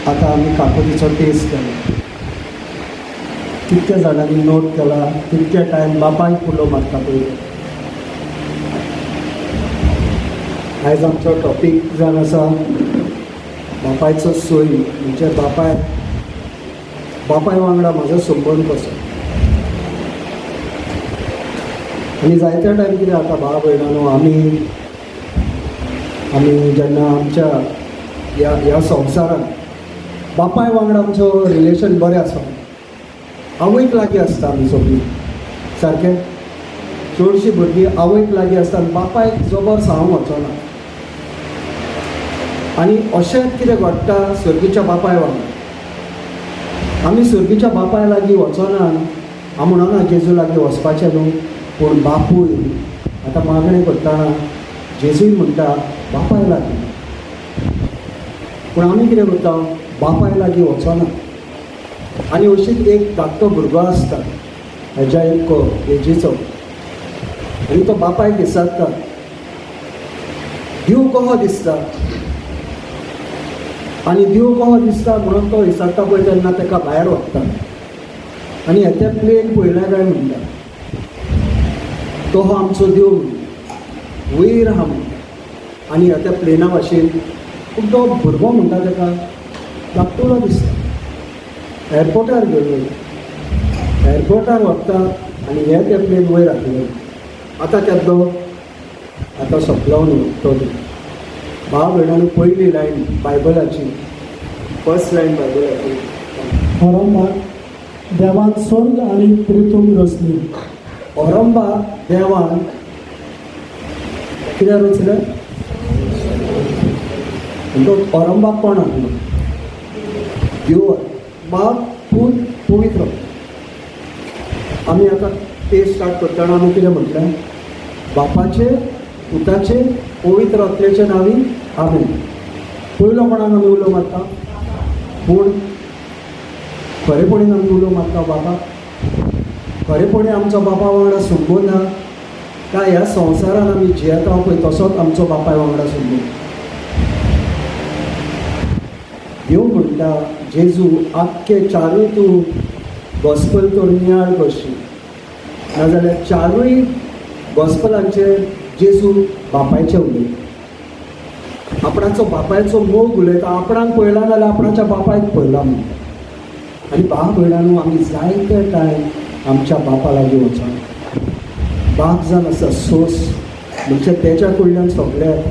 आतां आमी काकुतीचो टेस्ट केलो. कितक्या जाणांनी नोट केला, तितके टायम बापायक उलो मारता पयलीं. आयज आमचो टॉपीक जावन आसा बापायचो सोय, म्हणजे बापाय वांगडा म्हजो संबंद कसो. आनी जायत्या टायम कितें जाता भाव भयणांनो, आमी आमी जेन्ना आमच्या ह्या संवसारांत बापाय वांगडा आमचो रिलेशन बरें आसा, आवयक लागीं आसता आमी सगळीं सारकें. चडशीं भुरगीं आवयक लागीं आसता आनी बापायक जबर सांगूंक वचना. आनी अशेंच कितें घडटा सर्गीच्या बापाय वांगडा. आमी सर्गीच्या बापाय लागीं वचना. हांव म्हणना जेजू लागीं वचपाचें न्हू, पूण बापूय आतां मागणें करतना जेजूय म्हणटा बापाय लागीं, पूण आमी कितें करता, बापाय लागीं वचना. आनी अशीच एक धाकटो भुरगो आसता हेज्या एक एजीचो, आनी तो बापायक विचारता, देव कहो दिसता? आनी देव कहो दिसता म्हणून तो विचारता पळय, तेन्ना ताका भायर व्हरता आनी हे ते प्लेन पळयल्या काय म्हणटा, तो हो आमचो देव म्हणटा, वयर आहा म्हणटा. आनी ह्या त्या प्लेना भाशेन, पूण तो भुरगो म्हणटा ताका धाकटुलो दिसता. एअरपोर्टार घेवन वयता, एअरपोर्टार व्हरता आनी हे ते प्लेन वयर आसले. आतां केदो आतां सोंपलो न्हू तो. भाव भयणांनो, पयली लायन बायबलाची, फर्स्ट लायन बायबलाची. औरंगाक देवान स्वर्ग आनी पृथ्वी रचली. औरंगाक देवान कितें रचलें? तो औरंगाक कोण आसलो? देव बाप, पूत, पवित्र. आमी आतां ते स्टार्ट करतना आमी कितें म्हटलें? बापाचे, पुताचे, पवित्र आत्म्याच्या नांवी आमेन. पयलो कोणाक आमी उलो मारता? पूण खरेपणी आमी उलो मारता बाबा? खरेपणी आमचो बापा वांगडा संबंद आहा काय ह्या संवसारान आमी जियेता पळय तसोच आमचो बापाय वांगडा संबंद? देव म्हणटा, जेजू आख्खे चारूय तूं गॉस्पल तर नियाळ करशी, नाजाल्यार चारूय गॉस्पलांचेर जेजू बापायचें उलयता, आपणाचो बापायचो मोग उलयता. आपणाक पळयला जाल्यार आपणाच्या बापायक पळयला म्हणटा. आनी भाव भयणांनो, आमी जायते टायम आमच्या बापा लागीं वचना. बाप जावन आसा सोस, म्हणजे तेच्या कडल्यान सगळें येता.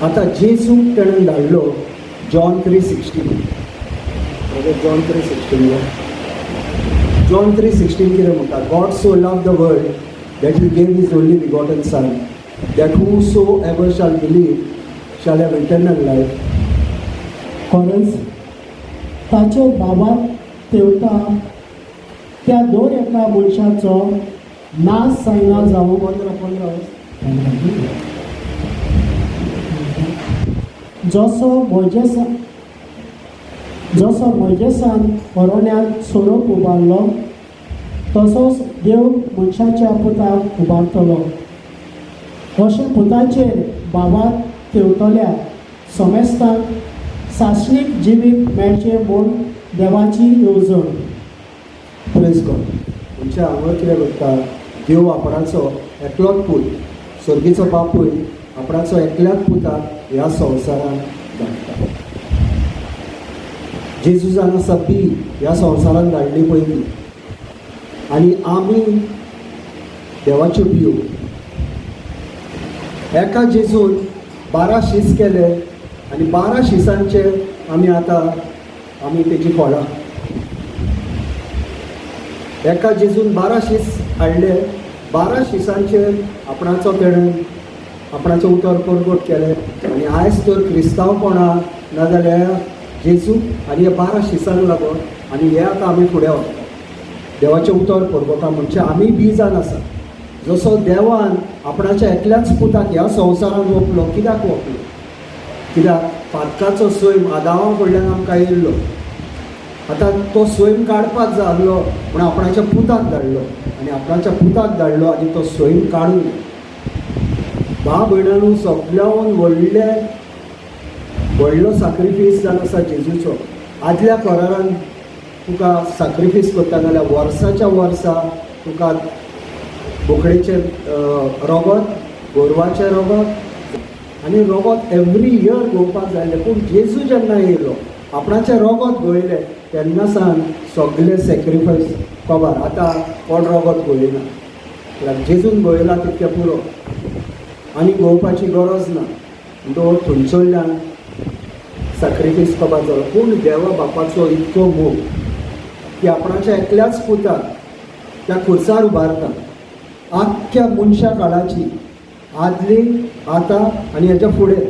आतां जेजूक तेणें धाडलो, John 3:16, John 3:16, John 3:16 कितें म्हणटा? God so love the world that he gave his only begotten son, that whosoever shall believe shall have eternal life. खरेंच ताचे बाबाक तेवता त्या दर एका मनशाचो नाश जायना जावं 15, 15. जसो म्हजेसान अरण्यांत सोरोप उबारलो, तसोच देव मनशाच्या पुताक उबारतलो. अशें पुताचेर भावार्थ तेवतल्या समेस्तांक सासणीक जिवीत मेळचें म्हूण देवाची येवजण. प्रेज गॉड. म्हणजे हांगा कितें करता, देव आपणाचो एकलोच पूत, सर्गीचो बापूय आपणाचो एकल्याच पुताक ह्या संवसारांत धाडटा. जेजू जावन आसा बी ह्या संवसारांत धाडली पयलीं, आनी आमी देवाच्यो बियो. एका जेजून 12 शीस केले आनी 12 शिसांचे आमी आतां आमी तेजी फळां. एका जेजून 12 शीस हाडले, 12 शिसांचेर आपणाचो तेणें आपणाचें उतर परगट केलें. आनी आयज तर क्रिस्तांवपणा नाजाल्यार जेजू आनी ह्या 12 शिसांक लागून आनी हे आतां आमी फुडें वता, देवाचें उतर परगटा. म्हणजे आमी बी जावन आसा. जसो देवान आपणाच्या एकल्याच पुताक ह्या संवसारांत वोपलो, कित्याक वोपलो? कित्याक पातकाचो सैम आदावा कडल्यान आमकां येयल्लो. आतां तो सैम काडपाक जाय आसलो म्हणून आपणाच्या पुताक धाडलो, आनी आपणाच्या पुताक धाडलो आनी तो सैम काडून. भाव भयणांनो, सगळ्याहून व्हडलें व्हडलो साक्रिफीस जावन आसा जेजूचो. आदल्या करारान तुका साक्रिफीस करता जाल्यार वर्साच्या वर्सा तुका बोकडेचें रोगत, गोरवाचें रोगत आनी रोगत एवरी इयर गोवपाक जाय आसलें. पूण जेजू जेन्ना येयलो, आपणाचें रोगत गळयलें, तेन्ना सावन सगळे सॅक्रिफायस कबार. आतां कोण रोगत गळयना, कित्याक जेजून गळयलां तितकें पुरो, आनी गळोवपाची गरज ना. म्हणटकच थंयसरल्यान सॅक्रिफीस कबार जालो. पूण देवा बापाचो इतको मोग की आपणाच्या एकल्याच पुताक त्या खुर्सार उबारता. आख्ख्या मनशा काळाची, आदली, आतां आनी हेच्या फुडें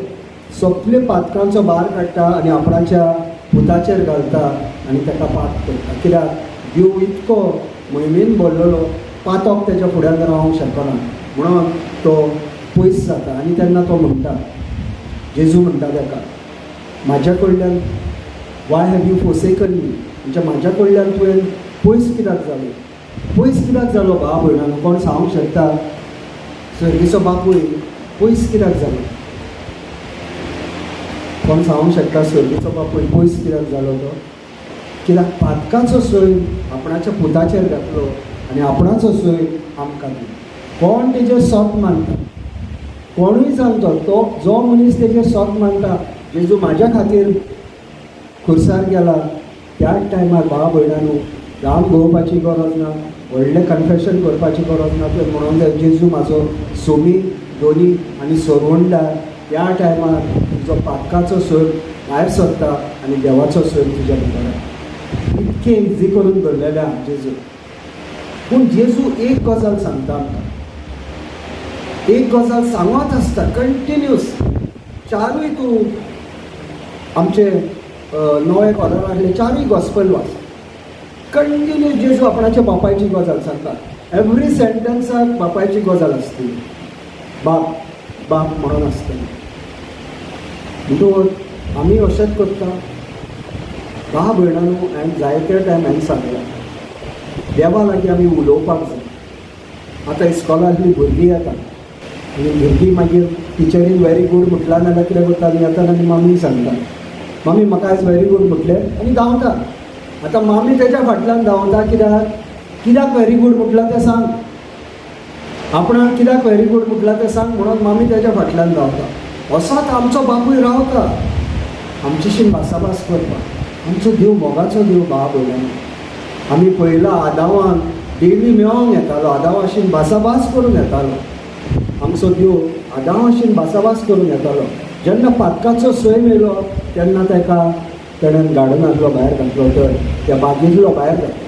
सगळे पातकांचो भार काडटा आनी आपणाच्या पुताचेर घालता आनी ताका पात करता. कित्याक देव इतको मोहिमेन भरलेलो, पातक तेच्या फुड्यान रावंक शकना, म्हणून तो पयस जाता. आनी तेन्ना तो म्हणटा, जेजू म्हणटा ताका, म्हाज्या कडल्यान "Why have you forsaken me?" म्हणजे म्हाज्या कडल्यान तुवें पयस कित्याक जालो? पयस कित्याक जालो? भाव भयणांनो, कोण सांगूंक शकता, सर्गीचो बापूय पयस कित्याक जालो? कोण सांगूंक शकता, सर्गीचो बापूय पयस कित्याक जालो तो? कित्याक पातकाचो सैम आपणाच्या पुताचेर घातलो आनी आपणाचो सैम आमकां दिलो. कोण तेजेर सोत मानता, कोणूय जाणतो, तो जो मनीस तेजेर सोत मानता, जेजू म्हाज्या खातीर खुर्सार गेला, त्याच टायमार भाव भयणांनो, राम गोवपाची गरज ना, व्हडलें कन्फेशन करपाची गरज ना. तुवें म्हणूंक जाय, जेजू म्हाजो सोमी, दोनी आनी सोरवणदार. त्या टायमार तुजो पातकाचो सैम भायर सरता आनी देवाचो सैम तुज्या भितर येता. इतकें इजी करून दवरलेलें आहा जेजू. पूण जेजू एक गजाल सांगता आमकां, एक गजाल सांगत आसता कंटिन्यूस. चारूय तूं आमचे नवे कॉलर आसले, चारूय गॉस्पल वाच, कंटिन्यूस जेजू आपणाच्या बापायची गजाल सांगता. एवरी सेंटन्साक बापायची गजाल आसतली, बाप बाप म्हणून आसतली. म्हणटकूच आमी अशेंच करता. भाव भयणांनो, हांवें जायते टायम हांवें सांगलां, देवा लागीं आमी उलोवपाक जाय. आतां इस्कॉलांतलीं भुरगीं येता आनी भुरगीं मागीर टिचरीन व्हेरी गूड म्हटलां नाल्यार कितें करता आनी येतात आनी मामीक सांगता, "मामी, म्हाका आयज व्हेरी गूड म्हटलें," आनी धांवता. आतां मामी तेच्या फाटल्यान धांवता. कित्याक? कित्याक व्हेरी गूड म्हटलां तें सांग, आपणाक कित्याक व्हेरी गूड म्हटलां तें सांग म्हणून मामी तेच्या फाटल्यान धांवता. असोच आमचो बापूय रावता आमच्याशी भासाभास करपाक. आमचो देव मोगाचो देव. भाव भयणांनो, आमी पळयला, आदावान डेली मेळोंक येतालो, आदावाशीन भासाभास करून येतालो. आमचो देव आदावाशीन भासाभास करून येतालो. जेन्ना पातकाचो सैम येयलो तेन्ना ताका तेणेन गार्डनांतलो भायर घातलो, तर त्या बागेंतलो भायर घातलो.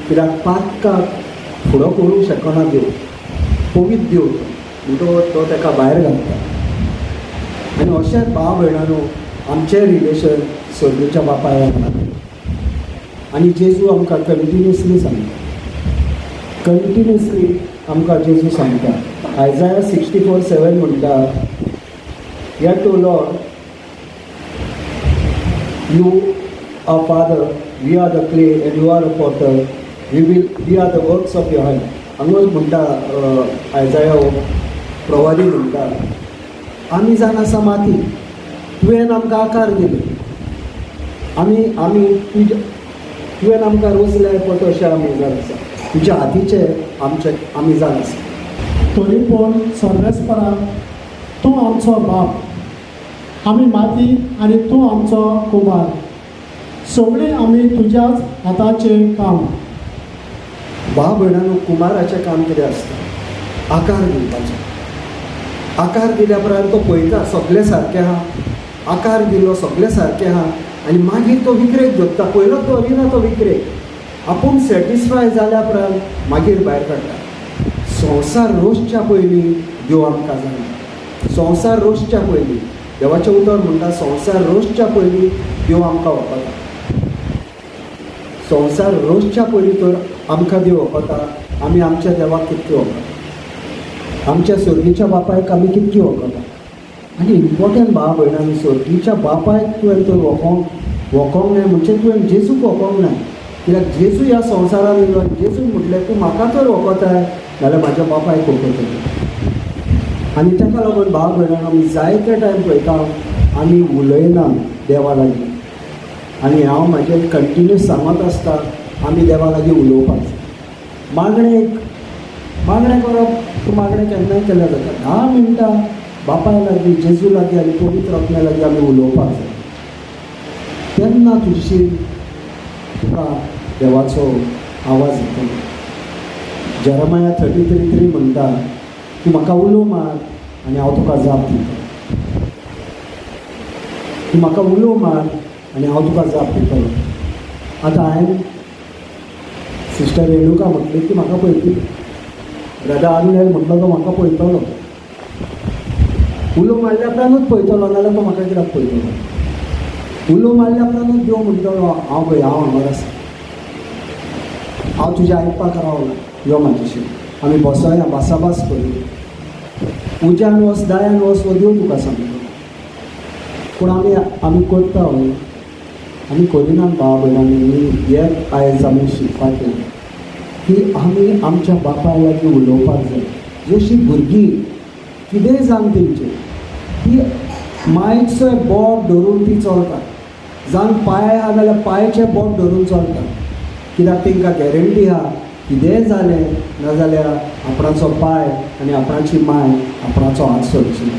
कित्याक पातकाक फुडो करूंक शकना देव, पवित्र देव तो. म्हणटकच तो ताका भायर घालता. आनी अशेंच भाव भयणांनो, आमचें रिलेशन सर्गीच्या बापाय वांगडा. आनी जेजू आमकां कंटिन्युअसली सांगता, कंटिन्युअसली आमकां जेजू सांगता. आयजाया 64:7 म्हणटा, "Yet, O Lord, you are Father, we are the clay and you are a potter, we are the works of your hand." हांगाच म्हणटा, आयजाया हो प्रवादी म्हणटा, आमी जावन आसा माती, तुवें आमकां आकार दिले, आमी आमी तुज्या, तुवें आमकां रोसले पळय तशें आमी जावन आसा, तुज्या हातीचे आमचे आमी जावन आसा. तरी पूण सर्वेस्परा, तूं आमचो बाप, आमी माती आनी तूं आमचो कुमार, सगळीं आमी तुज्याच हाताचें काम. भाव भयणांनो, कुमाराचें काम कितें आसता? आकार दिवपाचो. आकार दिल्या उपरांत तो पळयता सगळें सारकें आहा. आकार दिलो, सगळें सारकें आहा आनी मागीर तो विकरेक दवरता. पयलोच दवरिना तो विकरेक. आपूण सॅटिस्फाय जाल्या उपरांत मागीर भायर काडटा. संवसार रोसच्या पयलीं देव आमकां जाणा. संवसार रोसच्या पयलीं, देवाचें उतर म्हणटा, संवसार रोसच्या पयलीं देव आमकां वळखता. संवसार रोसच्या पयलीं तर आमकां देव वळखता. आमी आमच्या देवाक कितकी वळखता? आमच्या सर्गीच्या बापायक आमी कितकी वळखता? आनी इम्पॉर्टंट, भाव भयणांनी, सर्गीच्या बापायक तुवें तर वळखोंक वळखोंक नाय म्हणजे तुवें जेजूक वळखोंक नाय. कित्याक जेजू ह्या संवसारान येयलो आनी जेजून म्हटलें, तूं म्हाका तर वळखताय जाल्यार म्हाज्या बापायक वळखतली. आनी ताका लागून भाव भयणांनो, आमी जायते टायम पळयता. आमी उलयना देवा लागीं. आनी हांव म्हाजें कंटिन्यूस सांगत आसता, आमी देवा लागीं उलोवपाक जाय. मागणें एक मागणें करप, तूं मागणें केन्नाय केल्यार जाता. 10 मिनटां बापाय लागीं, जेजू लागीं आनी पवित्र आत्म्या लागीं आमी उलोवपाक जाय. तेन्ना तुजी तुका देवाचो आवाज येतलो. जेरमाया 33:3 म्हणटा, तूं म्हाका उलो मार आनी हांव तुका जाप दितलो. तूं म्हाका उलो मार आनी हांव तुका जाप दितलो. आतां हांवें सिस्टर रेणुका म्हटली ती म्हाका पळयतली, ब्रदर आर्नेल म्हटलो तो म्हाका पळयतलो. उलो मारल्या उपरांतूच पळयतलो, नाजाल्यार तो म्हाका कित्याक पळयतलो? उलो मारल्या उपरांतूच देव म्हणटलो, हांव पळय, हांव हांगार आसा, हांव तुजें आयकपाक रावला, यो म्हाजेशी, आमी बसोया, भासाभास करुया. उज्यान वच, दायान वच, हो देव तुका सांगता. पूण आमी आमी करता व्हय? आमी करिनात भाव भयणांनी. हे आयज आमी शिकपाक येयला की आमी आमच्या बापाय लागीं उलोवपाक जाय. जशीं भुरगीं कितेंय जावन तेंचें ती मायचो बोट धरून ती चलता, जावन पांय आहा जाल्यार पांयचें बोट धरून चलता, कित्याक तांकां गॅरंटी आहा, कितेंय जालें नाजाल्यार आपणाचो पांय आनी आपणाची माय आपणाचो हात सोडची.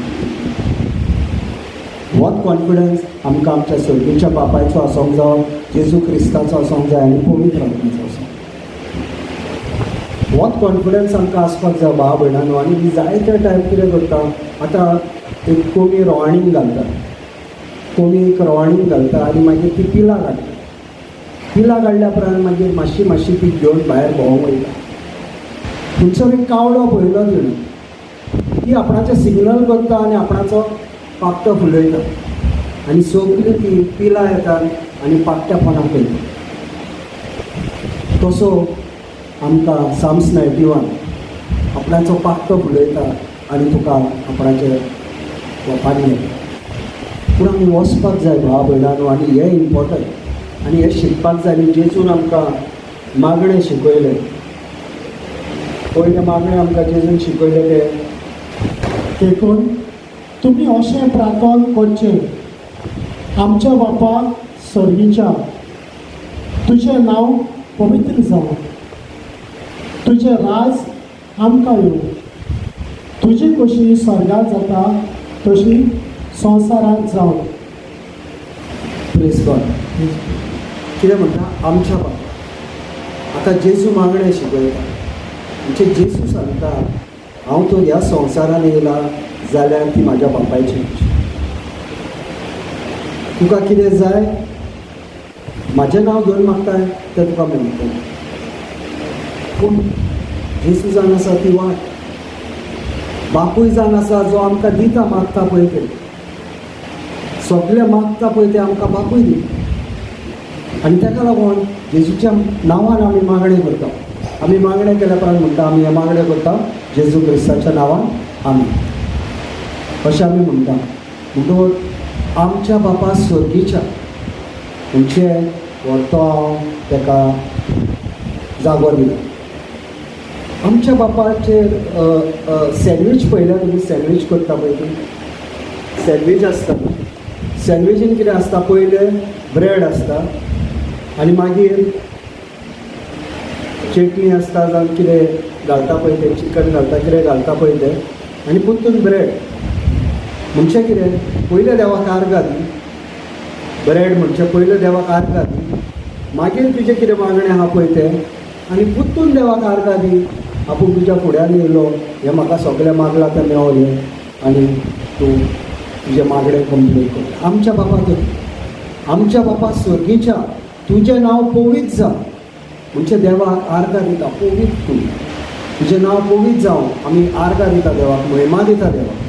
होच कॉन्फिडन्स आमकां आमच्या सर्गीच्या बापायचो आसूंक जावो, जेजू क्रिस्ताचो आसूंक जाय आनी पवित्र आत्म्याचो आसूंक. होच कॉन्फिडन्स आमकां आसपाक जाय भाव भयणांनो. आनी जायते टायम कितें करता, आतां एक कोंबी रोवाणीन घालता, कोंबी एक रोवाणीन घालता आनी मागीर ती पिलां काडटा. पिलां काडल्या उपरांत मागीर मातशी मातशी ती घेवन भायर भोंवंक वयता. थंयसर एक कावळो पळयलो तिणें, ती आपणाचें सिग्नल करता आनी आपणाचो पाकटो फुलयता आनी सगळीं ती पिलां येतात आनी पाकट्या पोंदाक वयता. तसो आमकां साम्स 91 आपणाचो पाकटो फुलयता आनी तुका आपणाचे वपानी येता. पूण आमी वचपाक जाय भाव भयणांनो, आनी हें इम्पॉर्टंट आनी हें शिकपाक जाय. आनी जेजून आमकां मागणें शिकयलें. पयलें मागणें आमकां जेजून शिकयलें तें देखून तुमी अशें प्रार्थन करचें: आमच्या बापा सर्गीच्या, तुजें नांव पवित्र जावं, तुजें राज आमकां येवं, तुजी कशी स्वर्गात जाता तशी संवसारांत जावं. प्रेज गॉड. कितें म्हणटा? आमच्या बापा. आतां जेजू मागणें शिकयता. म्हणजे जेजू सांगता, हांव तो ह्या संवसारान येयला जाल्यार ती म्हाज्या बापायची इच्छा. तुका कितें जाय, म्हाजें नांव घेवन मागताय तें तुका मेळटलें. पूण जेजू जावन आसा ती वाट, बापूय जावन आसा जो आमकां दिता. मागता पळय ते सगळे, मागता पळय ते आमकां बापूय दिता. आनी ताका लागून जेजूच्या नांवान आमी मागणें करता. आमी मागणें केल्या उपरांत म्हणटा, आमी हें मागणें करता जेजू क्रिस्ताच्या नांवान, आमी. अशें आमी म्हणटा. म्हणटकूच आमच्या बापा सर्गीच्या म्हणजे व्हरतो हांव ताका जागो दिला. आमच्या बापाचेर सँडवीच पळयल्या तुमी? सँडवीच करता पळय ती सँडवीच आसता. सँडविचीन कितें आसता? पयलें ब्रेड आसता आनी मागीर चटणी आसता, जावं कितें घालता पळय तें, चिकन घालता, कितें घालता पळय तें, आनी परतून ब्रेड. म्हणजे कितें? पयलें देवाक आर्गां दी. ब्रेड म्हणजे पयलें देवाक आर्गां दी, मागीर तुजें कितें मागणें आहा पळय तें, आनी परतून देवाक आर्गां दी. आपूण तुज्या फुड्यान येयलो, हें म्हाका सगळें मागलां तें मेवलें आनी तूं तुजें मागणें कंप्लीट कर. आमच्या बापा, आमच्या बापा सर्गीच्या, तुजें नांव पवित्र जावं. म्हणजे देवाक आर्गां दिता, पवित्र तूं, तुजें नांव पवित्र जावं. आमी आर्गां दिता देवाक, महिमा दिता देवाक.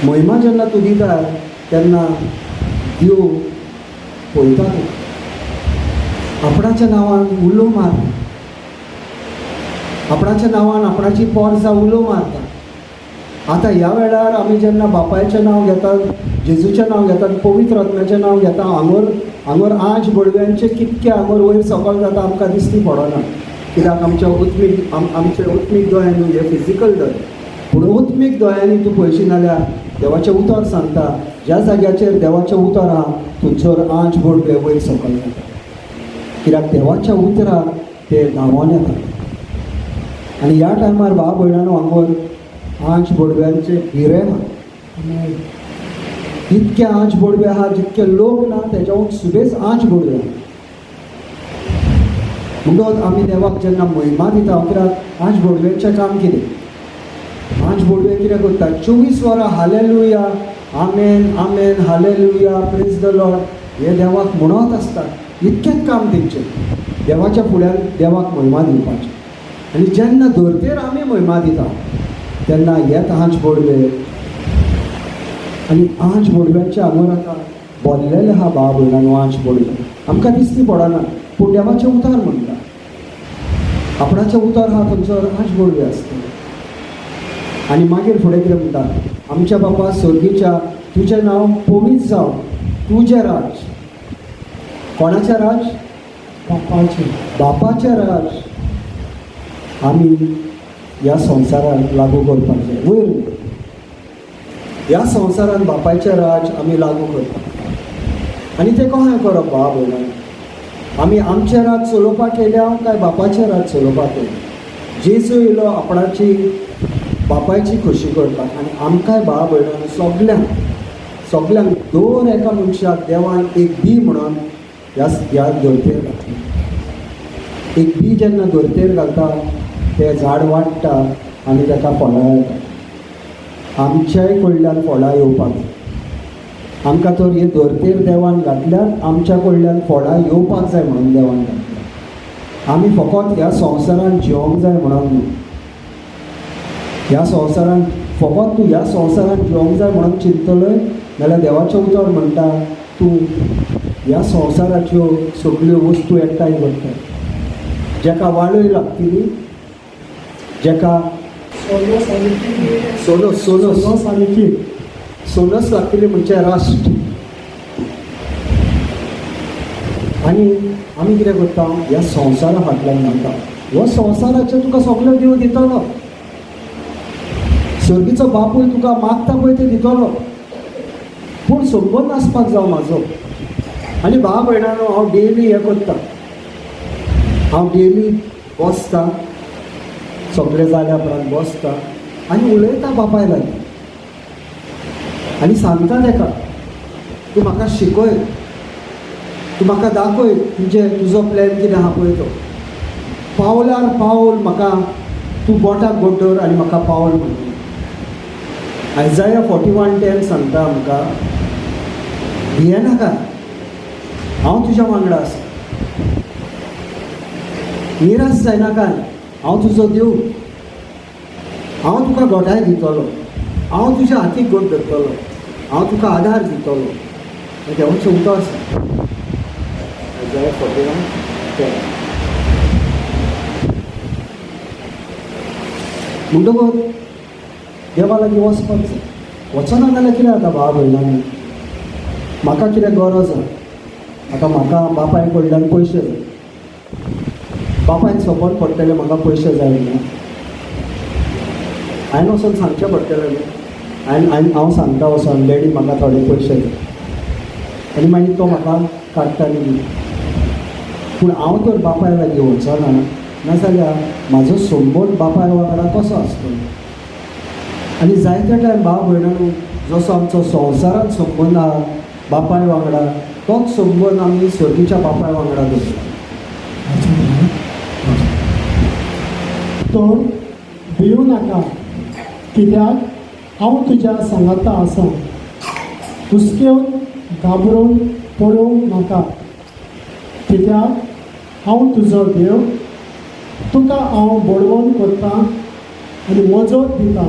महिमा जेन्ना तूं दिता तेन्ना देव पळयता तूं आपणाच्या नांवान उलो मारता, आपणाच्या नांवान आपणाची पोरसां उलो मारता. आतां ह्या वेळार आमी जेन्ना बापायचें नांव घेतात, जेजूचें नांव घेतात, पवित्र आत्म्याचें नांव घेता, हांगर हांगर आंज बडव्यांचे कितके हांगर वयर सकयल जाता आमकां दिश्टी पडना. कित्याक आमच्या उतमीक आमचे उतमीक दोळे न्हू, हे फिजिकल दोळे. पूण उत्मीक दोळ्यांनी तूं पळयशी जाल्यार देवाचें उतर सांगता, ज्या जाग्याचेर देवाचें उतर आहा थंयसर आंच बोडवे वयर सकयल येता. कित्याक देवाच्या उतराक ते धांवोन येता. आनी ह्या टायमार भाव भयणानो हांगर आंच बोडव्यांचे भिरे आहा. इतके आंच बोडवे आहा, जितके लोक ना तेज्याहून सुबेज आंच बोडवे आहा. म्हणटकच आमी देवाक जेन्ना महिमा दिता, कित्याक आंच बोडव्यांचें काम कितें? आंच बोडवे कितें करता? 24 वरां hallelujah, amen, amen, hallelujah, praise the Lord हे देवाक म्हणत आसता. इतकेंच काम तेंचें, देवाच्या फुड्यान देवाक महिमा दिवपाची. आनी जेन्ना धरतेर आमी महिमा दिता तेन्ना येत आंच बोडवे. आनी आंच बोडव्यांच्या हांगर आतां बोल्लेले आहा भाव भयणांनो. आंच बोडवे आमकां दिसती पडना, पूण देवाचें उतर म्हणटा, आपणाचें उतर आहा थंयसर आंच बोडवे आसतले. आनी मागीर फुडें कितें म्हणटा? आमच्या बापा सर्गीच्या, तुजें नांव पवित्र जावं, तुजें राज. कोणाचें राज? बापाचें. बापाचें राज आमी ह्या संवसारान लागू करपाक जाय. वयर ह्या संवसारान बापायचें राज आमी लागू करपाक. आनी तें कशें करप भाव भयणांनी? आमी आमचें राज चलोवपाक येयल्या काय बापाचें राज चलोवपाक येयल्या? जेजू येयलो आपणाची बापायची खोशी करपाक. आनी आमकांय भाव भयणांनी सगल्यांक सगल्यांक दर एका मनशाक देवान एक बी म्हणून ह्या ह्या धरतेर घातली. एक बी जेन्ना धरतेर घालता तें झाड वाडटा आनी ताका फळां येता. आमच्याय कडल्यान फळां येवपाक जाय. आमकां तर हे धरतेर देवान घातल्यार आमच्या कडल्यान फळां येवपाक जाय म्हणून देवान घातल्या. आमी फकत ह्या संवसारान जिवोंक जाय म्हणून न्हू. ह्या संवसारान फकत तूं ह्या संवसारान जिवोंक जाय म्हणून चिंततलोय जाल्यार देवाचें उतर म्हणटा, तूं ह्या संवसाराच्यो सगल्यो वस्तू एकठांय करता, जेका वाळय लागतली, जेका सोनस आनी कीट. सोनस, सोनस. सोनस आनी कीट. सोनस लागतली म्हणजे राश्ट. आनी आमी कितें करता? ह्या संवसारा फाटल्यान धांवता. हो संवसाराचें तुका सगळें देव दितलो. सर्गीचो बापूय तुका मागता पळय तें दितलो, पूण संबंद आसपाक जाय म्हाजो. आनी भाव भयणानो, हांव डेली हें करता, हांव डेली बसता, सगळें जाल्या उपरांत बसता आनी उलयता बापाय लागीं आनी सांगता ताका, तूं म्हाका शिकय, तूं म्हाका दाखय तुजो प्लॅन कितें आहा पळय तो. पावलार पावल म्हाका तूं बोटाक बोट दवर आनी म्हाका पावल म्हण. आयजाया 41:10 सांगता आमकां, भियेनाका, हांव तुज्या वांगडा आसा. निराश जायनाका, हांव तुजो देव. हांव तुका घोटाय दितलो, हांव तुज्या हातीक घट धरतलो, हांव तुका आधार दितलो. हें देवाचें उतर आसा, आयजाया 41:10. म्हणटकच देवा लागीं वचपाक जाय. वचना जाल्यार कितें जाता भाव भयणांनी? म्हाका कितें गरज आहा आतां, म्हाका बापाय कडल्यान पयशे जाय. बापायन सपोर्ट पडटलें म्हाका पयशे जाय म्हणून हांवें वचोन सांगचें पडटलें न्हू. हांवें हांवें हांव सांगता वचोन, डॅडी म्हाका थोडे पयशे जाय. आनी मागीर तो म्हाका काडटा आनी दिता. पूण हांव तर बापाय लागीं वचना नाजाल्यार म्हाजो संबंद बापाय वांगडा कसो आसतलो? आनी जायते टायम भाव भयणांनो, जसो आमचो संवसारांत संबंद आहा बापाय वांगडा, तोच संबंद आमी सर्गीच्या बापाय वांगडा दवरता. तर भिवू नाका, कित्याक हांव तुज्या सांगाता आसा. हुसकेवन घाबरून पडूंक नाका, कित्याक हांव तुजो देव. तुका हांव बळवंत करता आनी मजत दिता.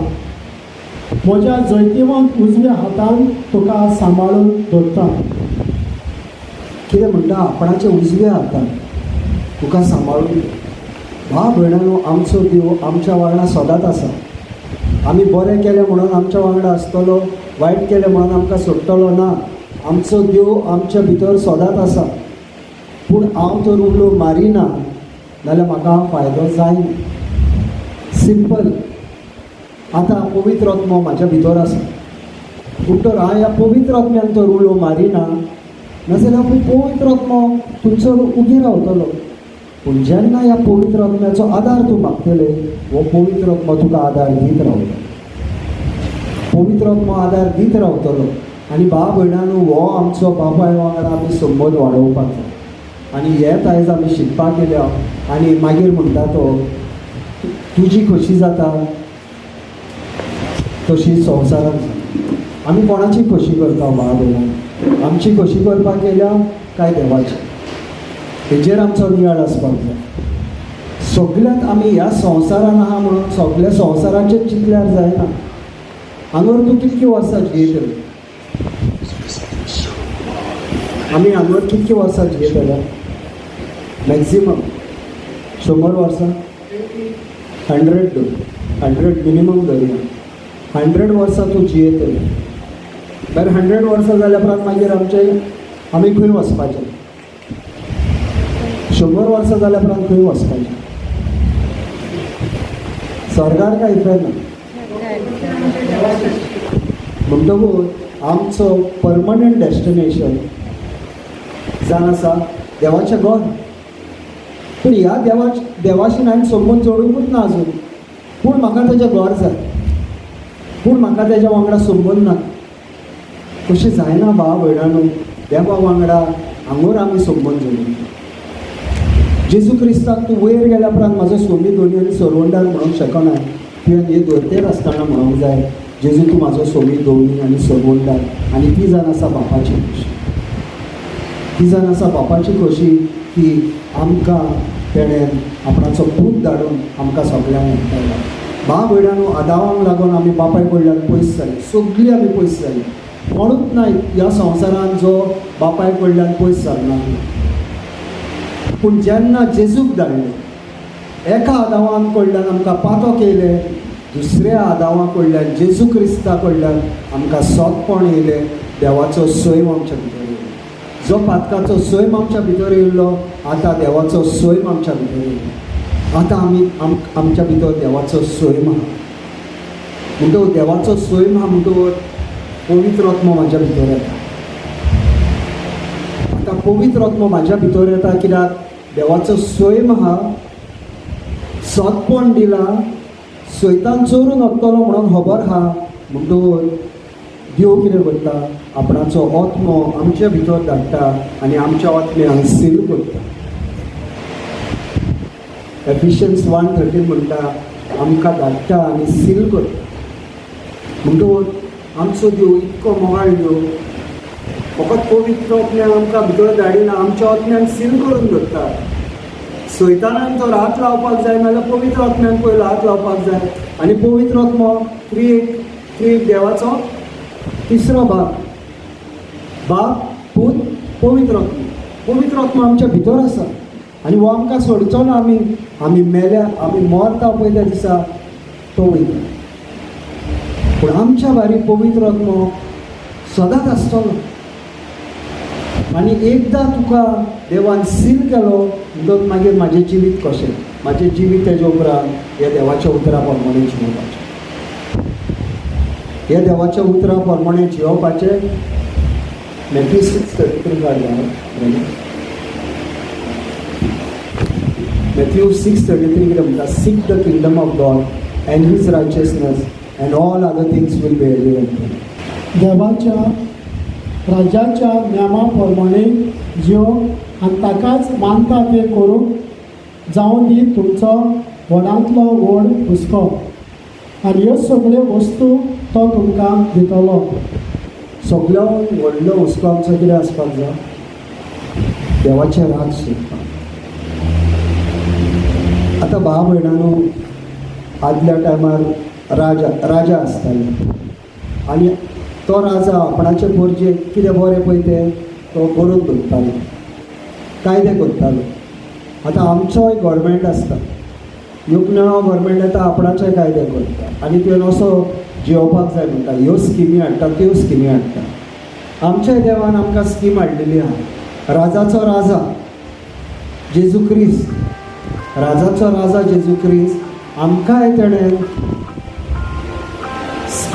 म्हज्या जैतिवंत उजव्या हातान तुका सांबाळून दवरता. कितें म्हणटा? आपणाच्या उजव्या हातान तुका सांबाळून. भाव भयणांनो, आमचो देव आमच्या वांगडा सदांच आसा. आमी बरें केलें म्हणून आमच्या वांगडा आसतलो, वायट केलें म्हणून आमकां सोडटलो ना. आमचो देव आमच्या भितर सदांच आसा. पूण हांव तर उलो मारिना जाल्यार म्हाका फायदो जायना. सिंपल. आतां पवित्र आत्मो म्हाज्या भितर आसा, पूण तर हांव ह्या पवित्र आत्म्यान तर उलो मारिना नाजाल्यार पवित्र आत्मो थंयसर उगी रावतलो. पूण जेन्ना ह्या पवित्र आत्म्याचो आदार तूं मागतले, हो पवित्र आत्मो तुका आदार दीत रावतलो, पवित्र आत्मो आदार दीत रावतलो. आनी भाव भयणांनो, हो आमचो बापाय वांगडा आमी संबंद वाडोवपाक जाय. आनी हें आयज आमी शिकपाक गेल्या. आनी मागीर म्हणटा तो, तुजी खोशी जाता तशी संवसारांत जाता. आमी कोणाची खोशी करता भाव भयणां? आमची खोशी करपाक गेल्या काय देवाची? हेजेर आमचो नियाळ आसपाक जाय. सगल्यांत आमी ह्या संवसारान आहा म्हणून सगल्या संवसाराचेर चिंतल्यार जायना. हांगर तूं कितलीं वर्सां जियेतली? आमी हांगर कितलीं वर्सां जियेतले? मॅक्झिमम 100 वर्सां, 100 धर, 100 मिनिमम धरुया. 100 वर्सां तूं जियेतले. बरें, 100 वर्सां जाल्या उपरांत मागीर आमचें आमी खंय वचपाचें? 100 वर्सां जाल्या उपरांत खंय वचपाचें? स्वर्गार काय इफेर्नार? म्हणटकूच आमचो परमनंट डेस्टिनेशन जावन आसा देवाचें घर. पूण ह्या देवाशी हांवें संबंद जोडुंकूच ना अजून, पूण म्हाका तेजें घर जाय, पूण म्हाका तेज्या वांगडा संबंद ना. तशें जायना भाव भयणांनो. देवा वांगडा हांगोर आमी संबंद जोडूंक. जेजू क्रिस्ताक तूं वयर गेल्या उपरांत म्हाजो सोमी धनी आनी सोरवंडार म्हणूंक शकना. तुवें हे धर्तेर आसतना म्हणूंक जाय, जेजू तूं म्हाजो सोमी धनी आनी सोरवंडार. आनी ती जावन आसा बापाची खोशी, ती जावन आसा बापाची खोशी की आमकां तेणें आपणाचो पूत धाडून आमकां सगल्यांक एकठांयला. भाव भयणांनो, आदावांक लागून आमी बापाय कडल्यान पयस जाले, सगळीं आमी पयस जाली. कोणूच ना ह्या संवसारांत जो बापाय कडल्यान पयस जालना. पूण जेन्ना जेजूक धाडले, एका आदावान कडल्यान आमकां पातक येयलें, दुसऱ्या आदावा कडल्यान, जेजू क्रिस्ता कडल्यान आमकां सोंपपण येयलें. देवाचो सैम आमच्या भितर येयलो. जो पातकाचो सैम आमच्या भितर येयल्लो, आतां देवाचो सैम आमच्या भितर येयलो. आतां आमी आमच्या भितर देवाचो सैम आहा. म्हणटकूच देवाचो सैम आहा म्हणटकूच पवित्र आत्मो म्हाज्या भितर येता. आतां पवित्र आत्मो म्हाज्या भितर येता कित्याक देवाचो सैम आहा, सतपण दिलां, सैतान चोरून वतलो म्हणून खबर आहा. म्हणटकूच देव कितें करता? आपणाचो आत्मो आमच्या भितर धाडटा आनी आमच्या आत्म्यांक सील करता. एफिशियन्स 1:13 म्हणटा, आमकां धाडटा आनी सील करता. म्हणटकूच आमचो देव इतको मोगाळ देव, फकत पवित्र आत्म्यान आमकां भितर धाडिना, आमच्या आत्म्यान सील करून दवरता. सैतानान तर हात लावपाक जाय नाजाल्यार पवित्र आत्म्यान पयलो हात लावपाक जाय. आनी पवित्र आत्मो त्रिएक त्रिएक देवाचो तिसरो भाग, बाप, पूत, पवित्र आत्मो. पवित्र आत्मो आमच्या भितर आसा आनी हो आमकां सोडचो ना. आमी आमी मेल्या, आमी मरता पळय त्या दिसा तो वयता, पूण आमच्या बारी पवित्र आत्मो सदांच आसतलो. आनी एकदां तुका देवान सील केलो म्हणटकच मागीर म्हाजें जिवीत कशें? म्हाजें जिवीत तेज्या उपरांत ह्या देवाच्या उतरा प्रमाणे जिवपाचें, ह्या देवाच्या उतरा प्रमाणे जियोवपाचें. मॅथ्यू 6:33 काडल्या. मॅथ्यू 6:33 कितें म्हणटा? "Seek the kingdom of God and his righteousness, and all other things will be added." देवाच्या राज्याच्या नेमा प्रमाणे जियोंक आनी ताकाच मानता ते करूंक जावं दी तुमचो व्हडांतलो व्हड हुस्को, आनी ह्यो सगळ्यो वस्तू तो तुमकां दितलो. सगळ्या व्हडलो हुस्को आमचो कितें आसपाक जाय? देवाचें राज सोदपाक. आतां भाव भयणांनो, आदल्या टायमार राजा राजा आसताले आनी तो राजा आपणाचे पोरजेक कितें बरें पळय तें तो करून दवरतालो, कायदे करतालो. आतां आमचोय गव्हर्मेंट आसता, एक नवो गव्हर्मेंट येता, आपणाचे कायदे करता आनी तुवें असो जियोवपाक जाय म्हणटा, ह्यो स्किमी हाडटा, त्यो स्किमी हाडटा. आमच्या देवान आमकां स्कीम हाडलेली आहा. राजाचो राजा जेजू क्रिस्त, राजाचो राजा जेजू क्रिस्त आमकांय तेणें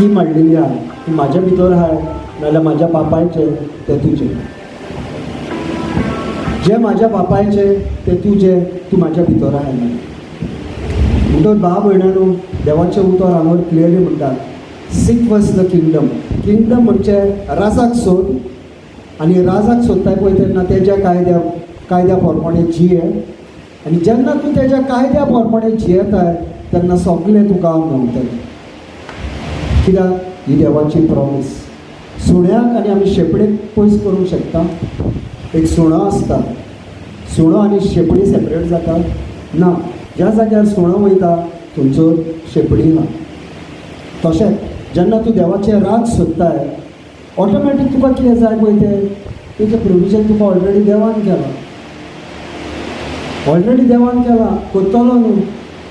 स्कीम हाडलेली आहा ती म्हाज्या भितर आहाय नाजाल्यार म्हाज्या बापायचें तें तुजें. जें म्हाज्या बापायचें तें तुजें, तूं म्हाज्या भितर आहाय. मागीर म्हणटच भाव भयणांनो, देवाचें उतर हांगार क्लियरली म्हणटा, "Seek first the kingdom." Kingdom म्हणजे राजाक सोद आनी राजाक सोदताय पळय तेन्ना तेज्या कायद्या प्रमाणे जिये आनी जेन्ना तूं तेज्या कायद्या प्रमाणे जियेताय तेन्ना सगळें तुका मेवतलें. कित्याक ही देवाची प्रॉमीस. सुण्याक आनी आमी शेपडेक पयस करूंक शकता? एक सुणो आसता, सुणो आनी शेपडी सेपरेट जाता ना. ज्या जाग्यार सुणो वयता थंयसर शेपडी ना. तशेंच जेन्ना तूं देवाचें राज सोदताय, ऑटोमॅटीक तुका कितें जाय पळय तें तेजें प्रोविजन तुका ऑलरेडी देवान केलां, ऑलरेडी देवान केलां, करतलो न्हू.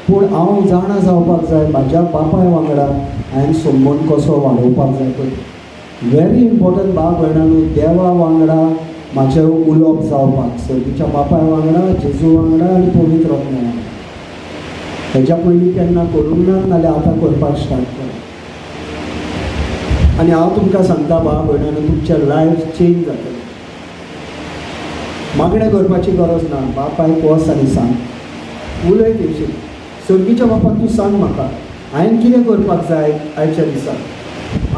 पूण हांव जाणा जावपाक जाय म्हाज्या बापाय वांगडा हांवें संबंद कसो वाडोवपाक जाय पळय. व्हेरी इम्पॉर्टंट भाव भयणांनो, देवा वांगडा म्हाजें उलोवप जावपाक, सर्गीच्या बापाय वांगडा, जेजू वांगडा आनी पवित्र आत्म्या वांगडा. हेज्या पयलीं केन्ना करूंक ना नाल्यार आतां करपाक स्टार्ट कर. आनी हांव तुमकां सांगता भाव भयणांनो, तुमचें लायफ चेंज जातलें. मागणें करपाची गरज ना. बापायक वच आनी सांग, उलय तेशी, सर्गीच्या बापाक तूं सांग म्हाका हांवें कितें करपाक जाय आयच्या दिसा.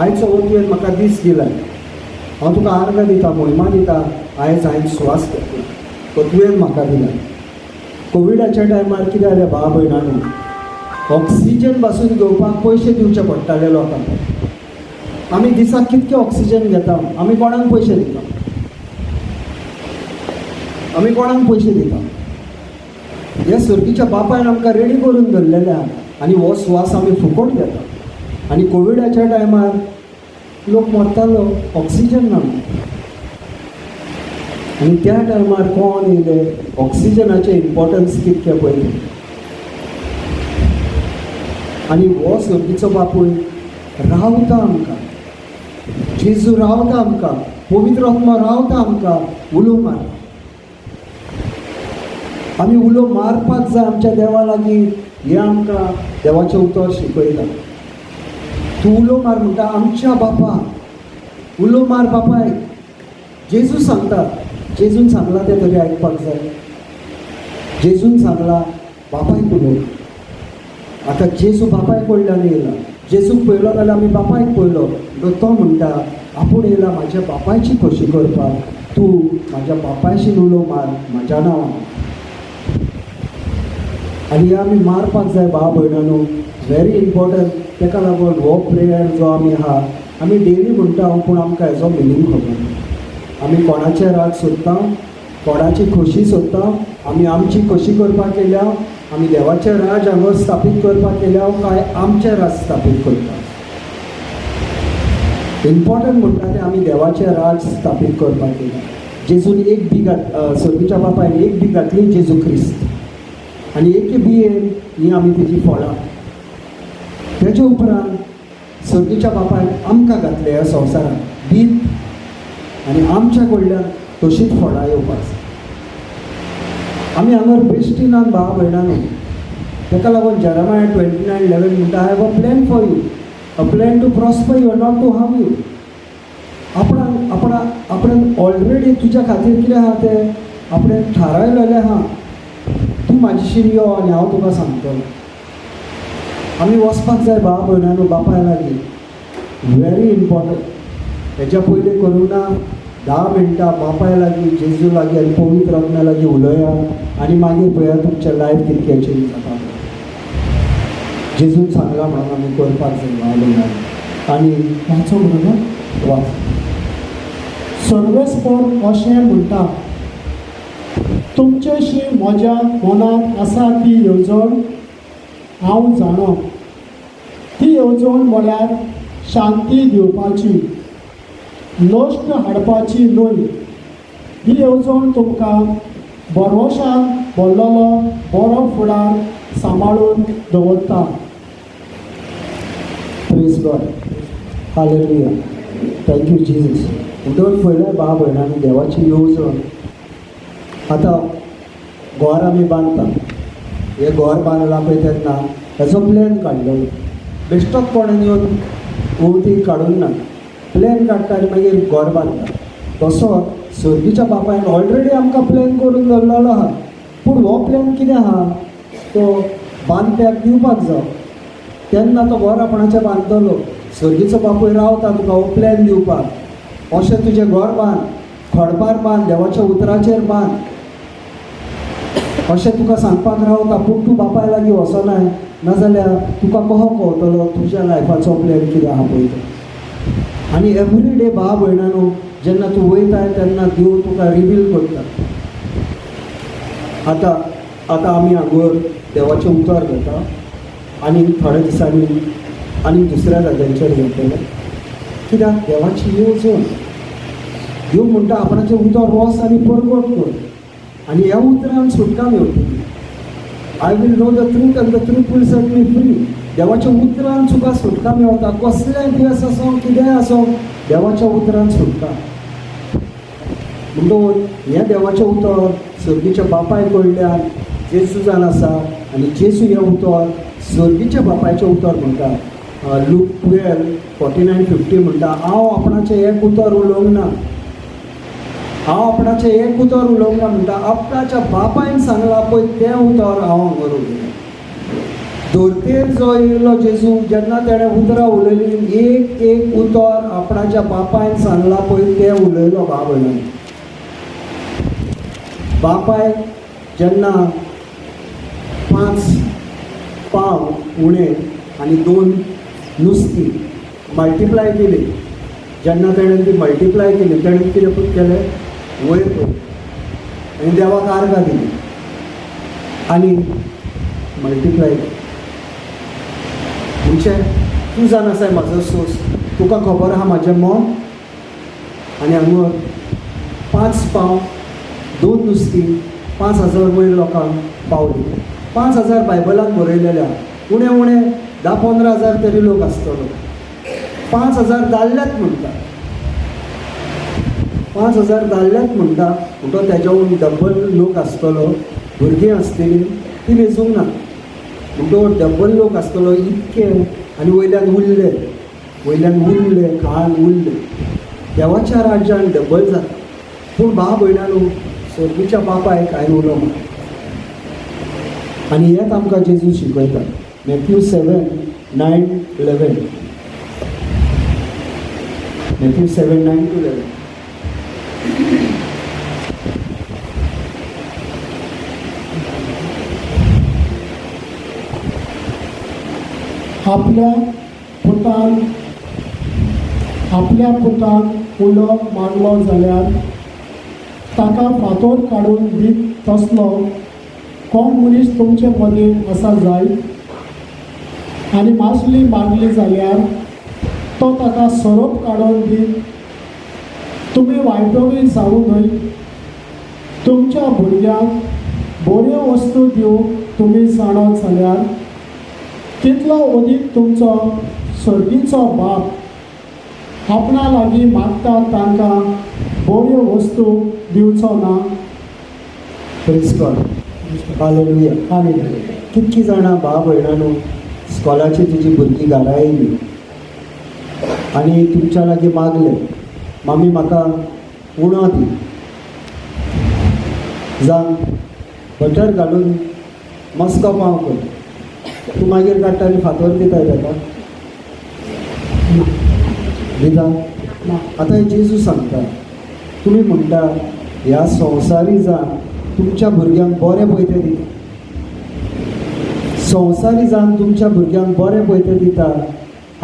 आयचो हो तुवें म्हाका दीस दिलाय, हांव तुका आर्गां दिता, मोहिमा दिता. आयज हांवें स्वास घेतला तो तुवें म्हाका दिला. कोविडाच्या टायमार कितें जालें भाव भयणांनो, ऑक्सिजन पासून घेवपाक पयशे दिवचे पडटाले लोकांक. आमी दिसाक कितके ऑक्सिजन घेता? आमी कोणाक पयशे दिता? आमी कोणाक पयशे दिता? हे सर्गीच्या बापायन आमकां रेडी करून दवरलेले आहा आनी हो स्वास आमी फुकट घेता. आनी कोविडाच्या टायमार लोक मरतालो, ऑक्सिजन ना. आनी त्या टायमार कोण येयले? ऑक्सिजनाचें इम्पॉर्टन्स कितकें पयलें. आनी हो सर्गीचो बापूय रावता आमकां, जेजू रावता आमकां, पवित्र आत्मा रावता आमकां. उलो मार, आमी उलो मारपाक जाय आमच्या देवा लागीं. हें आमकां देवाचें उतर शिकयता. तूं उलो मार म्हणटा आमच्या बापा, उलो मार बापाय. जेजू सांगता, जेजून सांगलां तें तरी आयकपाक जाय. जेजून सांगलां बापायक उलो. आतां जेजू बापाय कडल्यान येयला. जेजूक पळयलो जाल्यार आमी बापायक पळयलो. म्हणटो तो म्हणटा आपूण येयला म्हाज्या बापायची खोशी करपाक. तूं म्हाज्या बापायशी उलो मार म्हाज्या नांवान. आनी हे आमी मारपाक जाय भाव भयणांनो, व्हेरी इम्पॉर्टंट. ताका लागून हो प्रेयर जो आमी आहा, आमी डेली म्हणटा, पूण आमकां हेजो मिनींग खबर ना. आमी कोणाचें राज सोदता, कोणाची खोशी सोदता? आमी आमची खोशी करपाक केल्या, आमी देवाचें राज हांगा स्थापीत करपाक केल्या काय आमचें राज स्थापीत करता? इम्पॉर्टंट म्हणटा तें आमी देवाचें राज स्थापीत करपाक केल्या. जेजून एक बी घात, सर्गीच्या बापायन एक बी घातली, जेजू क्रिस्त, आनी एके बियेन ही आमी तेजी फळां. तेच्या उपरांत सर्गीच्या बापायन आमकां घातले ह्या संवसारांत बीत आनी आमच्या कडल्यान तशीच फळां येवपाक जाय. आमी हांगर बेश्टी नात भाव भयणांनो. ताका लागून जेरमाया 29:11 म्हणटा, "I have a plan for you, a plan to prosper you, not to harm you." आपणाक आपणा आपणें ऑलरेडी तुज्या खातीर कितें आहा तें आपणें थारायलेलें आहा. तूं म्हाजेशीन यो आनी हांव तुका सांगतलो. आमी वचपाक जाय भाव भयणांनो बापाय लागीं. Very important. हेज्या पयलीं करूंक ना, 10 मिनटां बापाय लागीं, जेजू लागीं आनी पवित्र आत्म्या लागीं उलया आनी मागीर पळया तुमचें लायफ कितकें चेंज जाता. जेजून सांगलां म्हणून आमी करपाक जाय भाव भयणांनो. आनी वाचो बरोबर. वाच. सर्वेस्पर अशें म्हणटा, तुमचेशी म्हज्या मनांत आसा ती येवजण हांव जाणो. ती येवजण म्हळ्यार शांती दिवपाची, नश्ट हाडपाची न्हय. ही येवजण तुमकां भरवशान भरलेलो बरो फुडार सांबाळून दवरता. Praise God, hallelujah, thank you Jesus. म्हणटकच पयलें भाव भयणांनी, देवाची येवजण. आतां घर आमी बांदता, हें घर बांदलां पळय तेन्ना हेजो प्लॅन काडलेलो. बेश्टोच कोणें येवन वोवती काडूंक ना. प्लॅन काडटा आनी मागीर घर बांदता. तसो सर्गीच्या बापायन ऑलरेडी आमकां प्लॅन करून दवरलेलो आहा. पूण हो प्लॅन कितें आहा तो बांदप्याक दिवपाक जाय, तेन्ना तो घर आपणाचें बांदतलो. सर्गीचो बापूय रावता तुका हो प्लॅन दिवपाक. अशें तुजें घर बांद, खडपार बांद, देवाच्या उतराचेर बांद, अशें तुका सांगपाक रावता. पूण तूं बापाय लागीं वचनाय, नाजाल्यार तुका कसो कळटलो तुज्या लायफाचो प्लॅन कितें आहा पळय तो. आनी एवरी डे भाव भयणांनो जेन्ना तूं वयताय तेन्ना देव तुका रिवील करता. आतां आतां आमी हांगर देवाचें उतर घेता आनी थोड्या दिसांनी आनी दुसऱ्या जाग्यांचेर वयतले. कित्याक देवाची येवजण. देव म्हणटा आपणाचें उतर वच आनी परगट कर आनी ह्या उतरान सुटका मेवतली. I will know the truth and the truth will set me free. देवाच्या उतरान तुका सुटका मेवता. कसलेंय दुयेंस आसूं, कितेंय आसूं, देवाच्या उतरान सुटका. म्हणटकूच हें देवाचें उतर सर्गीच्या बापाय कडल्यान जेजू जावन आसा आनी जेजू हें उतर सर्गीच्या बापायचें उतर म्हणटा. लूक 12:49-50 म्हणटा, हांव आपणाचें एक उतर उलोवंक ना, हांव आपणाचें एक उतर उलोवंक ना. म्हणटा आपणाच्या बापायन सांगलां पळय तें उतर हांव हांगर उलयलां. धर्तेर जो येयलो जेजू, जेन्ना तेणें उतरां उलयलीं, एक एक उतर आपणाच्या बापायन सांगलां पळय तें उलयलो. भाव भयणांनी, बापाय जेन्ना 5 पाव उणे आनी 2 नुस्तीं मल्टिप्लाय केली, जेन्ना तेणें ती मल्टिप्लाय केली, तेणें कितें केलें, वयर पळय आनी देवाक आर्गां दिली आनी मल्टिप्लाय केली. म्हणजे तूं जाण आसाय म्हाजो सोर्स, तुका खबर आहा म्हाजें मन. आनी हांगा 5 पाव 2 नुस्तीं 5000 वयर लोकांक पावली. 5000 बायबलान बरयलेल्या, उणें उणें 10-15 हजार तरी लोक आसतलो. 5000 दादल्यात म्हणटा, 5000 दादल्यात म्हणटा, म्हणटो तेज्याहून डब्बल लोक आसतलो. भुरगीं आसतलीं ती मेजूंक ना, म्हणटो डब्बल लोक आसतलो इतके. आनी वयल्यान उरले, वयल्यान उरले, खाण उरले. देवाच्या राज्यान डब्बल जाता. पूण भाव भयणांनो, सर्गीच्या बापायक हांवें उलो मार. आनी हेंच आमकां जेजू शिकयता. Matthew 7:9-11, Matthew 7:9-11. आपल्या पुतान आपल्या पुतान उलो मागलो जाल्यार ताका फातोर काडून दीत तसलो कोण मनीस तुमचे मदीं आसा जायत? आनी मासली मागली जाल्यार तो ताका सोरोप काडून दीत? तुमी वायटोवी जावं न्हय, तुमच्या भुरग्यांक बऱ्यो वस्तू दिवंक तुमी जाणत जाल्यार कितलो अदीक तुमचो सर्गीचो बाप आपणा लागीं मागता तांकां बऱ्यो वस्तू दिवचो ना? प्रेज गॉड, हालेलुया. आनी कितकी जाणां भाव भयणांनो, स्कॉलाची तुजी भुरगीं घरा येयली आनी तुमच्या लागीं मागलें, मामी म्हाका उणो दी, जावं बटर घालून मस्को पाव कर. तूं मागीर काडटा आनी फातोर दिताय ताका? दिता? ना. आतां हे जेजू सांगता, तुमी म्हणटा ह्या संवसारी जावन तुमच्या भुरग्यांक बरें पयते दिता, संवसारी जावन तुमच्या भुरग्यांक बरें पयते दिता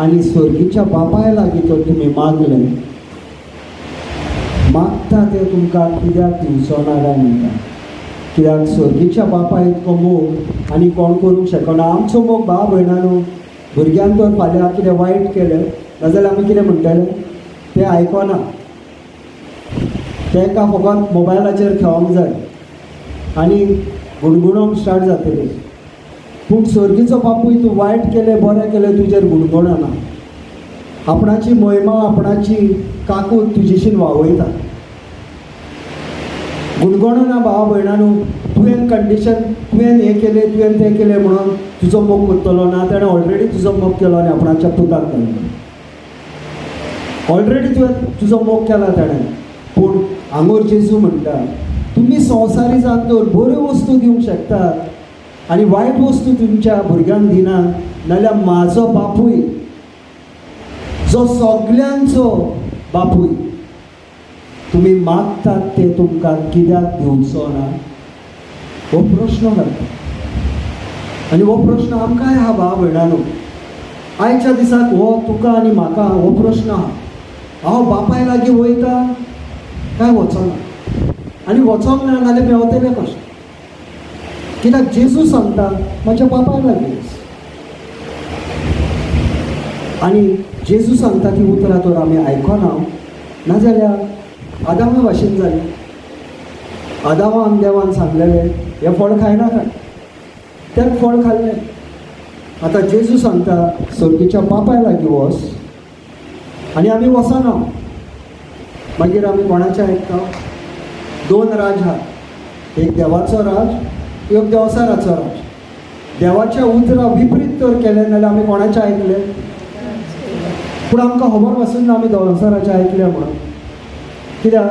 आनी स्वर्गीच्या बापाय लागीं तर तुमी मागलें, मागता तें तुमकां कित्याक दिवचो ना काय म्हणटा. कित्याक स्वर्गीच्या बापाय इतको मोग आनी कोण करूंक शकना. आमचो मोग भाव भयणांनो, भुरग्यांक तर फाल्यां कितें वायट केलें नाजाल्यार आमी कितें म्हणटले, तें आयकना, तांकां फकत मोबायलाचेर खेळोंक जाय आनी गुणगुणोंक स्टार्ट जातलें. पूण सर्गीचो बापूय तूं वायट केलें बरें केलें तुजेर गुणगुणना, आपणाची महिमा आपणाची काकूत तुजेशीन वावयता. गुणगुणना भावा भयणानू, तुवें कंडिशन, तुवें हें केलें तुवें तें केलें म्हणून तुजो मोग करतलो ना. ताणें ऑलरेडी तुजो मोग केलो आनी आपणाच्या पुताक घातलो. ऑलरेडी तुवें तुजो मोग केला ताणें. पूण हांगोर जेजू म्हणटा, तुमी संवसारी जावन तर बऱ्यो वस्तू दिवंक शकतात आनी वायट वस्तू तुमच्या भुरग्यांक दिनात, नाल्यार म्हाजो बापूय जो सगल्यांचो बापूय, तुमी मागतात ते तुमकां कित्याक दिवचो ना? हो प्रश्न घालता. आनी हो प्रश्न आमकांय आहा भाव भयणानो. आयच्या दिसाक हो तुका आनी म्हाका हो प्रश्न आहा, हांव बापाय लागीं वयता काय वचना? आनी वचोंक ना जाल्यार मेवतलें कशें? कित्याक जेजू सांगता म्हज्या बापाय लागीं वच. आनी जेजू सांगता ती उतरां तर आमी आयकना, नाजाल्यार आदामा भाशेन जालें. आदामान देवान सांगलेलें हें फळ खायनाका, तें फळ खाल्लें. आतां जेजू सांगता सर्गीच्या बापाय लागीं वच, आनी आमी वचना. मागीर आमी कोणाचें आयकता? दोन राज आहा, एक देवाचो राज, एक देवसाराचो राज. देवाच्या उतरां विपरीत तर केलें जाल्यार आमी कोणाचें आयकलें? पूण आमकां खबर पासून ना आमी देवसाराचें आयकलें म्हणून. कित्याक?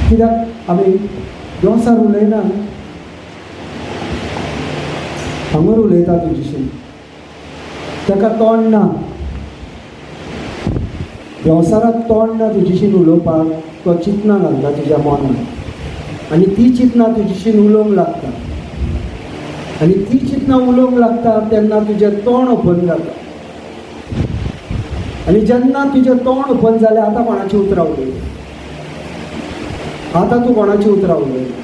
कित्याक आमी देवसार उलयना, हांगर उलयता तुजीशी. ताका तोंड ना, देवसाराक तोंड ना तुजीशीन उलोवपाक. तो चिंतना घालता तुज्या मनान आनी ती चिंतना तुजीशीन उलोवंक लागता, आनी ती चिंतना उलोवंक लागता तेन्ना तुजें तोंड ओपन जाता. आनी जेन्ना तुजें तोंड ओपन जालें, आतां कोणाची उतरां उलयता? आतां तूं कोणाची उतरां उलयता?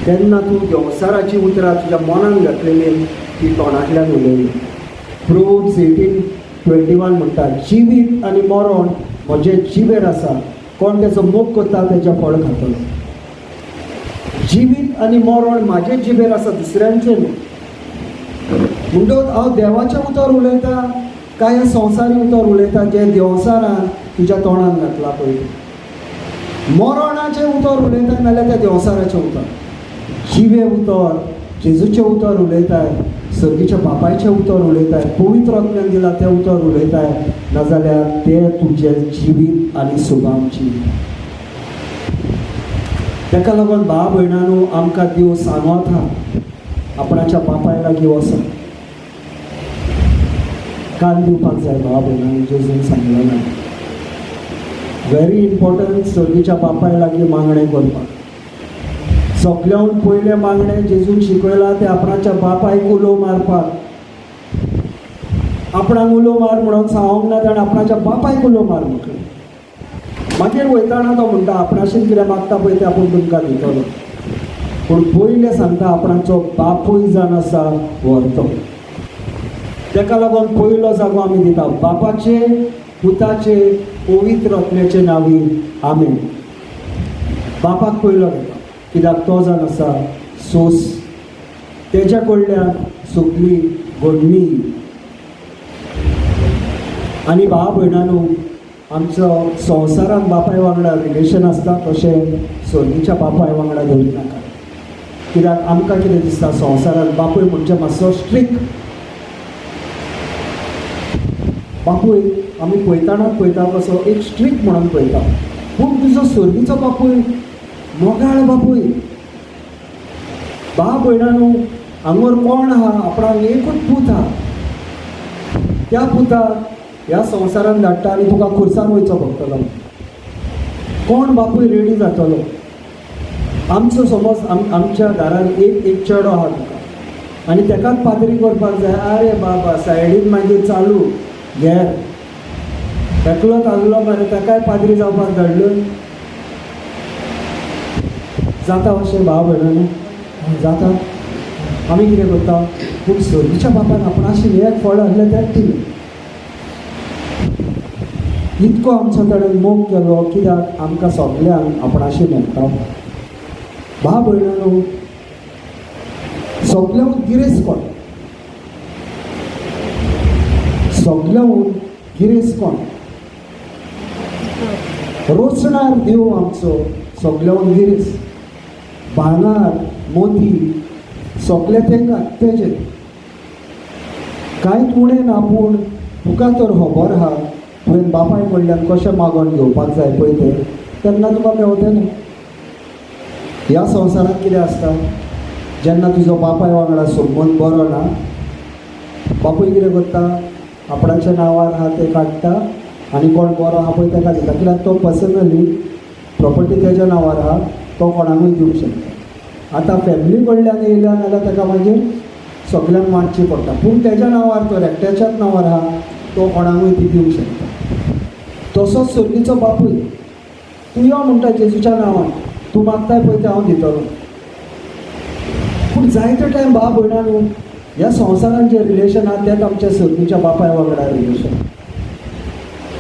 तेन्ना तूं देंवचाराची उतरां तुज्या मनान घातलेली ती तोंडांतल्यान उलयली. प्रोवर्ब्स 18:21 म्हणटा, जिवीत आनी मरण म्हजे जिबेर आसा, कोण तेचो मोग करता तेजें फळ खातलो. जिवीत आनी मरण म्हाजे जिबेर आसा, दुसऱ्यांचें न्हू. म्हणटकच हांव देवाचें उतर उलयता काय हें संवसारी उतर उलयता, जें देंवचारान तुज्या तोंडान घातलां पळय? मरणाचें उतर उलयता नाल्यार त्या देंवचाराचें उतर, जिवें उतर, जेजूचें उतर उलयताय, सर्गीच्या बापायचें उतर उलयताय, पवित्र आत्म्यान दिलां तें उतर उलयताय, नाजाल्यार तें तुजें जिवीत आनी सुभावची. ताका लागून भाव भयणांनो, आमकां देव सांगता आपणाच्या बापाय लागीं वचोन कान दिवपाक जाय. भाव भयणांनी, जेजून सांगलें ना, व्हेरी इम्पॉर्टंट सर्गीच्या बापाय लागीं मागणें करपाक. सगळ्याहून पयलें मागणें जेजून शिकयलां तें आपणाच्या बापायक उलो मारपाक. आपणाक उलो मार म्हणून सांगूंक ना, ताणें आपणाच्या बापायक उलो मार म्हटलें. मागीर वयताना तो म्हणटा, आपणाशीन कितें मागता पळय तें आपूण तुमकां दितलो, पूण पयलें सांगता आपणाचो बापूय जावन आसा व्हरतो. ताका लागून पयलो जागो आमी दिता बापाचे, पुताचे, पवित्र आत्म्याचे नांवी, आमेन. बापाक पयलो घेता कित्याक तो जावन आसा सोस, तेज्या कडल्यान सगली घडणी. आनी भाव भयणांनो, आमचो संवसारांत बापाय वांगडा रिलेशन आसता तशें सर्गीच्या बापाय वांगडा धरूं नाका. कित्याक आमकां कितें दिसता, संवसारांत बापूय म्हणजे मातसो स्ट्रिक्ट बापूय आमी पळयतानाच पळयता कसो एक स्ट्रिक्ट म्हणून पळयता. पूण तुजो सर्गीचो बापूय मोगाळ बापूय. भाव भयणांनो, हांगर कोण आहा? आपणाक एकूच पूत आहा, त्या पुताक ह्या संवसारान धाडटा आनी तुका खुर्सान वयचो पडटलो. कोण बापूय रेडी जातलो? आमचो समज आमच्या घरान एक एक चेडो आहा तुका आनी तेकाच पाद्री करपाक जाय. आरे बाबा, सायडीन मागीर चालू घेर एकलोच आसलो मरे, ताकाय पाद्री जावपाक धाडलो. जाता अशें भाव भयणांनो? जाता. आमी कितें करता? पूण सर्गीच्या बापान आपणाशी एक फळ आसलें तेंच दिलें. इतको आमचो ताणें मोग केलो कित्याक आमकां सगल्यांक आपणाशी मेळटा. भाव भयणांनो, सगल्यांक गिरेस्त कोण? सगल्यांक गिरेस्त कोण? रोचणार देव आमचो सगल्यांक गिरेस्त. भांगर मोती सगळे तेंका तेजे, कांयच उणें ना. पूण तुका तर खबर आहा तुवें बापाय कडल्यान कशें मागोवन घेवपाक जाय पळय तें, तेन्ना तुका मेवतलें. ह्या संवसारांत कितें आसता, जेन्ना तुजो बापाय वांगडा संबंद बरो ना, बापूय कितें करता, आपणाच्या नांवार आहा तें काडटा आनी कोण बरो आहा पळय ताका दिता. कित्याक तो पर्सनली प्रॉपर्टी तेज्या नांवार आहा, तो कोणाकूय दिवंक शकता. आतां फॅमिली कडल्यान येयल्या जाल्यार ताका मागीर सगल्यांक वांटची पडटा, पूण तेज्या नांवार, तो एकट्याच्याच नांवार आहा, तो कोणाकूय ती दिवंक शकता. तसोच सर्गीचो बापूय, तूं यो म्हणटा जेजूच्या नांवान, तूं मागताय पळय तें हांव दितलो. पूण जायते टायम भाव भयणा न्हू, ह्या संवसारान जें रिलेशन आहा तेंच आमच्या सर्गीच्या बापाय वांगडा रिलेशन.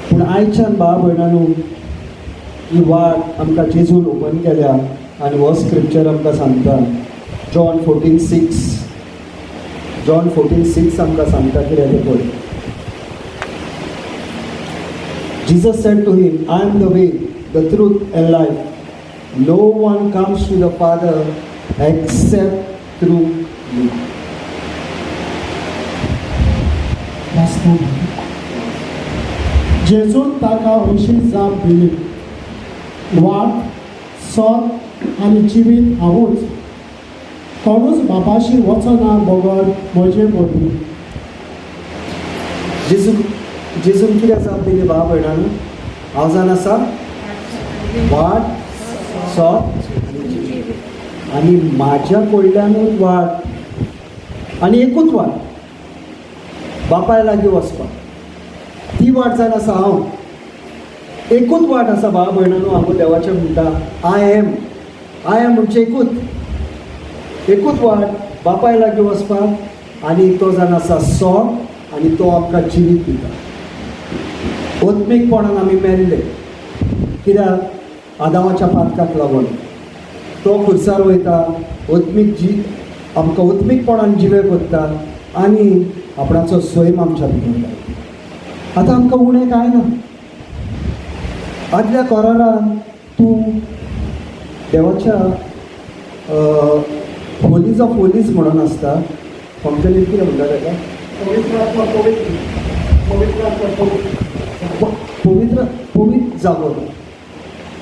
पूण आयच्यान भाव भयणा न्हू, ही वाट आमकां जेजून ओपन केल्या आनी हो स्क्रिप्चर आमकां सांगता, John 14:6, John 14:6 आमकां सांगता कितें तें पळय. Jesus said to him, I am the way, the truth and life. No one comes to the Father except through me. वाचता. जेजून ताका अशी जाप दिली, वाट, सत आनी जिवीत हांवूच. कोणूच बापाशी वचना बगर म्हजे वरवीं. जेजून कितें जाप दिली भाव भयणांनो? हांव जावन आसा वाट, सत आनी जिवीत, आनी म्हाज्या कडल्यानूच वाट आनी एकूच वाट बापाय लागीं वचपाक, ती वाट जावन आसा हांव. एकूच वाट आसा भाव भयणांनो. हांव देवाचें म्हणटा, I am. I am म्हणजे एकूच, एकूच वाट बापाय लागीं वचपाक, आनी तो जावन आसा सत आनी तो आमकां जिवीत दिता. आत्मीकपणान आमी मेल्ले, कित्याक आदामाच्या पातकाक लागून. तो खुर्सार वयता, आत्मीक जी आमकां आत्मीकपणान जिवे करता आनी आपणाचो सैम आमच्या भितर घालता. आतां आमकां उणें कांय ना. आदल्या करारान तूं देवाच्या होलीज ऑफ होलीज म्हणून आसता. कोंकणीत कितें म्हणटा ताका? पवित्र पवित्र पवित्र पवित्र. पवित्र पवित्र जागो.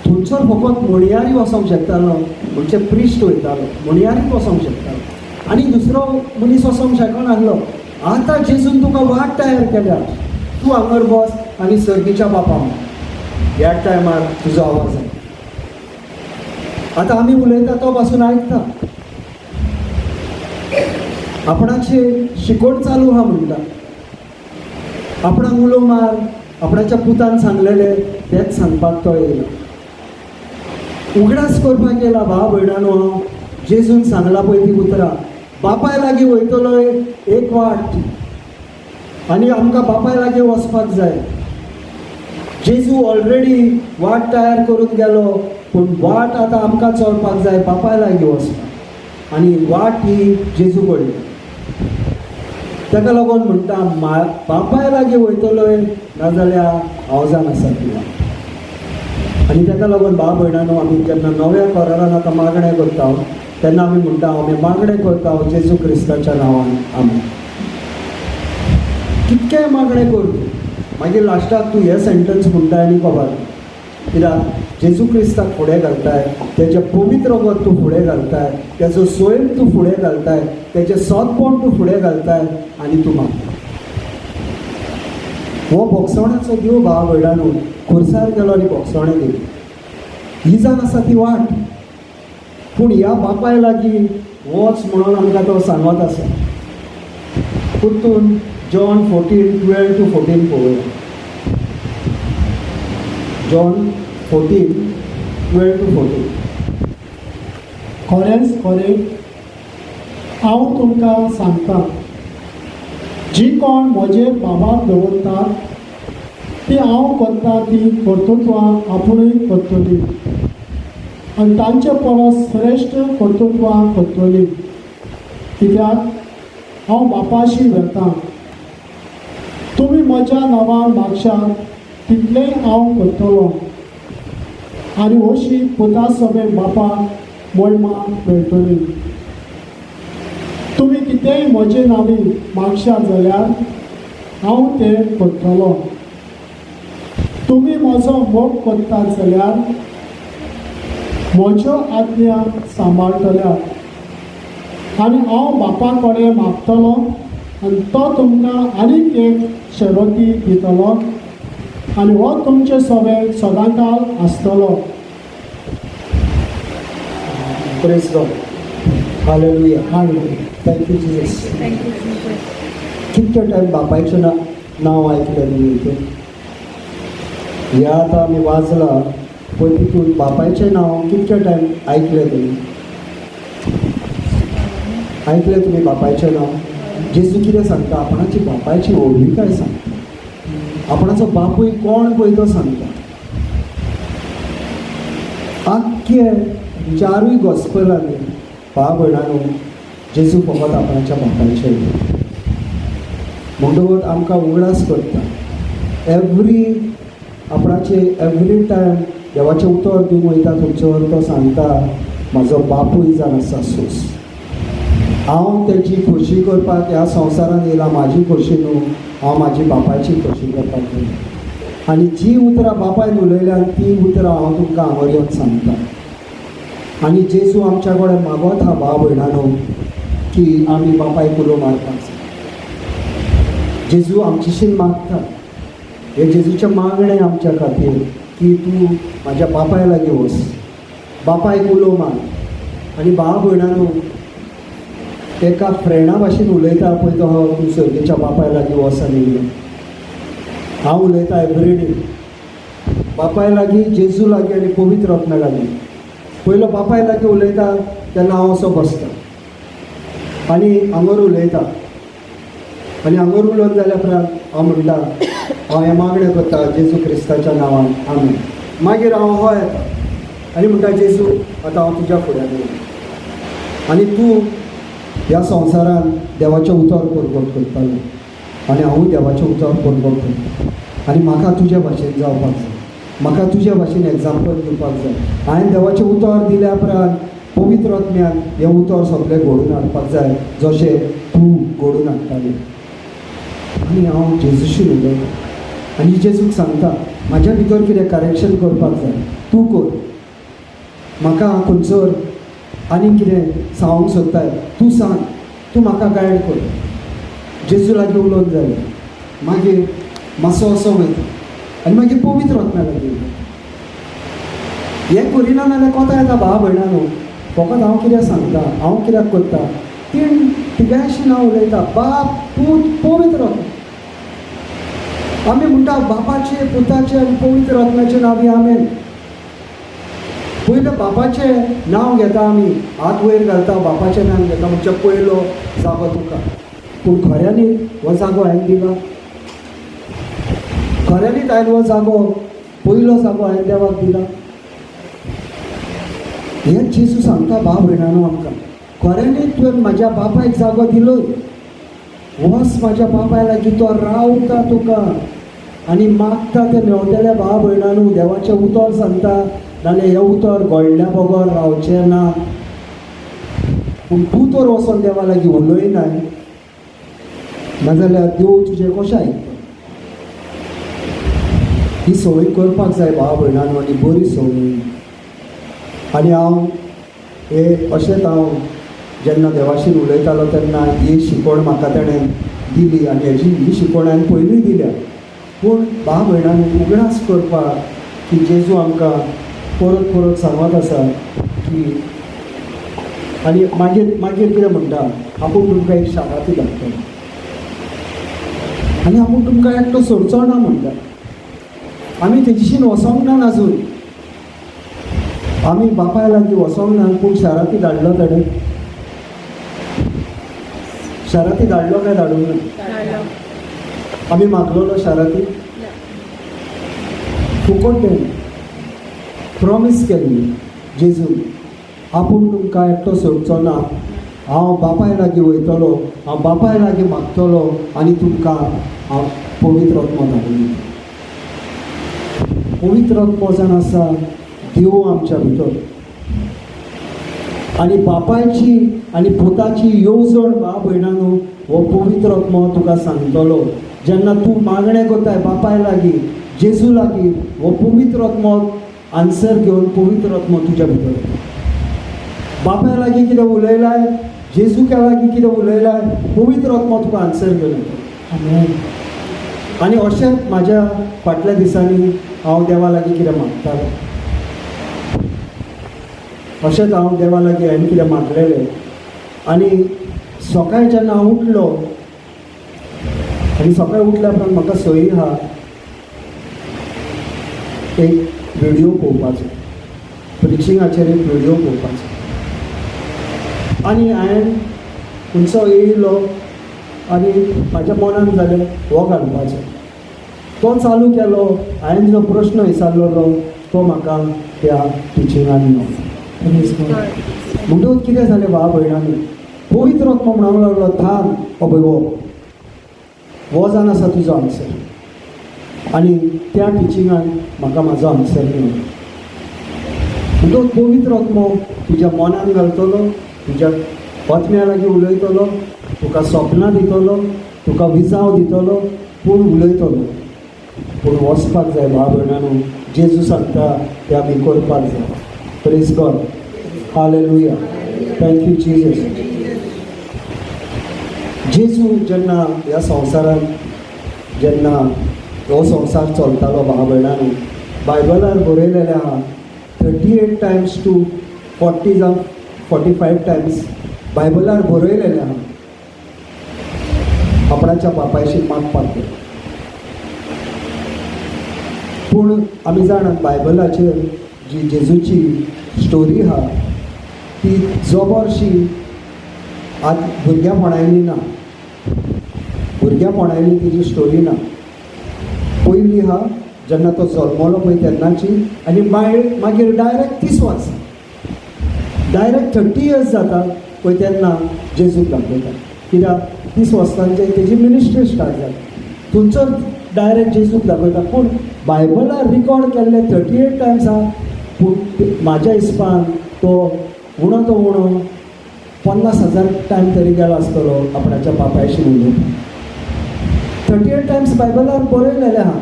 थंयसर फकत म्हणयारी वचोंक शकतालो, म्हणजे प्रिस्ट वयतालो, म्हणयारीच वचोंक शकतालो आनी दुसरो मनीस वचोंक शकनासलो. आतां जेजून तुका वाट तयार केल्या, तूं हांगर बस आनी सर्गीच्या बापा म्हण. ह्या टायमार तुजो आवाज आयक. आतां आमी उलयता तो पासून आयकता. आपणाचे शिकोवण चालू आहा म्हणटा, आपणाक उलो मार, आपणाच्या पुतान सांगलेलें तेंच सांगपाक तो येयला, उगडास करपाक येयला. भाव भयणानो, हांव जेजून सांगला पळय ती उतरां, बापाय लागीं वयतलो एक वाट आनी आमकां बापाय लागीं वचपाक जाय. जेजू ऑलरेडी वाट तयार करून गेलो, पूण वाट आतां आमकां चलपाक जाय बापाय लागीं वचपाक, आनी वाट ही जेजू कडली. ताका लागून म्हणटा, मा बापाय लागीं वयतलोय नाजाल्यार हांव जावन आसा ती वाट. आनी ताका लागून भाव भयणानो, आमी जेन्ना नव्या करारान आतां मागणें करता तेन्ना आमी म्हणटा, आमी मागणें करता जेजू क्रिस्ताच्या नांवान, आमी कितकेंय मागणें कर तूं, मागीर लास्टाक तूं हें सेंटन्स म्हणटाय आनी खबर, कित्याक जेजू क्रिस्ताक फुडें घालताय, तेजें पवित्र रगत तूं फुडें घालताय, तेजो स्वयं तूं फुडें घालताय, तेजें सतपण तूं फुडें घालताय आनी तूं मागता. हो भोगसवण्याचो देव भाव भयणानो, खुर्सार गेलो आनी भोगसवणें दिली. ही जावन आसा ती वाट. पूण ह्या बापाय लागीं वच म्हणून आमकां तो सांगत आसा. परतून John 14:12 to 14 पळोवया. John 14:12 to 14. खरेंच खरें हांव तुमकां सांगता, जी कोण म्हजेर भावार्थ दवरतात ती हांव करता ती कर्तृत्वां आपुणूय करतली आनी तांचे परस श्रेश्ठ कर्तृत्वां करतली, कित्याक हांव बापाशी वेतां. तुमी म्हज्या नांवान मागशात तितलेंय हांव करतलो, आनी अशी पुता समेत बापाक मोयमा मेळटली. तुमी कितेंय म्हजे नांवी मागशात जाल्यार हांव तें करतलो. तुमी म्हजो मोग करतात जाल्यार म्हज्यो आज्ञा सांबाळटल्यात आनी हांव बापा कडेन मागतलो आनी तो तुमकां आनीक एक शरती दितलो आनी हो तुमचे सवे सदांकाल आसतलो. Praise God. Hallelujah. आनी Thank you Jesus. Thank you, Jesus. कितके टायम बापायचें नांव आयकलें तुमी हितून? ह्या आतां आमी वाचला पळय, तितून बापायचें नांव कितके टायम आयकलें तुमी? आयकलें तुमी बापायचें नांव? जेजू कितें सांगता? आपणाची बापायची व्हडविकाय सांगता, आपणाचो बापूय कोण पळय तो सांगता. आख्खे चारूय गॉस्पलांनी भाव भयणांनो जेजू फकत आपणाच्या बापायचें उलयता. म्हणटकूच आमकां उगडास करता एवरी आपणाचे एवरी टायम देवाचें उतर दिवंक वयता थंयसर तो सांगता, म्हाजो बापूय जावन आसा सोस, हांव तेजी खोशी करपाक ह्या संवसारांत येयला. म्हाजी खोशी न्हू, हांव म्हाजी बापायची खोशी करपाक येयला. आनी जी उतरां बापायन उलयल्यान ती उतरां हांव तुमकां हांगा येवन सांगता. आनी जेजू आमच्या कडेन मागत आहा भाव भयणानो की आमी बापायक उलो मारपाक जाय. जेजू आमचेशीन मागता. हें जेजूचें मागणें आमच्या खातीर की तूं म्हाज्या बापाय लागीं वच, बापायक उलो मार. आनी भाव भयणानो एका फ्रेंडा भाशेन उलयता पळय तो, तूं सर्गेच्या बापाय लागीं वच आनी उलय. हांव उलयता एवरीडे बापाय लागीं, जेजू लागीं आनी पवित्र आत्म्या लागीं. पयलो बापाय लागीं उलयता तेन्ना हांव असो बसता आनी हांगर उलयता आनी हांगर उलोवन जाल्या उपरांत हांव म्हणटा, हांव हें मागणें करता जेजू क्रिस्ताच्या नांवान, आमेन. मागीर हांव हो येता आनी म्हणटा, जेजू, आतां हांव तुज्या फुड्यान येयला आनी तूं ह्या संवसारान देवाचें उतर परगट करतालो आनी हांवूय देवाचें उतर परगट करता आनी म्हाका तुज्या भाशेन जावपाक जाय, म्हाका तुज्या भाशेन एग्जाम्पल दिवपाक जाय. हांवें देवाचें उतर दिल्या उपरांत पवित्र आत्म्यान हें उतर सगळें घडोवन हाडपाक जाय जशें तूं घडोवन हाडटालें. आनी हांव जेजूशी उलयता आनी जेजूक सांगता, म्हाज्या भितर कितें करेक्शन करपाक जाय तूं कर, म्हाका खंयसर आनीक कितें सांगूंक सोदताय तूं सांग, तूं म्हाका गायड कर. जेजू लागीं उलोवन जालें, मागीर मातसो असो वयता आनी मागीर पवित्र आत्म्या लागीं उलयता. हें करिना जाल्यार कोता येता भाव भयणां न्हू. फकत हांव कितें सांगता, हांव कित्याक करता, तीन तिगांयशी नांव उलयता, बाप, पूत, पवित्र आत्मा. आमी म्हणटा बापाचे, पुताचे आनी पवित्र आत्म्याचे नांव आमेन. पयलें बापाचें नांव घेता आमी, हात वयर घालता, बापाचें नांव घेता म्हणजे पयलो जागो तुका. पूण खऱ्यांनी हो जागो हांवें दिला? खऱ्यांनीच हांवें हो जागो, पयलो जागो हांवें देवाक दिला? हें जेजू सांगता भाव भयणांनो आमकां, खऱ्यांनी तुवें म्हाज्या बापायक जागो दिलो, वच म्हाज्या बापाय लागीं, तो रावता तुका आनी मागता तें मेवतल्या. भाव भयणांनो देवाचें उतर सांगता, नाल्यार हें उतर घडल्या बगर रावचें ना. पूण तूं तर वचोन देवा लागीं उलयनाय, नाजाल्यार देव तुजें कशें आयकता? ही संवय करपाक जाय भाव भयणांनो आनी बरी संवय. आनी हांव हे अशेंच हांव जेन्ना देवाशीन उलयतालो तेन्ना ही शिकवण म्हाका तेणें दिली आनी हेजी ही शिकवण हांवें पयलींय दिल्या. पूण भाव भयणांनो उगडास करपाक की जेजू आमकां परत परत सांगत आसा की आनी मागीर मागीर कितें म्हणटा, आपूण तुमकां एक शाराती धाडटलो आनी आपूण तुमकां एकटो सोडचो ना म्हणटा. आमी तेजीशीन वचोंक ना आजून, आमी बापाय लागीं वचोंक ना, पूण शाराती धाडलो तेणें. शाराती धाडलो काय धाडूंक ना? आमी मागलोलो शाराती? फुकट तेणें प्रॉमीस केल्ली जेजून, आपूण तुमकां एकटो सोडचो ना, हांव बापाय लागीं वयतलो, हांव बापाय लागीं मागतलो आनी तुमकां हांव पवित्र आत्मो धाडून दितलो. पवित्र आत्मो जावन आसा देव आमच्या भितर आनी बापायची आनी पुताची येवजण भाव भयणांनो हो पवित्र आत्मो तुका सांगतलो. जेन्ना तूं मागणें करताय बापाय लागीं, जेजू लागीं, हो पवित्र आत्मो आन्सर घेवन पवित्र आत्मो तुज्या भितर येता. बापाय लागीं कितें उलयलाय, जेजूच्या लागीं कितें उलयलाय, पवित्र आत्मो तुका आन्सर घेवन येता. आमेन. आनी अशेंच म्हाज्या फाटल्या दिसांनी हांव देवा लागीं कितें मागतालो, अशेंच हांव देवा लागीं हांवें कितें मागलेलें. आनी सकाळीं जेन्ना हांव उठलो आनी सकाळीं उठल्या उपरांत म्हाका संवय आहा एक व्हिडियो पळोवपाचो, प्रिचिंगाचेर एक व्हिडियो पळोवपाचो. आनी हांवें खंयचो येयलो आनी म्हाज्या मनान जालें हो घालपाचो, तो चालू केलो. हांवें जो प्रश्न विचारलेलो तो म्हाका त्या टिचिंगान मेळ्ळो. Praise God. म्हणटकूच कितें जालें भाव भयणांनी, पवित्र आत्मो म्हणूंक लागलो, थांब, हो पळय हो हो जावन आसा तुजो आन्सर. आनी त्या टिचिंगान म्हाका म्हाजो आन्सर मेळ्ळो. म्हणटकूच पवित्र आत्मो तुज्या मनान घालतलो, तुज्या आत्म्या लागीं उलयतलो, तुका सपनां दितलो, तुका विजांव दितलो, पूण उलयतलो. पूण वचपाक जाय भाव भयणांनो, जेजू सांगता तें आमी करपाक जाय. Praise God, hallelujah, thank you Jesus. जेजू जेन्ना ह्या संवसारांत, जेन्ना हो संवसार चलतालो भाव भयणांनो, बायबलार बरयलेलें आहा 38 टायम्स टू 40 जावं 45 टायम्स बायबलार बरयलेलें आहा आपणाच्या बापायशी मागपाक गेलो. पूण आमी जाणात बायबलाचेर जी जेजूची स्टोरी आहा ती जबरशी आत भुरग्यापणायली ना, भुरग्यापणायली तेजी स्टोरी ना. पयली आहा जेन्ना तो जल्मलो पळय तेन्नाची, आनी मागीर डायरेक्ट 30 वर्सां, डायरेक्ट 30 इयर्स जाता पळय तेन्ना जेजूक दाखयता. कित्याक 30 वर्सांचे तेजी मिनिस्ट्री स्टार्ट जाली, थंयसर डायरेक्ट जेजूक दाखयता. पूण बायबलार रिकॉर्ड केल्ले 38 टायम्स आहा, पूण म्हाज्या हिसपान तो उणो तो उणो 50,000 टायम तरी गेलो आसतलो आपणाच्या बापायशी उलोवपाक. 38 टायम्स बायबलार बरयलेलें आहा.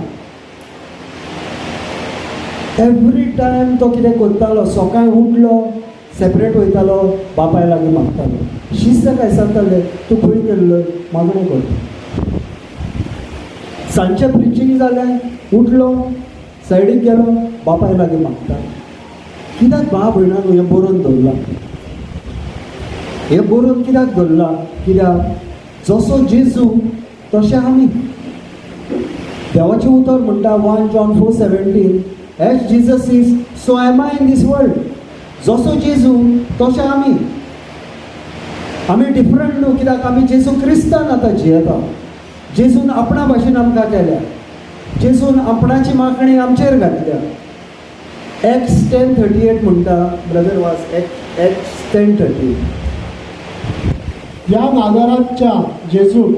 एवरी टायम तो कितें करतालो, सकाळीं उठलो, सेपरेट वयतालो, बापाय लागीं मागतालो. शिस्त काय सांगताले, तूं खंय गेल्लो, मागणें करता. सांजचें प्रिचींग जालें, उठलो, सायडीक गेलो, बापाय लागीं मागता. कित्याक भाव भयणांनो हें बरोवन दवरलां? हें बरोवन कित्याक दवरलां? कित्याक जसो जेजू तशें आमी. देवाचें उतर म्हणटा 1 John 4:17, as Jesus is so am I in this world. जसो जेजू तशें आमी. आमी डिफरंट न्हू, कित्याक आमी जेजू क्रिस्तान आतां जियेता. जेजून आपणा भाशेन आमकां केल्या, जेजून आपणाची मागणी आमचेर घातल्या. एक्ट्स 10:38 म्हणटा, ब्रदर वाच एक्ट्स 10:38. ह्या नाजाराच्या जेजूक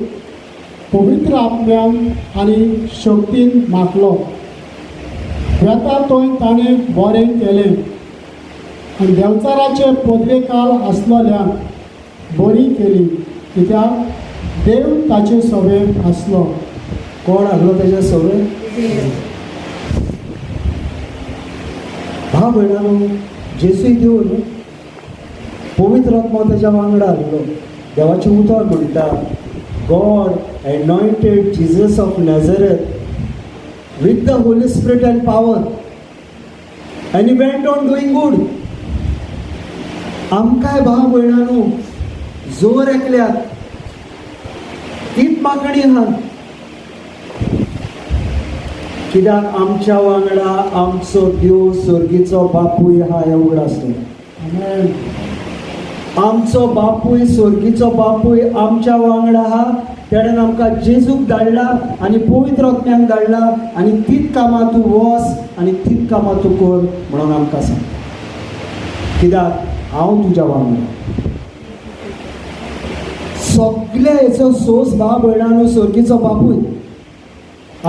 पवित्र आत्म्यान आनी शक्तीन माखलो. वेता थंय ताणें बरें केलें आनी देंवचाराचे पदवेकाल आसलोल्यान बरी केली, कित्याक देव ताचे सवे आसलो. कोण आसलो तेच्या सवे? भाव भयणांनो, जेजूय देव न्हू, पवित्र आत्मो तेच्या वांगडा आसलो. देवाचें उतर म्हणटा, God anointed Jesus of Nazareth with the Holy Spirit and power, and he went on doing good. आमकांय भाव भयणांनो जोर एकल्याक तीच मागणी आहा, कित्याक आमच्या वांगडा आमचो देव स्वर्गीचो बापूय आहा हें उगडास दवर. आमेन. आमचो बापूय स्वर्गीचो बापूय आमच्या वांगडा आहा. तेणेन आमकां जेजूक धाडला आनी पवित्र आत्म्याक धाडला, आनी तीच कामां तूं वच आनी तीच कामां तूं कर म्हणून आमकां सांग, कित्याक हांव तुज्या वांगडा. सगल्या हेचो सोस भाव भयणांनो स्वर्गीचो बापूय.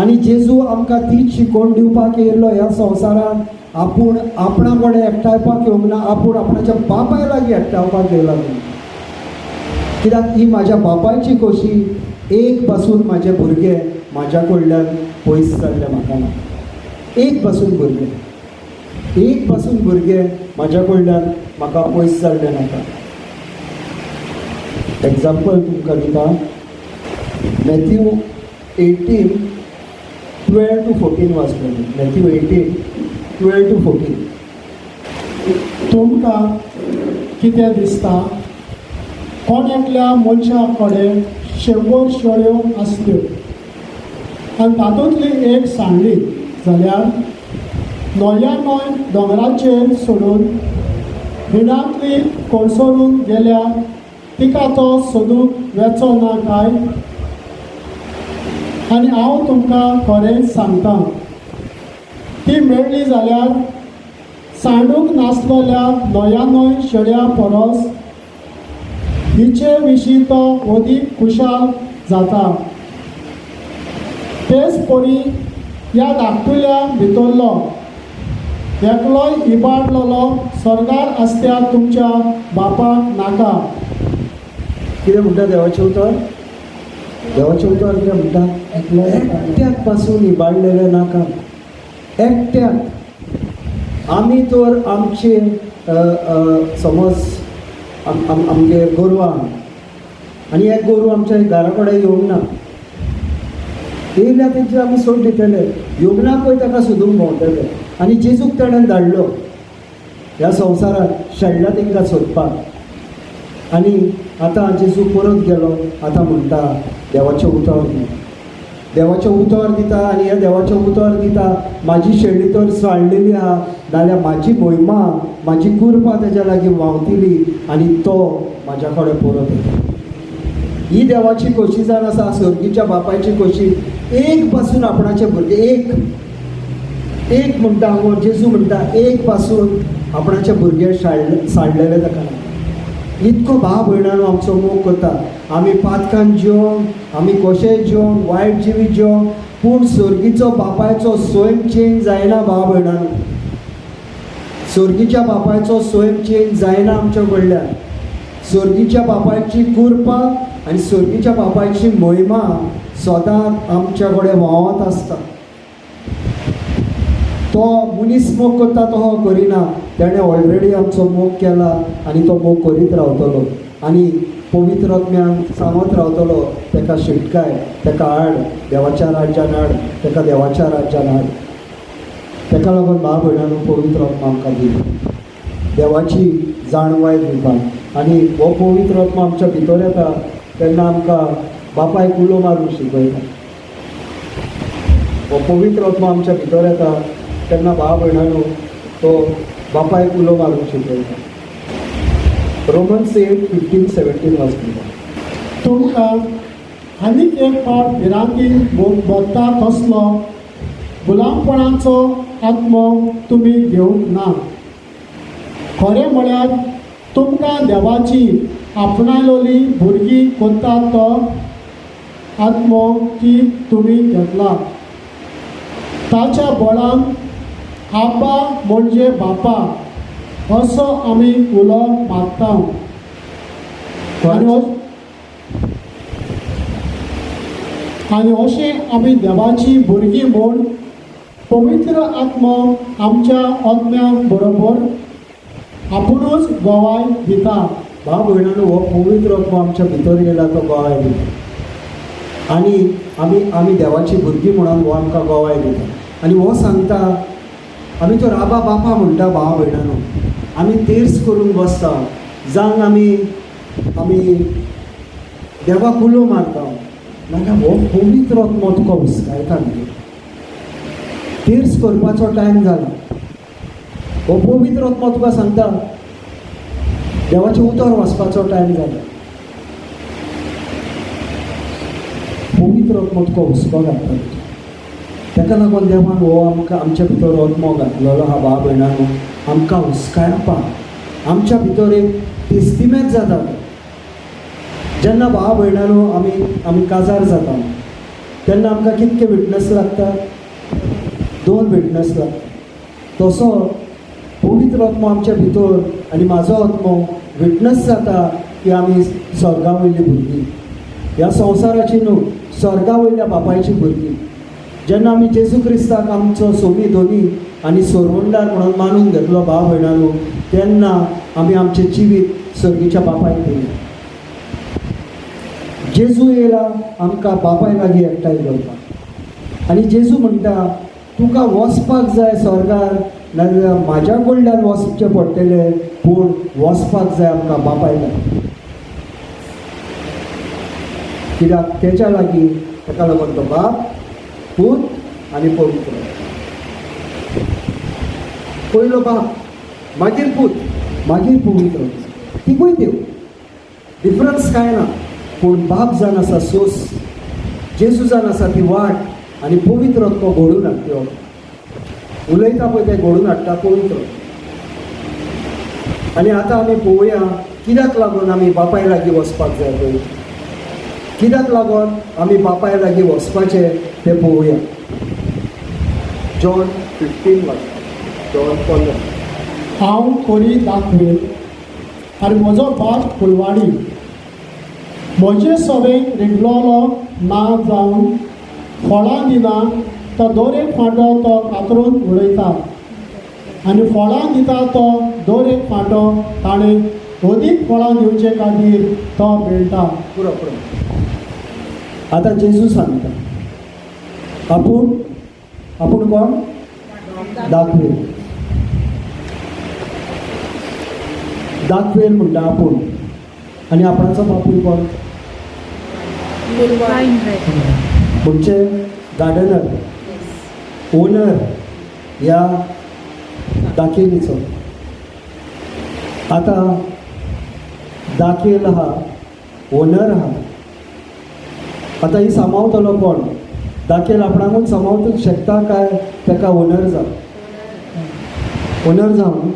आनी जेजू आमकां तीच शिकवण दिवपाक येयल्लो ह्या संवसारांत. आपूण आपणा कडेन एकठांयपाक येवंक ना, आपूण आपणाच्या बापाय लागीं एकठांवपाक येयला. कित्याक ही म्हाज्या बापायची खोशी, एक पासून म्हाजे भुरगे म्हाज्या कडल्यान पयस जाल्लें म्हाका ना. एक पासून भुरगें, एक पासून भुरगें म्हाज्या कडल्यान म्हाका पयस जाल्लें नाका. एग्जाम्पल तुमकां दिता, मॅथ्यू 18:12 to 14 वाचलें. Matthew 18:12 to 14. तुमकां कितें दिसता? कोण एकल्या मनशा कडेन 100 शेळ्यो आसल्यो आनी तातूंतली एक सांडली जाल्यार 99 दोंगराचेर सोडून रिणांतली कोळसरून गेल्यार तिका तो सोदूंक वेचो ना काय? आनी हांव तुमकां खरें सांगता, ती मेळ्ळी जाल्यार सांडूंक नासलेल्या 99 शेळ्यां परस हिचे विशीं तो अदीक खुशाल जाता. तेच परी ह्या धाकटुल्या भितरलो एकलोय इबाडलेलो स्वर्गार आसत्या तुमच्या बापाक नाका. कितें म्हणटा देवाचें उतर? देवाचें उतर कितें म्हणटा? एकट्याक पासून इबाडलेलें नाका, एकट्याक. आमी तर आमचे समज आम आम आमगे गोरवां आनी एक गोरू आमच्या घरा कडेन येवंक ना, येयल्या तेंचे आमी सोड दितले, येवंक ना पळय ताका सोदूंक भोंवतले. आनी जेजूक ताणें धाडलो ह्या संवसारांत शेणला तेंकां सोदपाक. आनी आतां जेजू परत गेलो, आतां म्हणटा देवाचें उतर दी, देवाचें उतर दिता. आनी हें देवाचें उतर दिता, म्हाजी शेळी तर सांडलेली आहा नाल्यार म्हाजी मोहिमा, म्हाजी कुरपा तेज्या लागीं व्हांवतली आनी तो म्हाज्या कडेन परत येता. ही देवाची खोशी जावन आसा, सर्गीच्या बापायची खोशी. एक पासून आपणाचे भुरगे, एक एक म्हणटा हांगा जेजू म्हणटा, एक पासून आपणाचे भुरगे सांडलेले ताका ना. इतको भाव भयणानो आमचो मोग करता. आमी पातकान जेवन, आमी कशेंय जेवन, वायट जिवीत जेवन, पूण सर्गीचो बापायचो स्वयं चेंज जायना. भाव भयणानो, सर्गीच्या बापायचो स्वयं चेंज जायना आमच्या कडल्यान. सर्गीच्या बापायची कृपा आनी सर्गीच्या बापायची महिमा सदांच आमच्या कडेन व्हांवत आसता. तो मनीस मोग करता तो करिना, तेणें ऑलरेडी आमचो मोग केला आनी तो मोग करीत रावतलो आनी पवित्र आत्म्यान सांगत रावतलो, ताका शिटकाय, ताका हाड देवाच्या राज्यान, हाड ताका देवाच्या राज्यान हाड. ताका लागून भाव भयणांनो, पवित्र आत्मा आमकां दिली देवाची जाणवाय दिवपाक. आनी हो पवित्र आत्मा आमच्या भितर येता तेन्ना आमकां बापायक उलो मारूंक शिकयता. हो पवित्र आत्मा आमच्या भितर येता तेन्ना भाव भयणांनो, तो बापायक उलो मारूंक शिकयता. रोमन्स 8:15-17 वाचता. तुमकां आनीक एक फावट भिरांती भोगता तसलो गुलामपणाचो आत्मो तुमी घेवंक ना. खरें म्हळ्यार तुमकां देवाची आपणायलोली भुरगीं करता तो आत्मो की तुमी घेतला. ताच्या बळान आब्बा म्हणजे बापा असो आमी उलो मारता. आनी अशें आमी देवाची भुरगीं म्हूण पवित्र आत्मो आमच्या आत्म्या बरोबर आपुणूच गवाय दिता. भाव भयणांनो, हो पवित्र आत्मो आमच्या भितर येयला, तो गवाय दिता आनी आमी देवाची भुरगीं म्हणून हो आमकां गवाय दिता. आनी हो सांगता, आमी तो राबा बापा म्हणटा. भाव भयणांनो, आमी तेर्स करून बसता, जावन आमी देवाक उलो मारता, नाल्यार हो पवित्र आत्मो तुका हुस्कायता. न्ही, तेर्स करपाचो टायम जाला. हो पवित्र आत्मो तुका सांगता, देवाचें उतर वाचपाचो टायम जाला. पवित्र आत्मो तुका हुस्को घालता. ताका लागून देवान हो आमकां आमच्या भितर आत्मो घातलेलो आहा. भाव भयणांनो, आमकां हुस्कायपाक आमच्या भितर एक तेस्तिमेंत जाता. जेन्ना भाव भयणांनो आमी काजार जाता तेन्ना आमकां कितके विटनस लागता? 2 विटनस लागता. तसो पवित्र आत्मो आमच्या भितर आनी म्हाजो आत्मो विटनस जाता की आमी स्वर्गा वयली भुरगीं, ह्या संवसाराची न्हू. स्वर्गा वयल्या बापायची भुरगीं. जेन्ना आमी जेजू क्रिस्ताक आमचो सोमी धोनी आनी सोरवंडार म्हणून मानून घेतलो भाव भयणांनो, तेन्ना आमी आमचें जिवीत सर्गीच्या बापायक दिलें. जेजू येयला आमकां बापाय लागीं एकठांय करपाक. आनी जेजू म्हणटा तुका वचपाक जाय स्वर्गार, नाजाल्यार म्हाज्या कडल्यान वचचें पडटलें, पूण वचपाक जाय आमकां बापाय लागीं. कित्याक तेच्या लागीं ताका लागून तो बाप, पूत आनी पवित्र. पयलो बाप, मागीर पूत, मागीर पवित्र, तिगूय देव, डिफरन्स कांय ना. पूण बाप जावन आसा सोस, जेजू जावन आसा ती वाट, आनी पवित्र तो घडून हाडटा. उलयता पळय तें घडून हाडटा पवित्र. आनी आतां आमी पळोवया कित्याक लागून आमी बापाय लागीं वचपाक जाय पळय, कित्याक लागून आमी बापाय लागीं वचपाचें तें पळोवया. जॉन 15 वाचता, जॉन 15. हांव कोरी दाखवेल आनी म्हजो बाप फुलवाडी, म्हजे सवें रिगलोलो ना जावन फळां दिना तो दर एक फांटो तो कातरून उडयता, आनी फळां दिता तो दर एक फांटो ताणें अदीक फळां दिवचे खातीर तो मेळटा. पुरो पुरो. आतां जेजू सांगता आपूण, आपूण कोण? दाखवेल. दाखवेल म्हणटा आपूण. आनी आपणाचो बापूय कोण? म्हणजे गार्डनर, ओनर ह्या दाखेलीचो. आतां दाखेल आहा, ओनर आहा. आतां ही सांबाळतलो कोण? दाखेल आपणाकूच सांबाळूंक शकता काय ताका ओनर जाव? ओनर जावं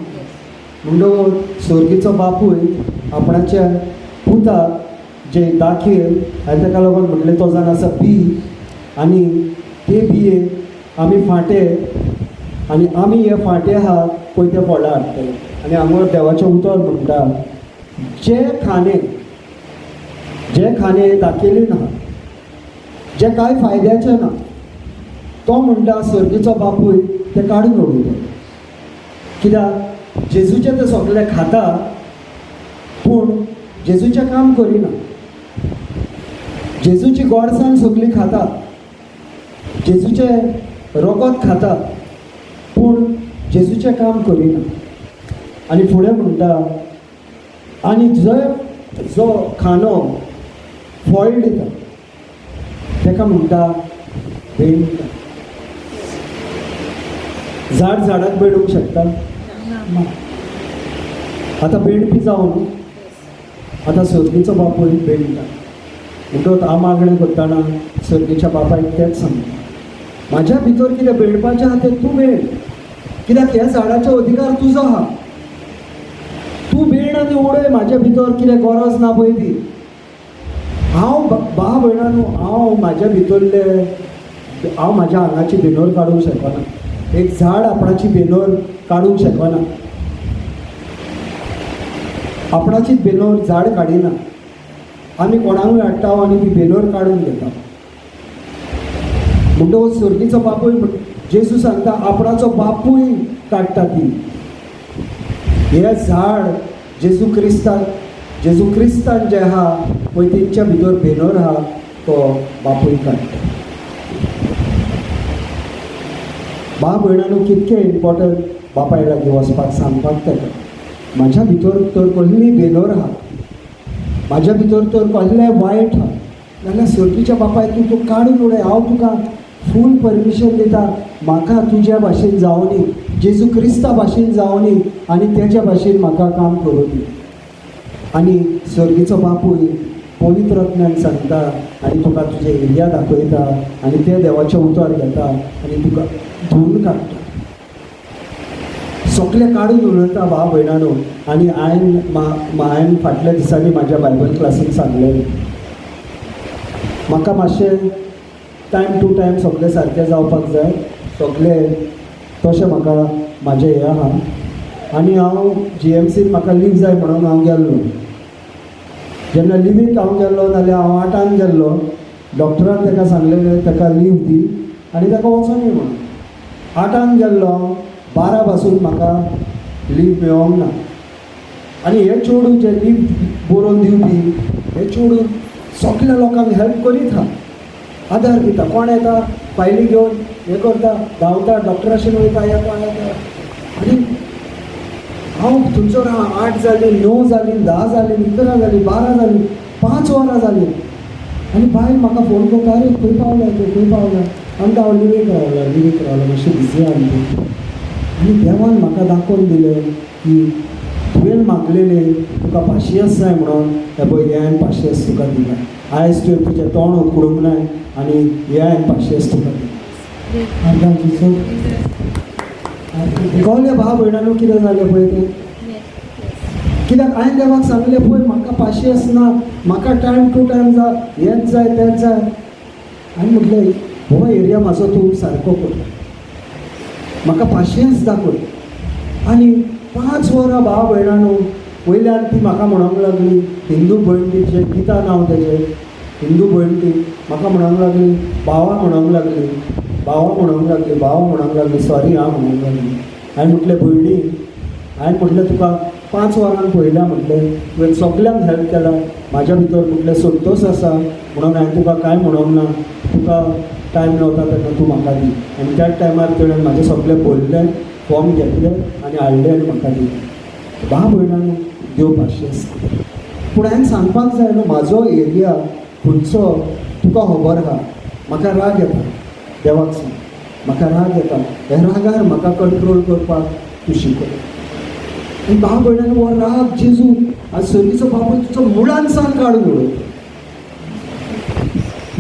म्हणटकूच स्वर्गीचो बापूय आपणाच्या पुताक जे दाखेल आनी ताका लागून म्हटलें तो जावन आसा बी, आनी ते बिये आमी फांटे, आनी आमी हे फांटे आहा पळय ते फळां हाडटले. आनी हांगा देवाचें उतर म्हणटा जे खाणे, जे खाणे दाखयली ना, जे कांय फायद्याचें ना, तो म्हणटा सर्गीचो बापूय ते काडून उडयता. कित्याक जेजूचें ते सगळे खाता पूण जेजूचें काम करिना. जेजूची गोडसाण सगळी खाता, जेजूचें रगत खाता पूण जेजूचें काम करिना. आनी फुडें म्हणटा आनी जंय जो खाणो फळ दिता ताका म्हणटा बेणटा. झाड झाडाक बेडूंक शकता? आतां बेणपी जावन न्हू, आतां सर्गीचो बापूय बेणटा. म्हणटकच हांव मागणें करतना सर्गीच्या बापायक तेंच सांगता, म्हाज्या भितर कितें बेणपाचें आहा तें तूं बेण, कित्याक ह्या झाडाचो अधिकार तुजो आहा. तूं बेण आनी उडय म्हाज्या भितर कितें गरज ना पळय ती. हांव बा भयणांनो, हांव म्हाज्या भितरले, हांव म्हाज्या आंगाची बेनोर काडूंक शकना. एक झाड आपणाची बेनोर काडूंक शकना, आपणाचीच बेनोर झाड काडिना. आमी कोणाकूय हाडटा आनी ती बेनोर काडून घेता. म्हणटकूच सर्गीचो बापूय जेजू सांगता आपणाचो बापूय काडटा ती. हें झाड जेजू क्रिस्तान, जेजू क्रिस्तान जें आहा पळय तेंच्या भितर बेनोर आहा तो बापूय काडटा. बा भयणांनो, कितकें इम्पोर्टंट बापाय लागीं वचपाक सांगपाक ताका, म्हाज्या भितर तर कसली बेनोर आहा, म्हाज्या भितर तर कसलें वायट आहा जाल्यार सर्गीच्या बापाय तूं तूं काडून उडय. हांव तुका फूल परमिशन दिता, म्हाका तुज्या भाशेन जावनी, जेजू क्रिस्ता भाशेन जावनी आनी तेज्या भाशेन म्हाका काम करूं दी. आनी सर्गीचो बापूय पवित्र आत्म्यान सांगता आनी तुका तुजें एरिया दाखयता आनी तें देवाचें उतर घेता आनी तुका धुवन काडटा, सगळें काडून उडयता भाव भयणांनो. आनी हांवें हांवें फाटल्या दिसांनी म्हाज्या बायबल क्लासीन सांगलेलें, म्हाका मातशें टायम टू टायम सगळें सारकें जावपाक जाय, सगळें तशें म्हाका म्हाजें हें आहा. आनी हांव जीएमसीन म्हाका लीव जाय म्हणून हांव गेल्लो. जेन्ना लिवीक हांव गेल्लो जाल्यार हांव 8 गेल्लो, डॉक्टरान ताका सांगलेलें ताका लीव दी आनी ताका वचोनी म्हणून. 8आंक गेल्लो हांव, 12 पासून म्हाका लीव मेळोंक ना. आनी हे चेडूं जे लीव बरोवन दिवपी, हे चेडूं सगल्या लोकांक हेल्प करीत आहा, आदार दिता. कोण येता फायली घेवन हें करता, धांवता, डॉक्टराशीन वयता, येता येता. आनी हांव थंयसर आहा, 8 जालीं, 9 जालीं, 10 जालीं, 11 जालीं, 12 जालीं, 5 वरां जालीं. आनी बायल म्हाका फोन करता, आरे खंय पावला तूं, खंय पावला? आमकां हांव लिवेक रावला, लिवेक रावला, मातशें बिजी आहा न्ही. आनी देवान म्हाका दाखोवन दिलें की तुवें मागलेलें तुका पाशियेंस जाय म्हणून, हें पळय हें हांवें पाशियेंस तुका दिलां. आयज तुवें तुजें तोंड उकडूंक नाय आनी हें हांवें पाशियेंस तुका दिलां. अर्दांचो. कळ्ळें भाव भयणांनो कितें जालें पळय तें? कित्याक हांवें देवाक सांगलें, पळय म्हाका पाशियेंस ना, म्हाका टायम टू टायम जाय, हेंच जाय तेंच जाय. हांवें म्हटलें हो एरिया म्हाजो तूं सारको कर, म्हाका पाशियेंस दाखय. आनी 5 वरां भाव भयणांनो वयल्यान ती म्हाका म्हणोंक लागली, हिंदू भयण तिचें गीता नांव तेजें, हिंदू भयण ती म्हाका म्हणोंक लागली, भावा म्हणोंक लागली, भावा म्हणोंक लागली, भावा म्हणोंक लागली, सॉरी आं म्हणोंक लागली. हांवें म्हटलें भयणी, हांवें म्हटलें तुका 5 वरां पळयल्या, म्हटलें तुवें सगल्यांक हेल्प केला, म्हाज्या भितर म्हटलें संतोश आसा म्हणून हांवें तुका कांय म्हणोंक ना, तुका टायम मेवता तेन्ना तूं म्हाका दी. आनी त्याच टायमार तुवें म्हाजें सगळें भरलें, फॉर्म घेतलें आनी हाडलें आनी म्हाका दिलें. भाव भयणांनो देव पाशियेंस. पूण हांवें सांगपाक जाय न्हू, म्हाजो एरिया खंयचो तुका खबर आहा. म्हाका राग येता, देवाक सांग म्हाका राग येता, ह्या रागार म्हाका कंट्रोल करपाक तूं शिकय. आनी भाव भयणांनो हो राग जेजू आज सर्गीचो बापूय तुजो मुळांसान काडून उडयतलो,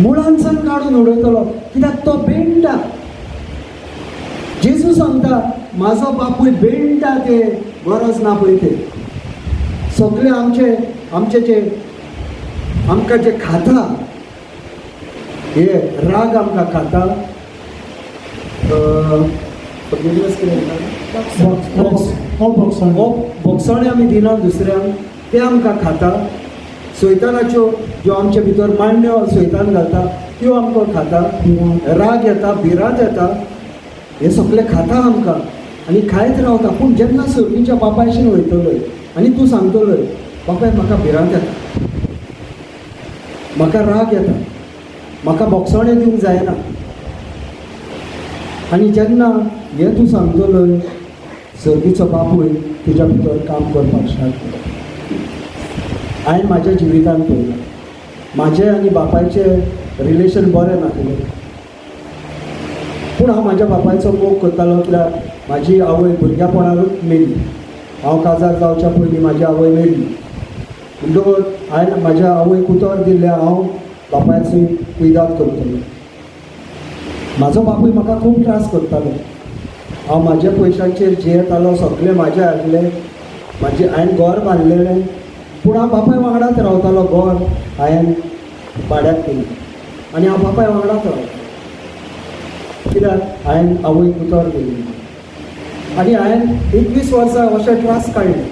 मुळांसान काडून उडयतलो. कित्याक तो बेणटा. जेजू सांगता म्हाजो बापूय बेणटा ते गरज ना पळय ते सगळे आमचे आमचे जे आमकां जे खाता हे राग आमकां खाता. Forgiveness कितें म्हणटा? हो बॉक्सां. हो बोगसणे आमी दिना दुसऱ्यांक, ते आमकां खाता. सैतानाच्यो ज्यो आमचे भितर मांडण्यो सैतान घालता त्यो आमकां खाता. राग येता, भिरांत येता, हे सगळे खाता आमकां आनी खायत रावता. पूण जेन्ना सर्गीच्या बापायशीन वयतलोय आनी तूं सांगतलोय, बापाय म्हाका भिरांत येता, म्हाका राग येता, म्हाका बोगसणें दिवंक जायना, आनी जेन्ना हें तूं सांगतलोय सर्गीचो बापूय तुज्या भितर काम करपाक स्टार्ट करता. हांवें म्हाज्या जिवितान पळयलां, म्हाजें आनी बापायचें रिलेशन बरें नासलें, पूण हांव म्हाज्या बापायचो मोग करतालो, कित्याक म्हाजी आवय भुरग्यापणारूच मेली. हांव काजार जावच्या पयलीं म्हाजी आवय मेली. म्हणटकूच हांवें म्हाज्या आवयक उतर दिल्लें हांव बापायची कुयदाद करतलो. म्हाजो बापूय म्हाका खूब त्रास करतालो. हांव म्हाज्या पयशांचेर जियेतालो, सगळें म्हाजें आसलें, म्हाजें हांवें घर बांदलेलें, पूण हांव बापाय वांगडाच रावतालो. घर हांवें भाड्याक दिलें आनी हांव बापाय वांगडाच रावतालो, कित्याक हांवें आवयक उतर दिल्लें. आनी हांवें 21 वर्सां अशे त्रास काडले.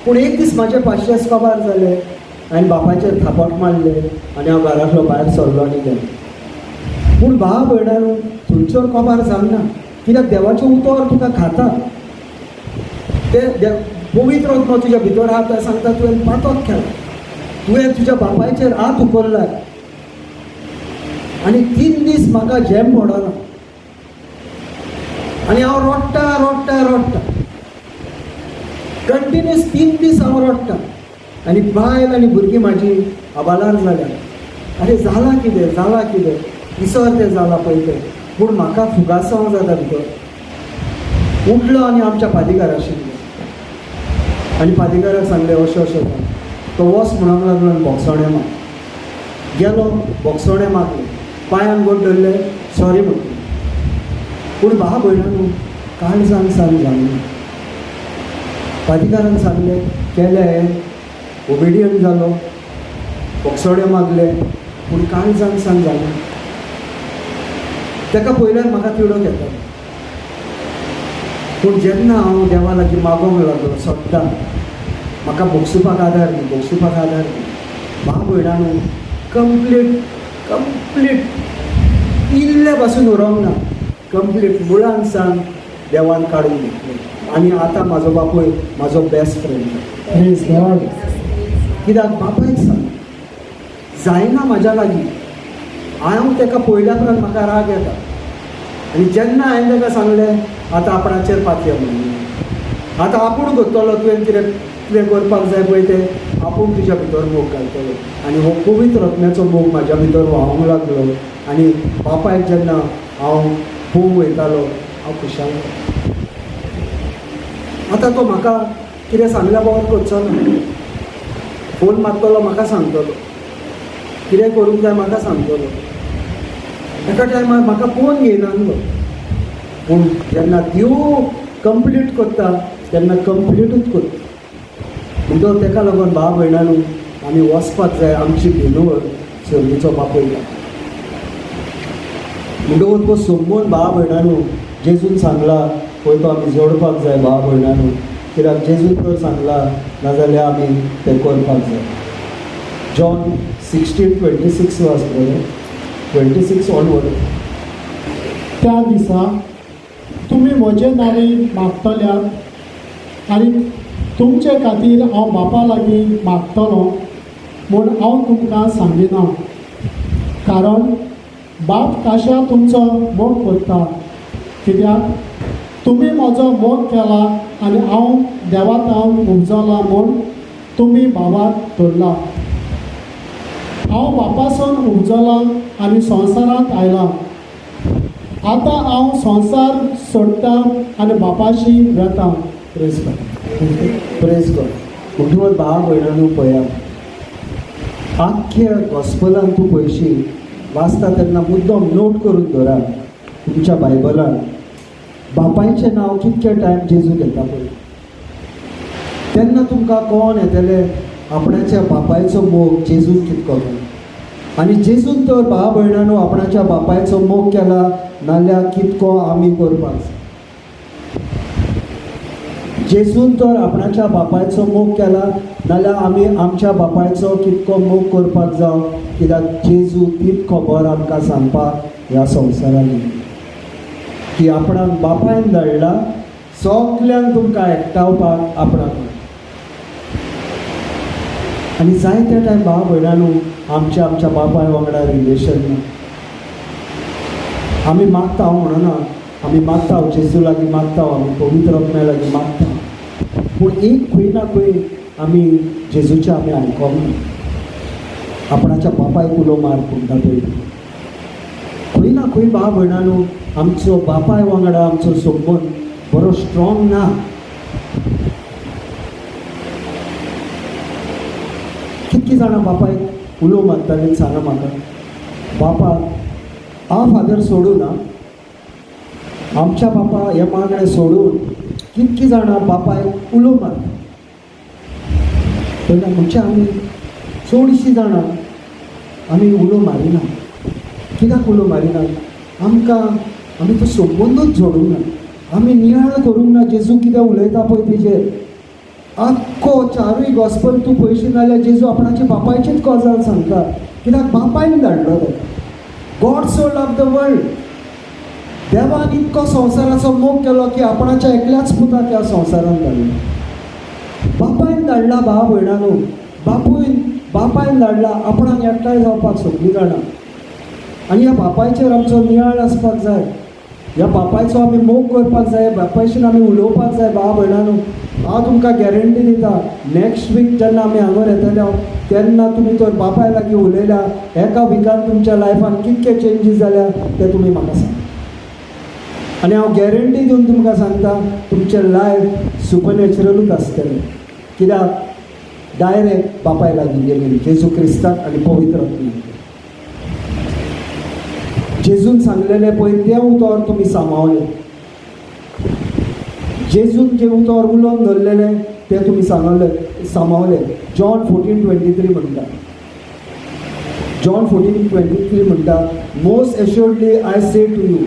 पूण एक दीस म्हाजे पाशियेंस काबार जालें, हांवें बापायचेर थापट मारलें आनी हांव घरांतलो भायर सरलो आनी गेलो. पूण भाव भयणांनो थंयसर काबार जावना, कित्याक देवाचें उतर तुका खाता. ते पवित्र आत्मा तुज्या भितर आहा, ते सांगता तुवें पातक केलां, तुवें तुज्या बापायचेर हात उखल्ला. आनी 3 दीस म्हाका झेम पडना आनी हांव रडटा रडटा रडटा कंटिन्युअस 3 दीस हांव रडटा. आनी बायल आनी भुरगीं म्हाजी अबालार जाल्या, अरे जालां कितें, जालां कितें, इसर तें जालां पळय तें. पूण म्हाका फुगासांव जाता भितर. उठलो आनी आमच्या पादिकाराशिल्लो आनी पादिकाराक सांगलें अशें अशें जालें. तो वच म्हणूंक लागलो आनी बोगसणें माग. गेलो, बोगसणें मागलें, पांयान गोड धरलें, सॉरी म्हटलें. पूण भाव भयणांनो काळजान सावन जालें. पादिकारान सांगलें केलें हें, ओबिडियंट जालो, बोगसणें मागलें, पूण काळजान सावन जालें. ताका पळयल्यार म्हाका तिडक येतालो. पूण जेन्ना हांव देवा लागीं मागोंक लागलो सद्दां, म्हाका बोगसुपाक आदार दी, बोगसुपाक आदार दी, भाव भयणांनो कंप्लीट कंप्लीट इल्ले पासून उरोंक ना, कंप्लीट मुळान सावन देवान काडून घेतलें. आनी आतां म्हाजो बापूय म्हाजो बेस्ट फ्रेंड. Praise God. कित्याक बापायक सांग जायना म्हाज्या लागीं, हांव ताका पळयल्या उपरांत म्हाका राग येता. आनी जेन्ना हांवें ताका सांगलें आतां आपणाचेर पातया म्हणून, आतां आपूण करतलो, तुवें कितें कितें करपाक जाय पळय तें आपूण तुज्या भितर मोग घालतलो. आनी हो पवित्र आत्म्याचो मोग म्हाज्या भितर व्हांवूंक लागलो. आनी बापायक जेन्ना हांव पळोवंक वयतालो हांव खुशाल. आतां तो म्हाका कितें सांगल्या बगर करचो ना. फोन मारतलो म्हाका सांगतलो, कितें करूंक जाय म्हाका सांगतलो. एका टायमार म्हाका फोन घेयना आसलो, पूण जेन्ना देव कंप्लीट करता तेन्ना कंप्लिटूच करता. म्हणटकच तेका लागून भाव भयणांनो आमी वचपाक जाय आमची भिनूर सर्गीचो बापूय. म्हणटकच तो संबंद भाव भयणांनो जेजून सांगला पळय तो आमी जोडपाक जाय भाव भयणांनो. कित्याक जेजून तर सांगला, नाजाल्यार आमी तें करपाक जाय. जॉन 16:26 वाच बरें, 26 ऑनवर्ड. त्या दिसा तुमी म्हजे नांवी मागतल्यात आनी तुमचे खातीर हांव बापा लागीं मागतलो म्हूण हांव तुमकां सांगिना, कारण बाप काशा तुमचो मोग करता, कित्याक तुमी म्हजो मोग केला आनी हांव देवा थावन उपजला म्हूण तुमी भावाक धरला. हांव बापासून उपजला आनी संवसारांत आयला. आतां हांव संवसार सोडटा आनी बापाशी वेता. प्रेज गॉड, प्रेज गॉड. म्हणटकच भाव भयणांनो पळया, आख्ख्या गॉस्पलान तूं पळयशी वाचता तेन्ना मुद्दम नोट करून दवरात तुमच्या बायबलान बापायचें नांव कितके टायम जेजू घेता पळय. तेन्ना तुमकां कोण येतलें आपणाच्या बापायचो मोग जेजून कितको केला. आनी जेजून तर भाव भयणांनो आपणाच्या बापायचो मोग केला, नाल्यार कितको आमी करपाक जाय. जेजून तर आपणाच्या बापायचो मोग केला, नाल्यार आमी आमच्या बापायचो कितको मोग करपाक जावं. कित्याक जेजू तीच खबर आमकां सांगपाक ह्या संवसारान येयलो की आपणाक बापायन धाडला सगल्यांक तुमकां एकठावपाक आपणाक. आनी जायते टायम भाव भयणांनो आमच्या आमच्या बापाय वांगडा रिलेशन ना. आमी मागता, हांव म्हणना, आमी मागता, जेजू लागीं मागता, आमी पवित्र आत्म्या लागीं मागता, पूण एक खंय ना खंय आमी जेजूचें आमी आयकोंक ना. आपणाच्या बापायक उलो मार म्हणटा पळय, खंय ना खंय भाव भयणांनो आमचो बापाय वांगडा आमचो संबंद बरो स्ट्रॉंग ना. कितकीं जाणां बापायक उलो मारतालीं सांगा म्हाका, बापा हांव फादर सोडून आं, आमच्या बापा हें मागणें सोडून कितकीं जाणां बापायक उलो मारता तेन्ना? म्हणजे आमी चडशीं जाणां आमी उलो मारिना. कित्याक उलो मारिना? आमकां आमी तो संबंदूच जोडूंक ना, आमी नियाळ करूंक ना जेजू कितें उलयता पळय तेजेर. आख्खो चारूय गॉस्पल तूं पळयशी जाल्यार जेजू आपणाच्या बापायचीच गजाल सांगता, कित्याक बापायन धाडलो ताका. God so love the world, देवान इतको संवसाराचो मोग केलो की आपणाच्या एकल्याच पुताक ह्या संवसारान धाडलो. बापायन धाडला भाव भयणानो, बापूय बापायन धाडला आपणाक एकठांय जावपाक सगळीं जाणां. आनी ह्या बापायचेर आमचो नियाळ आसपाक जाय, ह्या बापायचो आमी मोग करपाक जाय, बापायशीन आमी उलोवपाक जाय. भाव भयणानो, हांव तुमकां गॅरंटी दिता, नेक्स्ट वीक जेन्ना आमी हांगा येतले तेन्ना तुमी तर बापाय लागीं उलयल्या एका विकान तुमच्या लायफान कितके चेंजीस जाल्या ते तुमी म्हाका सांगा. आनी हांव गॅरंटी दिवन तुमकां सांगता, तुमचें लायफ सुपरनॅचरलूच आसतलें. कित्याक डायरेक्ट बापाय लागीं गेली जेजू क्रिस्ताक आनी पवित्र आत्म्याक. जेजून सांगलेलें पळय तें उतर तुमी सांबाळलें, जेजून जें उतर उलोवन दवरलेलें तें तुमी सांगलें सांबाळलें. जॉन 14:23 म्हणटा, जॉन 14:23 म्हणटा, "Most assuredly I say to you,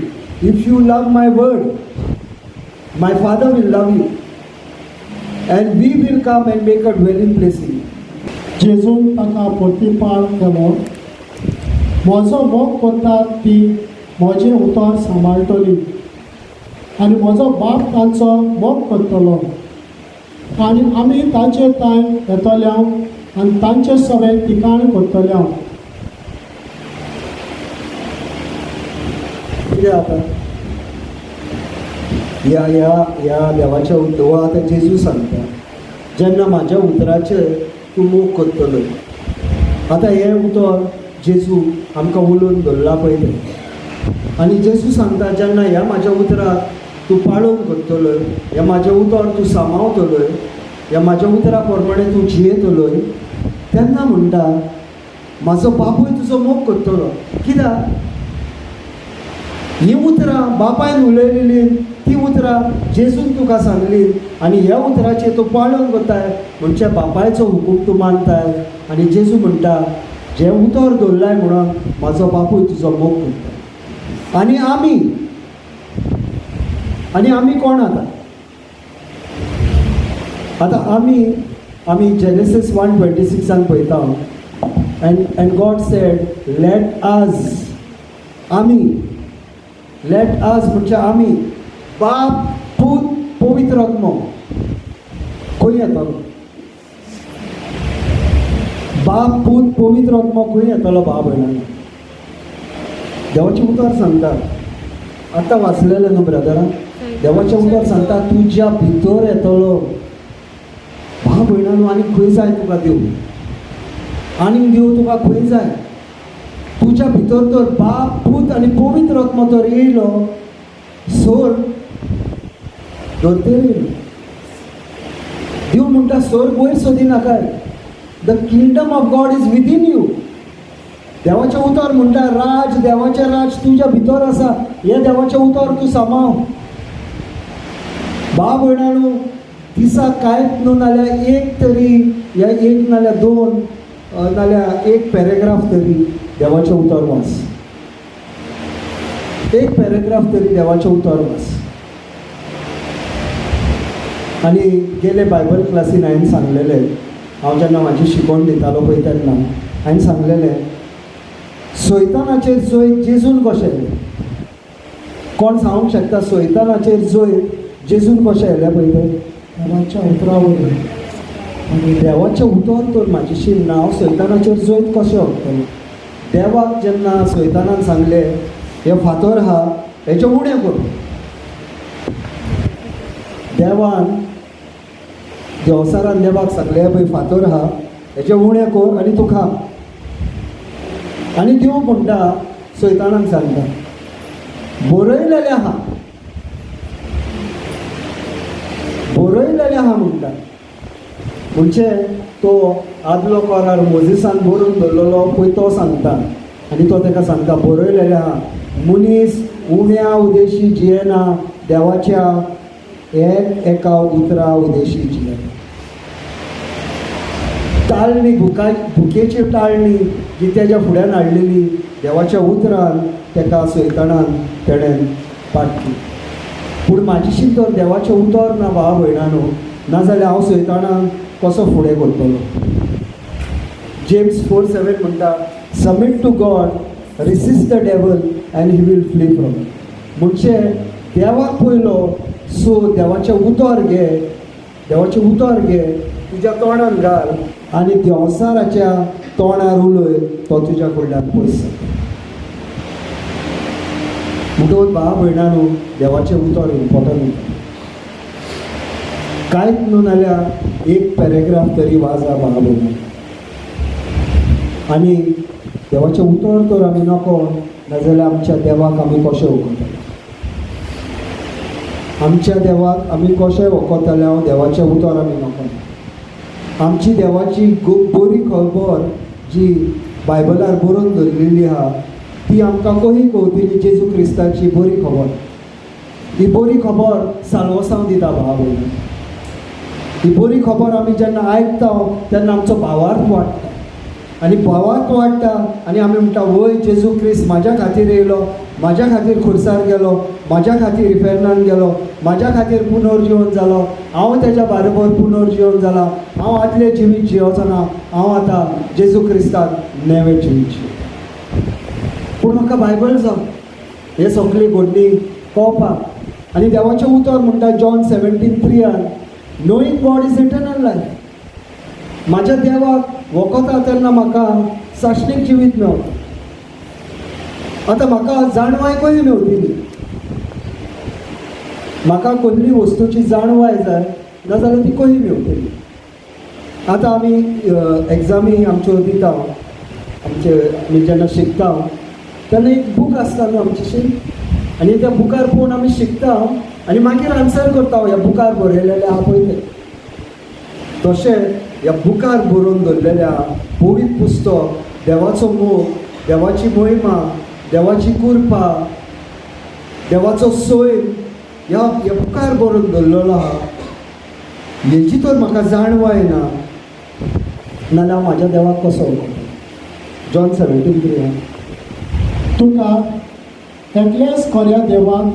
if you love my word, my Father will love you and we will come and make a dwelling place in." जेजून ताका प्रतिपाळ केलो, म्हजो मोग करतात ती म्हजें उतर सांबाळटली आनी म्हजो बाप तांचो मोग करतलो आनी आमी तांचे तांय येतल्या आनी तांचे सगळें ठिकाण करतल्या. कितें जाता ह्या ह्या ह्या देवाच्या उतर आतां जेजू सांगता, जेन्ना म्हाज्या उतराचेर तूं मोग करतलो. आतां हें उतर जेजू आमकां उलोवन दवरलां पळय तें. आनी जेजू सांगता, जेन्ना ह्या म्हाज्या उतराक तूं पाळून करतलोय, ह्या म्हाजें उतर तूं सांबाळतलोय, ह्या म्हाज्या उतरा प्रमाणे तूं जियेतलोय, तेन्ना म्हणटा म्हाजो बापूय तुजो मोग करतलो. कित्याक हीं उतरां बापायन उलयलेलीं, तीं उतरां जेजून तुका सांगली आनी ह्या उतराचें तूं पाळन करताय म्हणजे बापायचो हुकूम तूं मानताय. आनी जेजू म्हणटा, जें उतर दवरलाय म्हणून म्हाजो बापूय तुजो मोग करता. आनी आमी कोण आतां? आतां आमी जेनेसीस 1:26 पळयता, And God said, let us, आमी, let us म्हणजे आमी, बाप, पूत, पवित्र आत्मो खंय येतलो? बाप, पूत, पवित्र आत्मो खंय येतलो? भाव भयणांनो, देवाचें उतर सांगता, आतां वाचलेलें न्हू ब्रदरान, देवाचें उतर सांगता तुज्या भितर येतलो. भाव भयणांनो, आनी खंय जाय तुका देव? आनीक देव तुका खंय जाय? तुज्या भितर तर बाप, पूत आनी पवित्र आत्मो तर येयलो, सोर धरतेर येयलो. देव म्हणटा, सोर वयर सोदिनाकाय. The kingdom of God is within you. देवाचें उतर म्हणटा, राज, देवाचें राज तुज्या भितर आसा. हें देवाचें उतर तूं सांबाळ. भाव भयणांनो, दिसाक कांयच न्हू नाल्यार एक तरी, या एक नाल्यार दोन, नाल्यार एक पॅरेग्राफ तरी देवाचें उतर वाच. एक पॅरेग्राफ तरी देवाचें उतर वाच. आनी गेले बायबल क्लासीन हांवें सांगलेलें, हांव जेन्ना म्हाजी शिकवण दितालो पळय तेन्ना हांवें सांगलेलें, सैतानाचेर जैत जेजून कशें येयलें? कोण सांगूंक शकता, सैतानाचेर जैत जेजून कशें येयलें पळय तें? देवाच्या उतरा वरवीं. आनी देवाचें उतर तर म्हाजेशी नांव सैतानाचेर जैत कशें व्हरतलें? देवाक जेन्ना सैतानान सांगलें, हे फातर आहा, हेचे उणें कर, देवान देवसारान देवाक सांगलें, पळय फातर आहा, हेचे उणें कर आनी तूं खा. आनी देव म्हणटा, सैतानाक सांगता, बरयलेलें आहा, बरयलेलें आहा म्हणटा. म्हणजे तो आदलो करार मोजिसान बरोवन दवरलेलो पळय, तो सांगता आनी तो ताका सांगता, बरयलेलें आहा, मनीस उण्या उदेशी जियेना, देवाच्या एक एका उतरा उदेशी जियेना. टाळणी, भुकेची टाळणी जी तेज्या फुड्यान हाडलेली, देवाच्या उतरान ताका सैतानान तेणेन पाटली. पूण म्हाजेशी तर देवाचें उतर ना भाव भयणानो, नाजाल्यार हांव सैतानाक कसो फुडें करतलो? जेम्स 4:7 म्हणटा, Submit to God, resist the devil and he will flee from. म्हणजे देवाक पयलो, सो देवाचें उतर घे, देवाचें उतर घे, तुज्या तोंडान घाल आनी देंवचाराच्या तोंडार उलय, तो तुज्या कडल्यान पयस जाता. म्हणटकूच भाव भयणानो, देवाचें उतर इम्पोर्टंट. कांयच न्हू नाल्यार एक पॅरेग्राफ तरी वाचा भाव भयणानो. आनी देवाचें उतर तर आमी नको, नाजाल्यार आमच्या देवाक आमी कशें वखतले? आमच्या देवाक आमी कशें वखतले? हांव देवाचें उतर आमी नको. आमची देवाची बरी खबर जी बायबलार बरोवन दवरलेली आहा, ती आमकां कही कवतली? जेजू क्रिस्ताची बरी खबर, ही बरी खबर साल्वसांव दिता. भाव भयण, ही बरी खबर आमी जेन्ना आयकता तेन्ना आमचो भावार्थ वाडटा आनी भावार्थ वाडटा आनी आमी म्हणटा, वय, जेजू क्रिस्त म्हाज्या खातीर येयलो, म्हाज्या खातीर खुर्सार गेलो, म्हाज्या खातीर इफेर्नान गेलो, म्हाज्या खातीर पुनर्जिवन जालो. हांव तेज्या बारोबर पुनर्जिवन जाला. हांव आदलें जिवीत जियोचो ना. हांव आतां जेजू क्रिस्तान नवें जिवीत जियेता. पूण म्हाका बायबल जाव हे सगळी घडणी कळपाक. आनी देवाचें उतर म्हणटा John 17:3 knowing God is eternal life. म्हाज्या देवाक वखता तेन्ना म्हाका सासणीक जिवीत मेवता. आतां म्हाका जाणवाय खंय मेवतली? म्हाका कसली वस्तूची जाणवाय जाय नाजाल्यार ती खंय मेवतली? आतां आमी एग्जामी आमच्यो दिता, आमचे आमी जेन्ना शिकता तेन्ना एक बूक आसता न्हू आमच्याशी, आनी त्या बुकार पळोवन आमी शिकता आनी मागीर आन्सर करता ह्या बुकार बरयलेलें आहा पळय तें. तशें ह्या बुकार बरोवन दवरलेल्या पवित्र पुस्तक, देवाचो मोग, देवाची मोहिमा, देवाची कृपा, देवाचो सैम ह्या ह्या बुकार बरोवन दवरलेलो आहा. हेजी तर म्हाका जाणवाय ना नाल्यार हांव म्हाज्या देवाक कसो वळखतलो? जॉन 17:3. तुका एकल्याच खऱ्या देवाक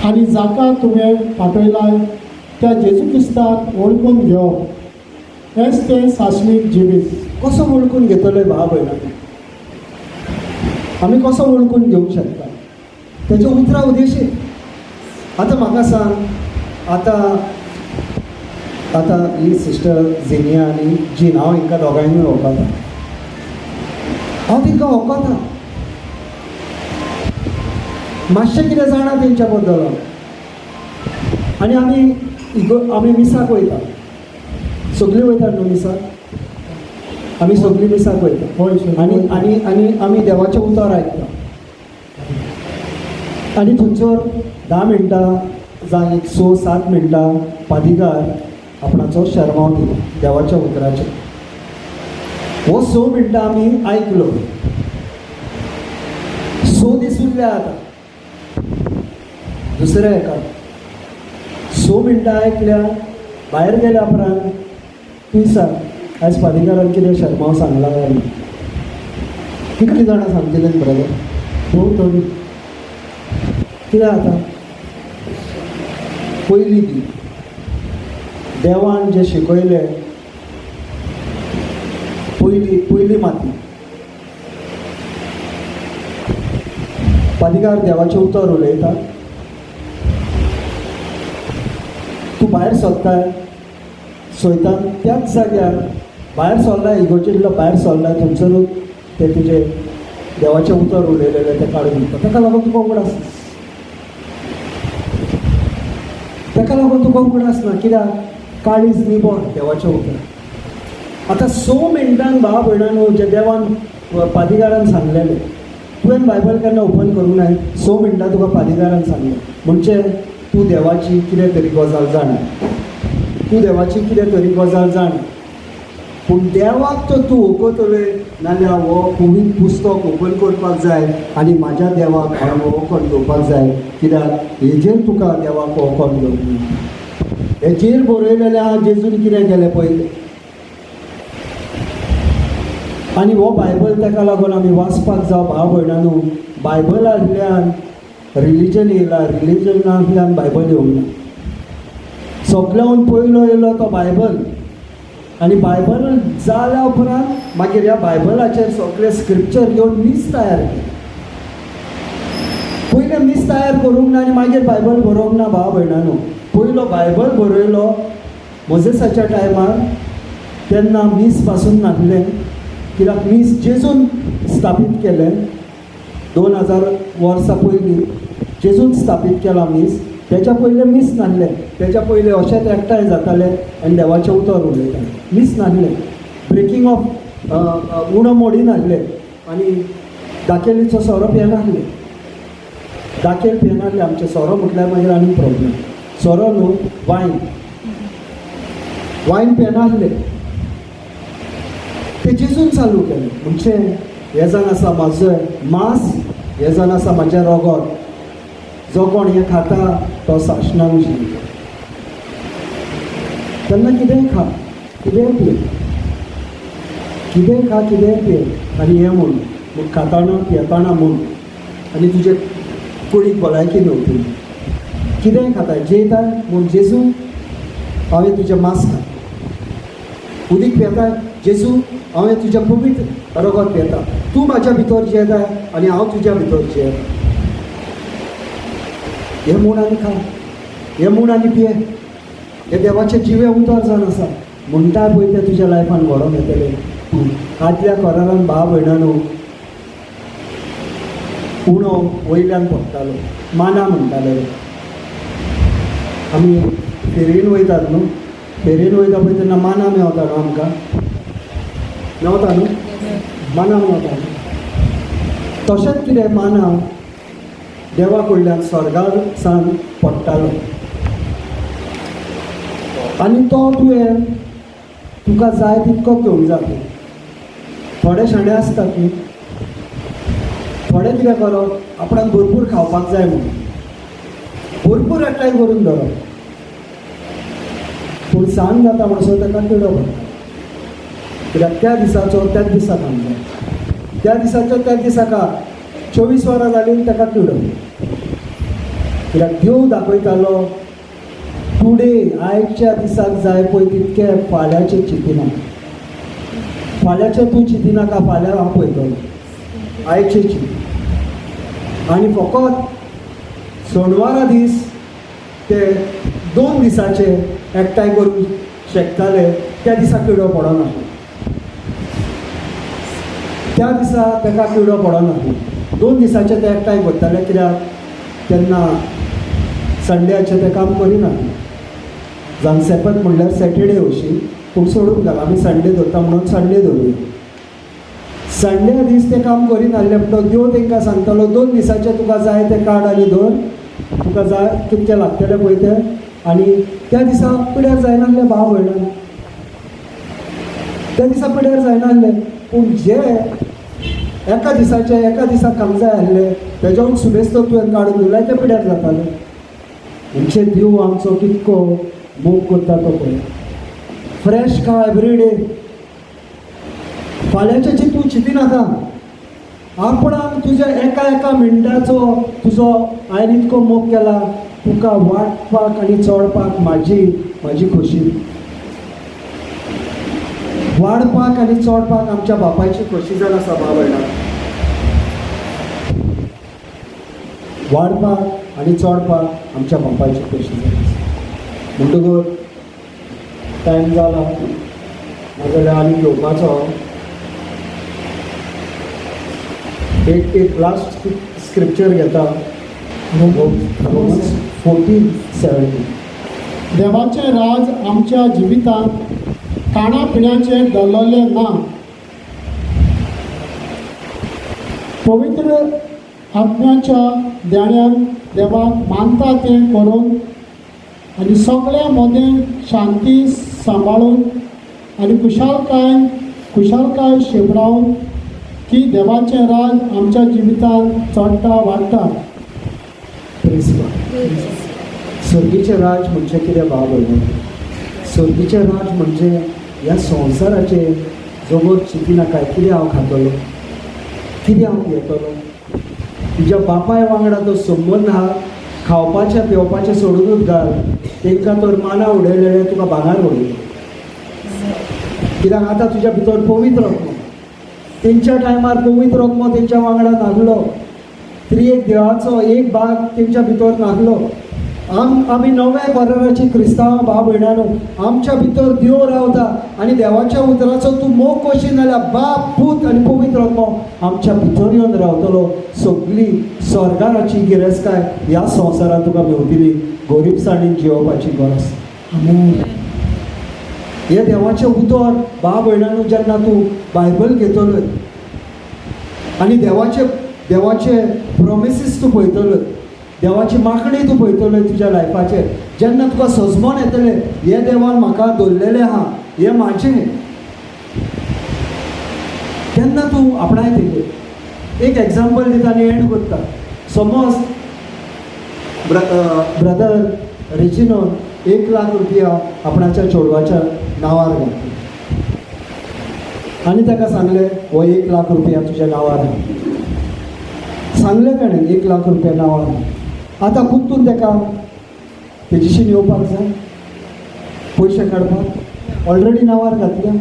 आनी जाका तुवें पाठयलाय त्या जेजू क्रिस्ताक वळखून घेवप हेंच तें सासणीक जिवीत. कसो वळखून घेतले भाव भयणांनी? आमी कसो वळखून घेवंक शकता? तेच्या उतरां उदेशी. आतां म्हाका सांग, आतां आतां ही सिस्टर झिनिया आनी जीन, हांव हांकां दोगांयनूय वळखता, हांव तांकां वळखता, मातशें कितें जाणा तेंच्या बद्दल हांव. आनी आमी मिसाक वयता, सगळीं वयतात न्हू मिसाक? आमी सगळीं मिसाक वयता. हय सर. आनी आनी आनी आमी देवाचें उतर आयकता आनी थंयसर 10 मिनटां जावं एक 6-7 मिनटां पादिगार आपणाचो शेरमांव दिलो देवाच्या उतराचेर. हो 6 मिनटां आमी आयकलो. 6 दीस उरले आतां दुसऱ्या हेका. 6 मिनटां आयकल्या, भायर गेल्या उपरांत तूं सांग, आयज पादिगारान कितें शेरमांव सांगला काय ना? कितलीं जाणां सांगतलीं ब्रदर? भोव थोडी. कितें जाता? पयली दी देवान जें शिकयलें, पयली पयली माती पादिगार देवाचें उतर उलयता, तूं भायर सरताय, सैतान त्याच जाग्यार भायर सरलाय, इगोर्जेंतलो भायर सरलाय, थंयसरूच ते तुजें देवाचें उतर उलयलेलें तें काडून दिता. ताका लागून तुका उगडास, ताका लागून तुका उगडास ना. कित्याक? काळीज निबळ देवाचें उतर. आतां 6 मिनटान भाव भयणांनो, जे देवान पादिगारान सांगलेलें, तुवें बायबल केन्ना ओपन करूंक नाय, 6 मिनटां तुका पादिगारान सांगलें म्हणजे तूं देवाची कितें तरी गजाल जाणा, तूं देवाची कितें तरी गजाल जाणा. पूण देवाक तर तूं वळखतले नाल्यार हो पवित्र पुस्तक ओपन करपाक जाय आनी म्हाज्या देवाक हांवें वळखून घेवपाक जाय. कित्याक हेजेर तुका देवाक वळखून घेवंक मेळटा. हेजेर बरयलेलें आहा जेजून कितें केलें पयलें. आनी हो बायबल ताका लागून आमी वाचपाक जाव भाव भयणांनो. बायबलांतल्यान रिलीजन येयला, रिलीजनांतल्यान बायबल येवंक ना. सगळ्याहून पयलो येयलो तो बायबल, आनी बायबल जाल्या उपरांत मागीर ह्या बायबलाचेर सगळे स्क्रिप्चर घेवन मीस तयार केलें. पयलें मीस तयार करूंक ना आनी मागीर बायबल बरोवंक ना भाव भयणांनो. पयलो बायबल बरयलो मोजेसाच्या टायमार, तेन्ना मीस पासून नासलें. कित्याक मीस जेजून स्थापीत केलें. 2000 वर्सां पयलीं जेजून स्थापीत केला मीस. तेच्या पयलें मीस नासलें. तेच्या पयलें अशेंच एकठांय जाताले आनी देवाचें उतर उलयताले. मीस नासलें, ब्रेकींग ऑफ उणो मोडी नासलें आनी दाखेलीचो सोरो पियेनासले, दाखेल पियेनासले. आमचे सोरो म्हटल्यार मागीर आनी प्रॉब्लम. सोरो न्हू, वायन, वायन पियेनासले. ते जेजून चालू केलें. म्हणजे हे जावन आसा म्हाजें मांस, हे जावन आसा म्हाजें रोगोत, जो कोण हें खाता तो सासणाक जियेता. तेन्ना कितेंय खा, कितेंय पिये, कितेंय खा, कितेंय पिये आनी हें म्हूण खाताना पियेताना म्हूण आनी तुजे कुडीक भलायकी मेवतली. कितेंय खाता, जेयता म्हूण जेजू हांवें तुजें मांस खाता. उदीक पियेताय, जेजू हांव हें तुज्या पवित्र रगत पियेता, तूं म्हाज्या भितर जियेताय आनी हांव तुज्या भितर जियेता. हें म्हूण आनी खा, हें म्हूण आनी पिये, हें देवाचें जिवें उतर जावन आसा म्हणटा पळय, तें तुज्या लायफान घडोवन येतलें. आदल्या करारान भाव भयणानो उणो वयल्यान पडटालो, माना म्हणटाले. आमी फेरयेन वयतात न्हू, फेरयेन वयता पळय तेन्ना माना मेवता न्हू आमकां, मेवता न्हू, माना मेवता न्हू. तशेंच कितें माना देवा कडल्यान स्वर्गार सान पडटालो आनी तो तुवें तुका जाय तितको घेवंक जाता. थोडे शाणे आसतात न्ही, थोडे कितें करप, आपणाक भरपूर खावपाक जाय म्हणून भरपूर एकठांय करून दवरप, पूण सांज जाता म्हणसर ताका किडो पडटा, कित्याक त्या दिसाचो त्याच दिसा खावंक जाय, त्या दिसाचो त्याच दिसा खा. 24 वरां जालीं ताका किडो, कित्याक देव दाखयतालो टुडे, आयच्या दिसाक जाय पळय तितकें, फाल्यांचें चिंतिना. फाल्यांचें तूं चिंतिनाका, फाल्यां हांव पळयतलो, आयचें चिंत. आनी फकत सोणवारा दीस ते 2 दिसाचे एकठांय करून शेकताले, त्या दिसा किडो पडनासलो, त्या दिसा ताका किडो पडनासलो. 2 दिसाचे ते एकठांय करताले, कित्याक तेन्ना संड्याचें तें काम करिनासलें. जावन सेपत म्हणल्यार सॅटर्डे अशी, पूण सोडून घाल, आमी संडे धरता म्हणून संडे धरुया. संडे दीस तें काम करिनासले म्हणटकच देव तांकां सांगतालो, 2 दिसाचें तुका जाय तें काड आनी धर, तुका जाय कितकें लागतलें पळय तें. आनी त्या दिसा पिड्यार जायनासलें भाव भयणां, त्या दिसा पिड्यार जायनासलें. पूण जे एका दिसाचें एका दिसा खावंक जाय आसलें, तेज्याहून सुबेस्त तुवें काडून दिल्यार तें पिड्यार जातालें. म्हणजे देव आमचो कितको मोग करता तो पळय. फ्रेश खा एवरी डे, फाल्यांचें चिंतू चिंतिनाका. आपणाक तुज्या एका एका मिनटाचो तुजो हांवें इतको मोग केला, तुका वाडपाक आनी चडपाक म्हाजी खोशी. वाडपाक आनी चडपाक आमच्या बापायची खोशी जावन आसा. भाव भयणां, वाडपाक आनी चडपाक आमच्या बापायची खोशी जावन आसा. म्हणटकूच टायम जाला, नाजाल्यार आनी घेवपाचो एक एक लास्ट स्क्रिप्चर घेता, रोमन्स 14:17. देवाचें राज आमच्या जिवितांत खाणा पिण्याचें दवरलें ना, पवित्र आत्म्याच्या देण्यान देवाक मानता तें करून आनी सगळ्या मदें शांती सांबाळून आनी खुशालकाय शिंपडावन की देवाचें राज आमच्या जिवितांत चडटा वाडटा. सर्गीचें राज म्हणजे कितें भाव भयणो? सर्गीचें राज म्हणजे ह्या संवसाराचें जगोर चिंतिनाकाय, कितें हांव खातलो, कितें हांव पियेतलो. तुज्या बापाय वांगडा तो संबंद आहा, खावपाचें पिवपाचें सोडुनूच घाल. तांकां तर माना उडयलेलें, तुका भांगर उडयलें, कित्याक आतां तुज्या भितर पवित्र आत्मो. तेंच्या टायमार पवित्र आत्मो तेंच्या वांगडा नासलो, त्रिएक देवाचो एक भाग तेंच्या भितर नासलो. आमी नव्या कराराची क्रिस्तांव भाव भयणानो, आमच्या भितर देव रावता आनी देवाच्या उतराचो तूं मोग कशी जाल्यार बाप, पूत आनी पवित्र आत्मो आमच्या भितर येवन रावतलो. सगळी स्वर्गाराची गिरेस्तकाय ह्या संवसारांत तुका मेवतली. गोरीबसाणीन जियोवपाची गरज. हे देवाचें उतर भाव भयणानो, जेन्ना तूं बायबल घेतलो आनी देवाचे प्रोमिसीस तूं पळयतलो, देवाची मागणी तूं पळयतलो तुज्या लायफाचेर, जेन्ना तुका सजमोन येतलें हे देवान म्हाका दवरलेलें आहा, हें म्हाजें, तेन्ना तूं आपणायतलें. एक एग्जाम्पल दिता आनी एंड करता. समज ब्रदर रेजिनोन 1 लाख रुपया आपणाच्या चेडवाच्या नांवार घातले आनी ताका सांगलें, हो 1 लाख रुपया तुज्या नांवार आहा. सांगलें ताणें 1 लाख रुपया नांवार आहा. आतां पुत्तून ताका तेजीशीन येवपाक जाय पयशे काडपाक. ऑलरेडी नांवार घातल्या.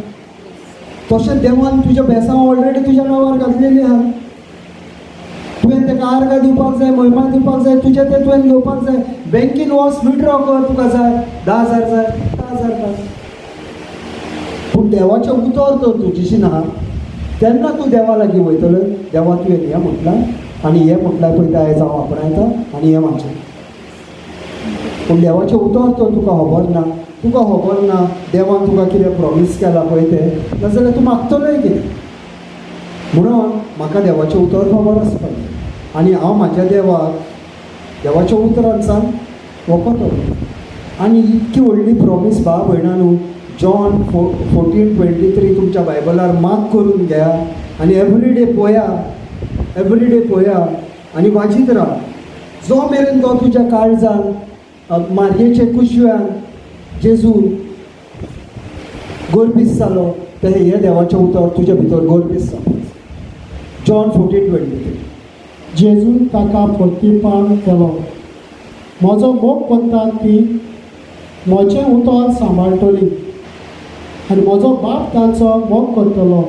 तशें देवान तुज्या बेसांव ऑलरेडी तुज्या नांवार घातलेली आहा. तुवें ताका आर्गां दिवपाक जाय, महिमा दिवपाक जाय, तुजें तें तुवें घेवपाक जाय. बँकेन वच, विड्रॉ कर. तुका जाय 10,000 जाय, 10,000 काड. पूण देवाचें उतर तर तुजेशी ना तेन्ना तूं देवा लागीं वयतलो. देवा, तुवें हें म्हटलां आनी हें म्हटल्यार पळय आयज हांव आपणायता आनी हें म्हाजें. पूण देवाचें उतर तर तुका खबर ना, तुका खबर ना देवान तुका कितें प्रॉमीस केलां पळय तें, नाजाल्यार तूं मागतलोय कितें? म्हणून म्हाका देवाचें उतर खबर आसपाक जाय आनी हांव म्हाज्या देवाक देवाच्या उतरान वखतलो. आनी इतकी व्हडली प्रॉमीस, भाव भयणानू, जॉन 14:23 तुमच्या बायबलार मार्क करून घेया आनी एवरी डे पळया, एवरी डे पळया आनी वाचीत राव. जो मेरेन तो तुज्या काळजान मारयेचे कुशव्यान जेजू गोरबीस जालो, ते हे देवाचें उतर तुज्या भितर गोरबीस जावपाक. जॉन 14:23. जेजून ताका प्रतिपान केलो, म्हजो मोग करता ती म्हजें उतर सांबाळटली आनी म्हजो बाप तांचो मोग करतलो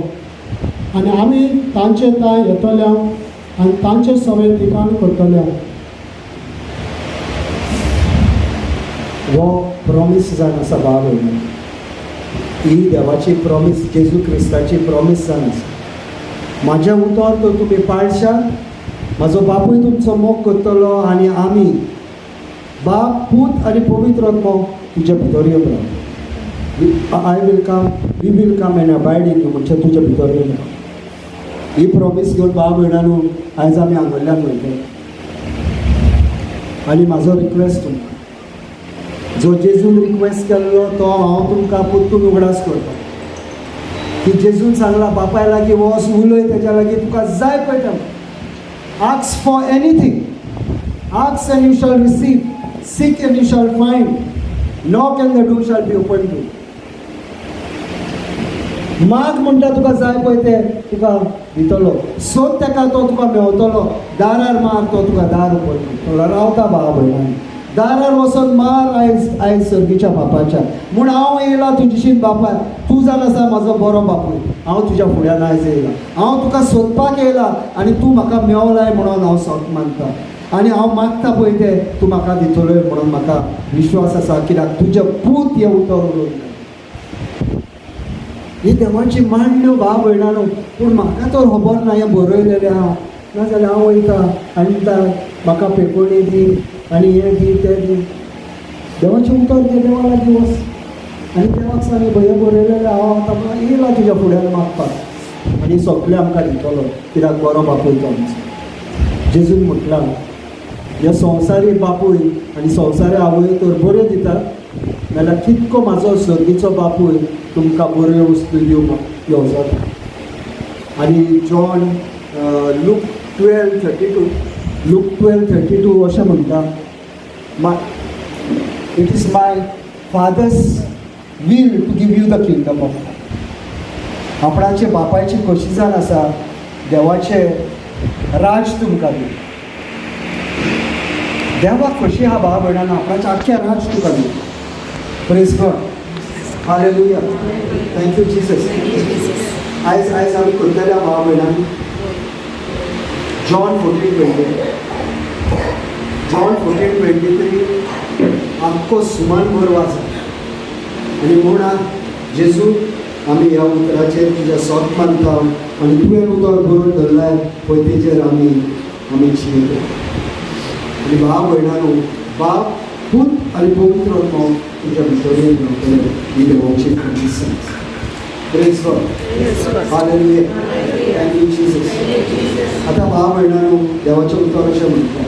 आनी आमी तांचे थांय येतल्या आनी तांचे सवें ठिकाण करतल्या. हो प्रॉमीस जावन आसा, भाव भयणां. ही देवाची प्रॉमीस, जेजू क्रिस्ताची प्रॉमीस जावन आसा. म्हाजें उतर तर तुमी पाळशात, म्हाजो बापूय तुमचो मोग करतलो आनी आमी बाप, पूत आनी पवित्र आत्मो तुज्या भितर येवन रावतलो. I will come, we will come and abide in you. म्हणजे तुज्या भितर येवन राव. ही प्रॉमीस घेवन, भाव भयणानू, आयज आमी हांगुल्ल्यान वयतले. आनी म्हाजो रिक्वेस्ट तुमकां, जो जेजून रिक्वेस्ट केल्लो तो हांव तुमकां परतून उगडास करता, की जेजून सांगला, बापाय लागीं वच, उलय तेज्या लागीं, तुका जाय पळय तें. Ask for anything. Ask and you shall receive, seek and you shall find, knock and the door shall be open to. माग म्हणटा, तुका जाय पळय तें तुका दितलो. सोद तेका, तो तुका मेवतलो. दारार मार, तो तुका दार ओपन करतलो. रावता, भाव भयणांनी, दारार वचोन मार आयज, आयज सर्गीच्या बापाच्या. म्हूण हांव येयला तुजेशीन. बापाय, तूं जावन आसा म्हाजो बरो बापूय. हांव तुज्या फुड्यान आयज येयला. हांव तुका सोदपाक येयला आनी तूं म्हाका मेवलाय म्हणून हांव सोद मानता आनी हांव मागता पळय तें तूं म्हाका दितलोय म्हणून म्हाका विश्वास आसा, कित्याक तुजें पूत हें उतर उलोवन. ही देवाची मांडण्यो, भाव भयणानो. पूण म्हाका तर खबर ना हें बरयलेलें आहा. नाजाल्यार हांव वयता आनी म्हणटा, म्हाका पेकोणी दी आनी हें दी, तें दी. देवाचें उतर घे, देवा लागीं वच आनी देवाक सांग, भंय बरयलेलें, हांव आतां येयला तुज्या फुड्यान मागपाक. आनी सगळें आमकां दितलो, कित्याक बरो बापूय तो आमचो. जेजून म्हटलां, हे संवसारी बापूय आनी संवसारी आवय तर बऱ्यो दितात, नाल्यार कितको म्हाजो सर्गीचो बापूय तुमकां बऱ्यो वस्तू दिवंक येवजता. आनी John Luke 12:32, Luke 12:32 अशें म्हणटा, मा "It is my Father's will to give you the kingdom of." आपणाचे बापायची खोशी जावन आसा देवाचें राज तुमकां दिवं. देवाक खोशी आहा, भाव भयणांनो, आपणाचें आख्खें राज तुका दिवं. Praise God. Hallelujah. Thank you Jesus. आयज आयज आमी करतले, भाव भयणांनी, John 14:20, John 14:23 आख्खो सुमान भर वाचा आनी म्हणा, जेजू, आमी ह्या उतराचेर तुज्या सोत मानता आनी तुवें उतर बरोवन धरलाय पळय तेजेर आमी आमी जियेता. आनी भाव भयणानो, बाप, पूत आनी पवित्र आत्मो तुज्या भितर येवन रावतले. ही देवाची promise. Praise God. Hallelujah. Thank you Jesus. आतां भाव भयणानो, देवाचें उतर अशें म्हणटा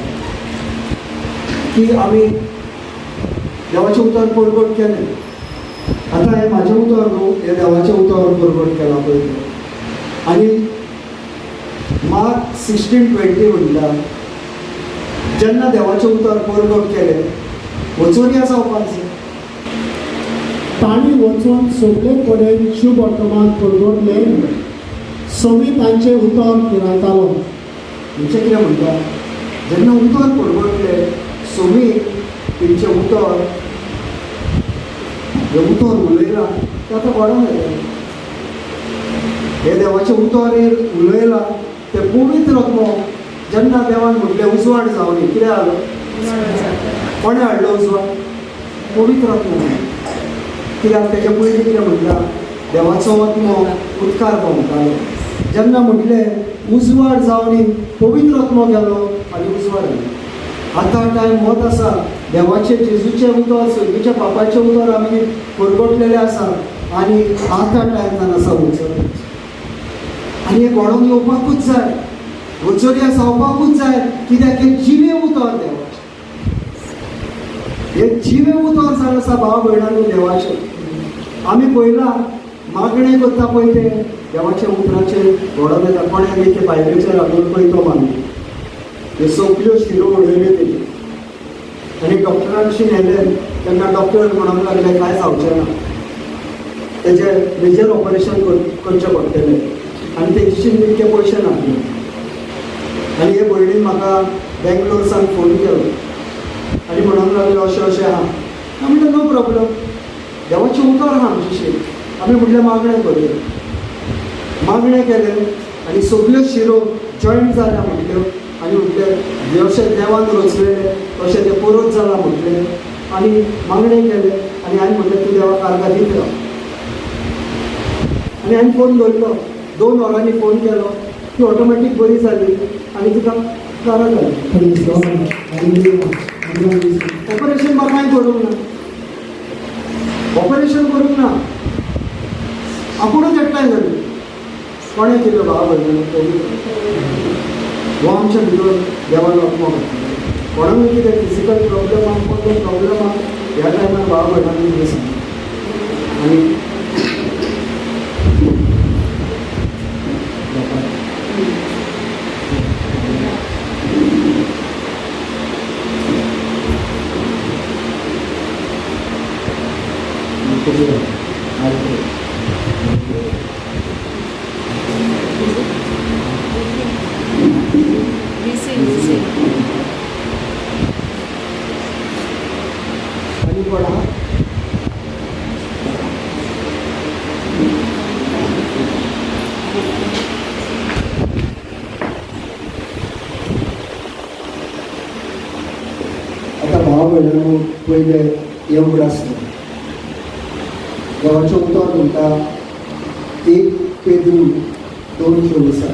की आमी देवाचें उतर परगट केलें. आतां हें म्हाजें उतर न्हू, हें देवाचें उतर परगट केलां पळय तें. आनी मार्क 16:20 म्हणटा, जेन्ना देवाचें उतर परगट केलें, वचोन जावपाक जाय. तांणी वचून सगळे कडेन शुभवर्तमान परगटलें. समी तांचें उतर किरायतालो. म्हणजे कितें म्हणटा, जेन्ना उतर परगटलें, सोमी तेंचें उतर, हें उतर उलयलां. तें आतां घडोवन येतलें. हे देवाचें उतर उलयलां तें पवित्र आत्मो. जेन्ना देवान म्हटलें उजवाड जावनी, कितें जालो? कोणें हाडलो उजवाड? पवित्र आत्मो. कित्याक तेच्या पयलीं कितें म्हणटा? देवाचो आत्मो उदकार भोंवतालो. जेन्ना म्हटलें उजवाड जावनी, पवित्र आत्मो गेलो आनी उजवाड आयलो. आतां टायम होच आसा, देवाचें जेजूचें उतर, सर्गीच्या बापायचें उतर आमी परगटलेलें आसा आनी आतां टायम जावन आसा वचत आनी हें घडोवन येवपाकूच जाय, वचोरिया जावपाकूच जाय. कित्याक हें जिवें उतर देवाचें, हें जिवें उतर जावन आसा भाव भयणांनी देवाचें. आमी पळयलां मागणें करता पळय तें देवाच्या उतराचेर घडोवन येता. कोणें आमी ते बायलेचेर हाडून पळय तो मागली, हे सगल्यो शिरो उडयल्यो तेज्यो आनी डॉक्टरांशी नेले तेन्ना डॉक्टर म्हणूंक लागले कांय जावचें ना, तेजें मेजर ऑपरेशन करचें पडटलें आनी तेजीशीन तितके पयशे नासले. आनी हे भयणीन म्हाका बेंगलोर सावन फोन केलो आनी म्हणूंक लागले अशें अशें आहा. हांवें म्हणलें नो प्रॉब्लम, देवाचें उतर आहा आमचेशी. आमी म्हटलें मागणें करुया. मागणें केलें आनी सगल्यो शिरो जॉयंट जाल्या म्हटल्यो आनी म्हटलें जशें देवान रचलेलें तशें तें परत जालां म्हटलें आनी मागणें केलें आनी हांवें म्हटलें तूं देवाक आर्गां दीत राव. आनी हांवें फोन दवरलो. 2 वरांनी फोन केलो, ती ऑटोमॅटीक बरी जाली आनी तिका कारा जाली. ऑपरेशन बा कांय करूंक ना, ऑपरेशन करूंक ना, आपुणूच एकठांय जाली. कोणें केल्यो भाव भयणांनी? हो आमच्या भितर देवान आत्मो घातला. कोणाकूय कितें फिजिकल प्रॉब्लम आहा, कोण प्रॉब्लम आहा, ह्या टायमार भाव भयणांनी कितें सांगता आनी आनी कोण आहा? आतां भाव भयणांनो पयलें हें उगडास देवाचें उतर म्हणटा 1 पेद्रू 2:24,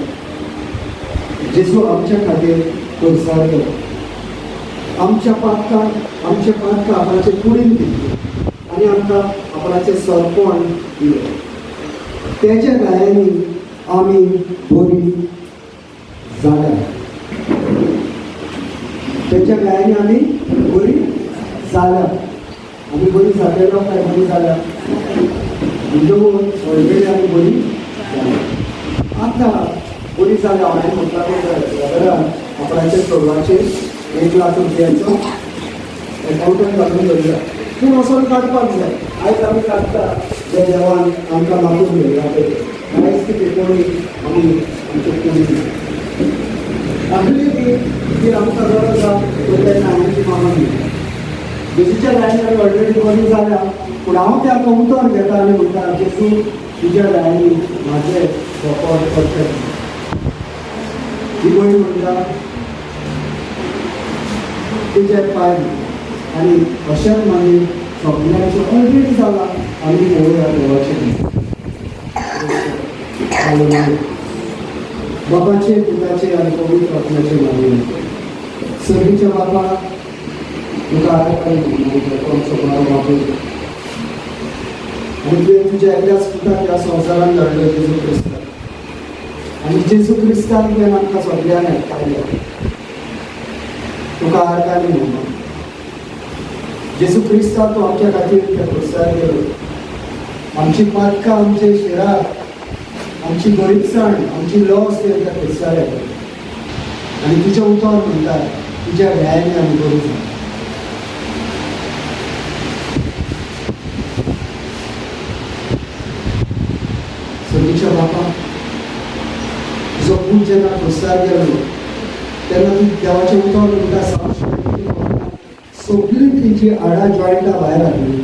जेजू आमच्या खातीर खुर्सार गेलो, आमच्या पातकां आमच्या पातकां आपणाचे कुडीन दिली आनी आमकां आपणाचें सरपण दिलें. तेच्या गायांनी आमी बरी जाल्या, तेच्या गायांनी आमी बरी जाल्या. आमी बरी जालेलो काय बरी जाल्या? म्हणटकूच ऑलरेडी आमी बरी जाल्या. आतां बरी जाल्या हांवें म्हटलां ब्रदरान आपणाच्या चेडवाचेर 1 लाख रुपयाचो एकावंटान घालून दवरला, पूण वचोन काडपाक जाय. आयज आमी काडटा जे देवान आमकां मागून दवरला पळय, आयज ती पेपोणी आमी आमचे कुडीन आसली ती ती आमकां गरज आसा तर तेन्ना हांवें ती मागून दिली. जेजूच्या लायनी आमी ऑलरेडी बरी जाल्या, पूण हांव तें आतां उतर घेता आनी म्हणटा जेजू तुज्या लायनी म्हाजें सोंपण करचें. ही भयण म्हणटा तुजे पांय आनी अशेंच मागीर सगल्यांचें ऑलरेडी जालां. आमी पळोवया देवाचें बाबाचे पुताचे आनी पवित्र आत्म्याचे नांव. सर्गीच्या बाबा तुका आमचो बरो बापूय आनी तुवें तुज्या एकल्याच पुताक ह्या संवसारान धाडलो, जेजू क्रिस्ताक, आनी जेजू क्रिस्तान तुवें आमकां सगल्यांक एकठांयले. तुका आर्गांनी म्हणून जेजू क्रिस्तान तूं आमच्या खातीर त्या खुर्सार गेलो. आमची पातकां, आमचे शिरार, आमची गरीबसाण, आमची लॉस तुवें त्या खुर्सार येता आनी तुजें उतर म्हणटा तुज्या व्यायानी आमी बरी जाता. सर्गीच्या बापा, तुजो पूत जेन्ना खुर्सार गेलो तेन्ना तूं देवाचें उतर म्हणटा सगळीं तिची हाडां जॉयंटां भायर हाडली.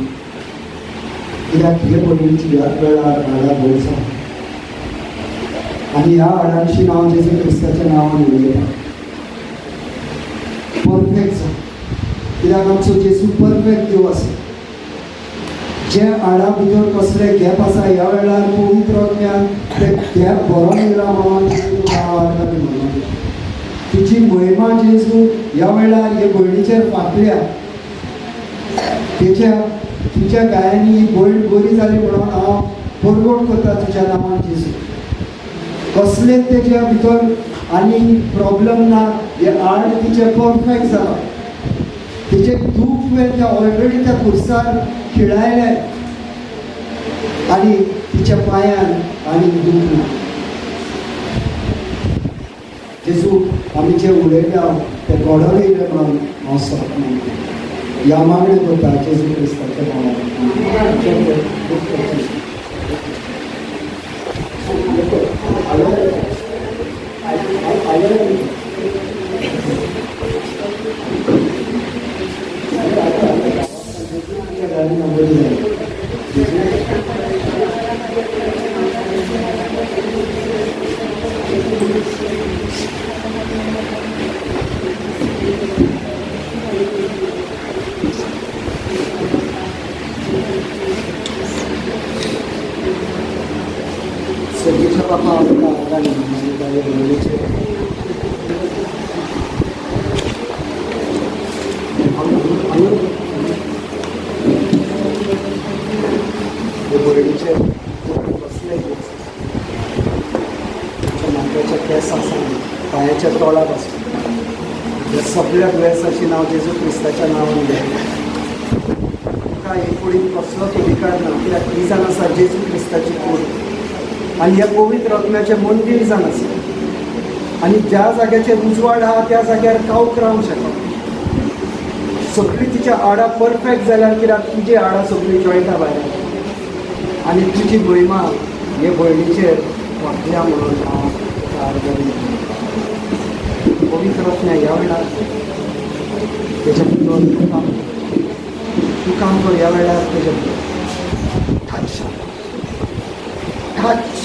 कित्याक हे भयणीची ह्याच वेळार हाडां भरसा आनी ह्या हाडांची नांव जेजू क्रिस्ताच्या नांवान उलयता. परफेक्ट जा, कित्याक आमचो जेजू परफेक्ट देव आसा. जे हाडा भितर कसले गॅप आसा, ह्या वेळार पवित्र आत्म्यान ते गॅप भरोन येयला म्हणून जेजू तुका हांव आर्गां म्हणून तुजी महिमा जेजू ह्या वेळार हे भयणीचेर फांकल्या. तेच्या तुज्या गायांनी ही भयण बरी जाली म्हणून हांव परगट करता तुज्या नांवान जेजू. कसलेच तेच्या भितर आनी प्रॉब्लम ना. हे हाड तिचें परफेक्ट जाला. तिचें दूख तुवें त्या ऑलरेडी त्या खुर्सार खिळायलें आनी तिच्या पांयान आनी दूख ना. जेजू, आमी जें उलयल्या तें घडोवन येयलें म्हणून हांव सोप मानता. ह्या मागणें करता जेजू क्रिस्ताच्या नांवान. सर्गेच्या बापा, आमकां आर्गां मागीर भयणीचेर हे भयणीचेर कसले तुमच्या माथ्याच्या केंसां सावन पांयाच्या तोळा पासून ह्या सगळ्या दुयेंसाची नांव जेजू क्रिस्ताच्या नांवान घे. तुका हे कुडीन कसलोच अधिकार ना, कित्याक ही जावन आसा जेजू क्रिस्ताची कूड आनी ह्या पवित्र आत्म्याचें मंदीर जावन आसा. आनी ज्या जाग्याचेर उजवाड आहा त्या जाग्यार कावक रावंक शकना. सगळीं तिच्या हाडां परफेक्ट जाल्यार, कित्याक तुजी हाडां सगळीं जॉयंटां भायर आनी तुजी महिमा हे भयणीचेर वाटल्या म्हणून हांव तुका आर्गां दितां. पवित्र आत्म्या, ह्या वेळार तेच्या भितर तूं काम कर, तूं काम कर ह्या वेळार तेच्या भितर. Touch, touch.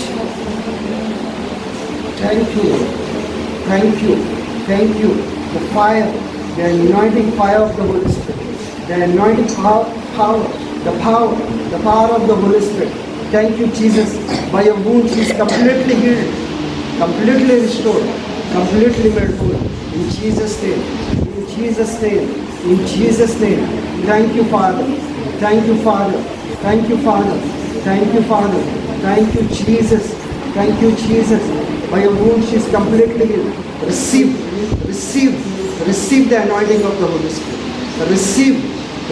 Thank you, thank you, thank you. The fire, the anointing fire of the Holy Spirit, the anointing power, power, the power, the power of the Holy Spirit. Thank you, Jesus. By your wounds, she is completely healed, completely restored, completely made whole. In Jesus' name, in Jesus' name, in Jesus' name. Thank you, Father. Thank you, Father. Thank you, Father. Thank you, Father. Thank you, Jesus. Thank you, Jesus. By your wounds, she is completely healed. Receive, receive, receive the anointing of the Holy Spirit. Receive,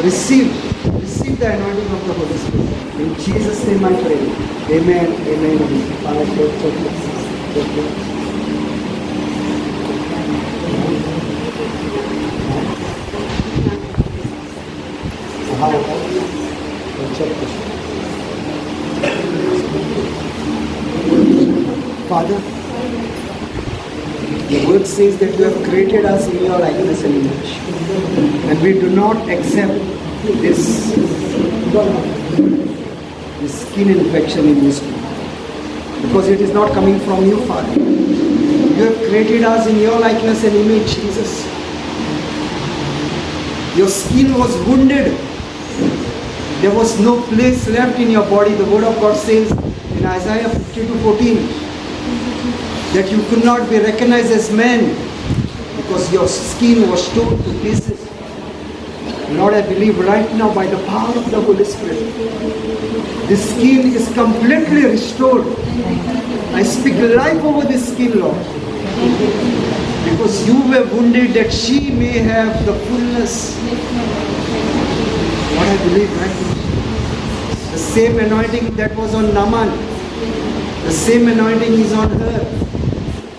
receive, receive the anointing of the Holy Spirit. In Jesus' name I pray. Amen, amen, amen. Father, take, take, take, take. How? Check this. Father, the word says that you have created us in your likeness and image. And we do not accept this skin infection in this room, because it is not coming from you, Father. You have created us in your likeness and image, Jesus. Your skin was wounded. There was no place left in your body. The word of God says in Isaiah 52:14 that you could not be recognized as men because your skin was torn to pieces. Lord, I believe right now by the power of the Holy Spirit, this skin is completely restored. I speak life over this skin, Lord. Because you were wounded that she may have the fullness. What I believe right now, the same anointing that was on Naaman, the same anointing is on her.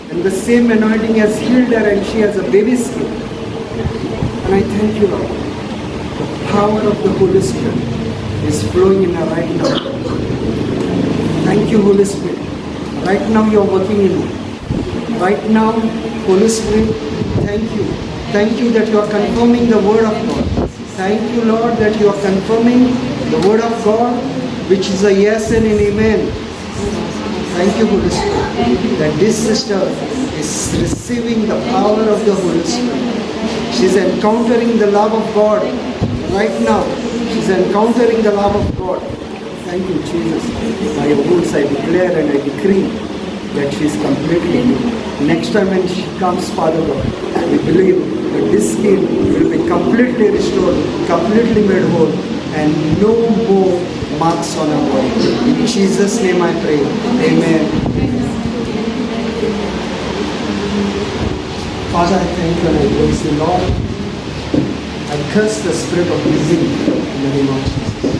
And the same anointing has healed her and she has a baby skin. And I thank you, Lord. The power of the Holy Spirit is flowing in her right now. Thank you, Holy Spirit. Right now you are working in her. Right now, Holy Spirit, thank you. Thank you that you are confirming the word of God. Thank you, Lord, that you are confirming the word of God. which is a yes and an amen. Thank you, Holy Spirit, that this sister is receiving the power of the Holy Spirit. She's encountering the love of God right now. She's encountering the love of God. Thank you, Jesus. By your wounds I declare and I decree that she is completely healed. Next time when she comes, Father God, we believe that this skin will be completely restored, completely made whole, and no more marks on her body. In Jesus' name I pray. Amen. Father, I thank you and I praise you, Lord. I curse the spirit of wheezing in the name of Jesus.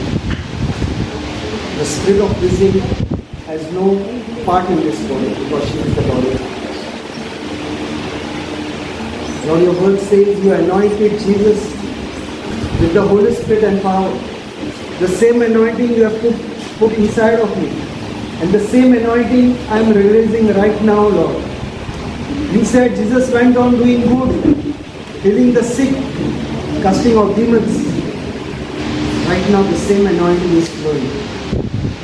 The spirit of wheezing has no part in this body because she is the body of Christ. Lord, your word says you anointed Jesus with the Holy Spirit and power. The same anointing you have put inside of me. And the same anointing I am releasing right now, Lord. You said Jesus went on doing good, healing the sick, casting out demons. Right now, the same anointing is flowing.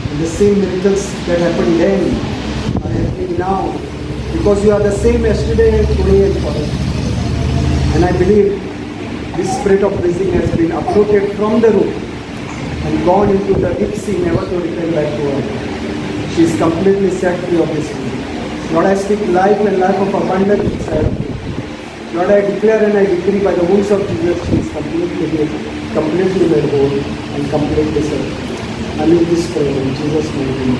And the same miracles that happened then are happening now. Because you are the same yesterday, today, and forever. And I believe this spirit of wheezing has been uprooted from the root and gone into the deep sea, never to return back to earth. She is completely set free of this wheezing. Lord, I speak life and life of abundance inside of you. Lord, I declare and I decree by the wounds of Jesus, she is completely healed, completely made whole, and completely set free. I make this prayer in Jesus' name.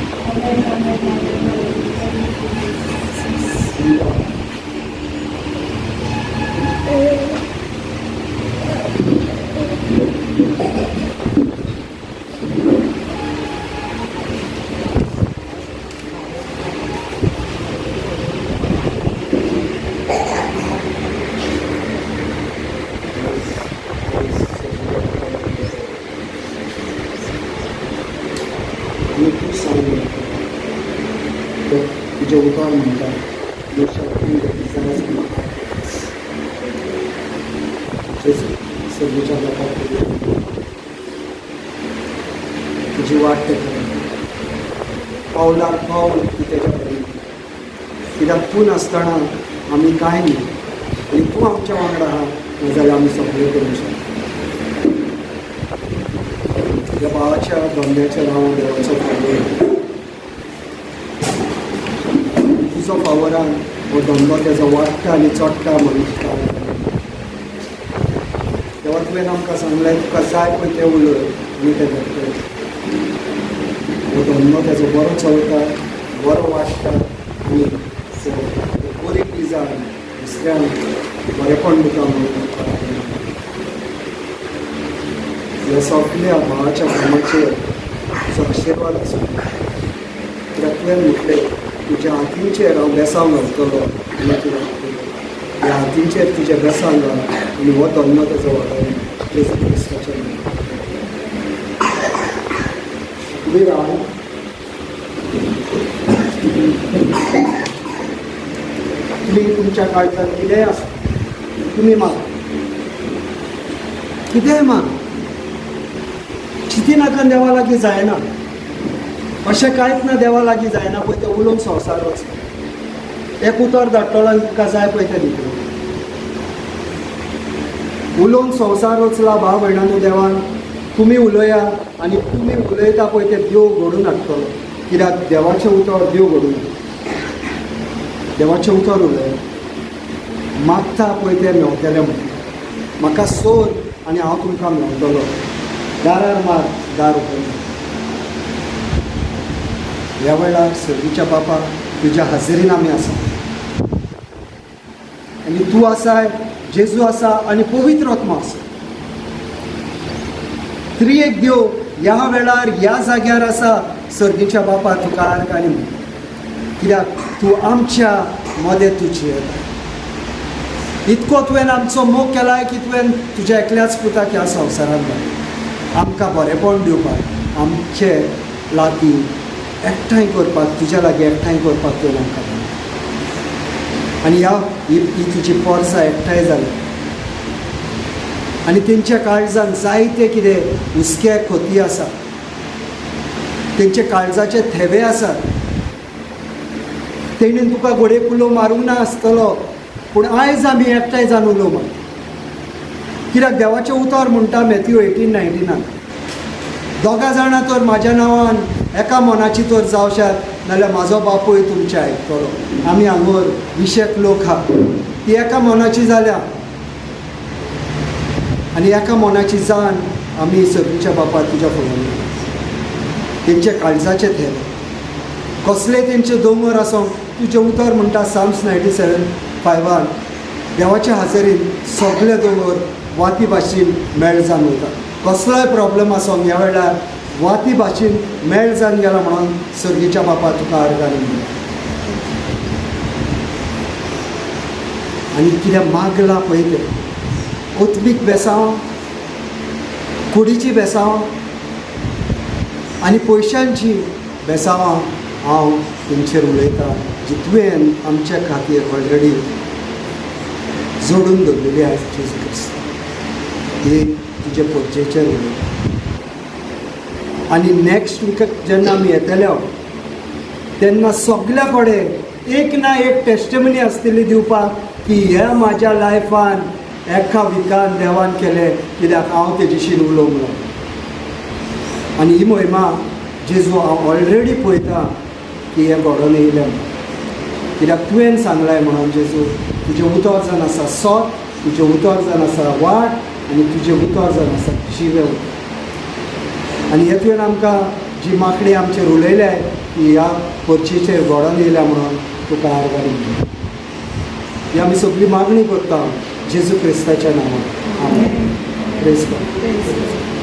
Amen. आनी तूं सांग तुजें उतर म्हणटा you shall fill the desires of my heart. जेजू सर्गीच्या बापाक तुजी वाट ते पावलार पावल तूं तेज्या कडेन, कित्याक तूं नासतना आमी कांय न्ही आनी तूं आमच्या वांगडा आहा नाजाल्यार आमी सगळें करूंक शकता. ह्या भावाच्या धंद्याच्या नांवान देवाचो फावर, तुजो फावरान हो धंदो तेजो वाडटा आनी चडटा म्हणून देवा तुवें आमकां सांगलें तुका जाय पळय तें उलय आनी तें घडटलें. हो धंदो तेजो बरो चलता, बरो वाडटा आनी बरी पिजां दुसऱ्यांक बरेपण दिता म्हणून ह्या सगल्या भावाच्या कामाचेर तुजो आशिर्वाद आसूं. कित्याक तुवें म्हटलें तुज्या हातींचेर हांव बेसांव घालतलो आनी तुका ह्या हातींचेर तुजें बेसांव घाल आनी हो धंदो तेजो वाडोवया जेजू क्रिस्ताच्या नांवान. उबी राव. तुमी तुमच्या काळजांत कितेंय आसा तुमी माग, कितेंय माग, चिंती नाका देवा लागीं जायना, अशें कांयच ना देवा लागीं जायना पळय तें उलोवन संवसार वच. एक उतर धाडटलो आनी तुका जाय पळय तें दितलो. उलोवन संवसार वचला भाव भयणांनो, देवान तुमी उलया आनी तुमी उलयता पळय तें देव घडून हाडटलो. कित्याक देवाचें उतर देव घडून हाडटा. देवाचें उतर उलया, मागता पळय तें मेवतलें म्हणटा. म्हाका सोद आनी हांव तुमकां मेवतलो. दारार मार, दार उगडलें. ह्या वेळार सर्गीच्या बापा तुज्या हाजेरीन आमी आसा आनी तूं आसाय, जेजू आसा आनी पवित्र आत्मा आसा. त्रिएक देव ह्या वेळार ह्या जाग्यार आसा. सर्गीच्या बापा तुका आर्गां आनी म्हण, कित्याक तूं आमच्या मदें तूं जियेता. इतको तुवें आमचो मोग केलाय की तुवें तुज्या एकल्याच पुताक ह्या संवसारांत धाडला आमकां बरेंपण दिवपाक, आमचे लागीं एकठांय करपाक, तुज्या लागीं एकठांय करपाक तुवें आमकां धाडला. आनी ह्या ही तुजी पोरसां एकठांय जाली आनी तेंच्या काळजान जायते कितें हुस्के खोती आसा. तेंचे काळजाचे थेवे आसात. तेणेन तुका घोडये कुलो मारूंक ना आसतलो, पूण आयज आमी एकठांय जावन उलो मारता, कित्याक देवाचें उतर म्हणटा मॅथ्यू 18:19, दोगां जाणां तर म्हाज्या नांवान एका मनाची तर जावशात नाल्यार म्हाजो बापूय तुमचें आयकतलो. आमी हांगर विशेक लोक आहा, ती एका मनाची जाल्या आनी एका मनाची जाण आमी सगळीच्या बापा तुज्या फुड्यान तेंच्या काळजाचे थेवे कसले तेंचे दोंगर आसूं, तुजें उतर म्हणटा साम्स 97:5 देवाच्या हाजेरीन सगळे दोंगर वाती भाशेन मेळ जावन वता. कसलोय प्रॉब्लम आसूं, ह्या वेळार वाती भाशेन मेळ जावन गेला म्हणून सर्गीच्या बापा तुका आर्गां. आनी कितें मागलां पळय तें ओत्मीक बेसांव, कुडीची बेसांव आनी पयशांची बेसांवां हांव तुमचेर उलयतां, जी तुवें आमच्या खातीर ऑलरेडी जोडून दवरलेली आसा. जेजू क्रिस्त, ही तुजे पोर्चेचेर उलयता. आनी नॅक्स्ट विकाक जेन्ना आमी येतले तेन्ना सगल्या कडेन एक ना एक टेस्टमनी आसतली दिवपाक की ह्या म्हाज्या लायफान एका विकान देवान केलें, कित्याक हांव तेजेशीन उलोवंक लागलो. आनी ही मोहिमा जेजू हांव ऑलरेडी पळयतां की हें घडोवन येयलें, कित्याक तुवें सांगलाय म्हणून जेजू, तुजें उतर जावन आसा सत, तुजें उतर जावन आसा वाट आनी तुजें उतर जावन आसा जिवें उतर. आनी हे तुवें आमकां जी मागणी आमचेर उलयल्या ती ह्या पर्चीचेर घडोवन येयल्या म्हणून तुका आर्गां. ही आमी सगळी मागणी करता जेजू क्रिस्ताच्या नांवान, आमेन. Praise God.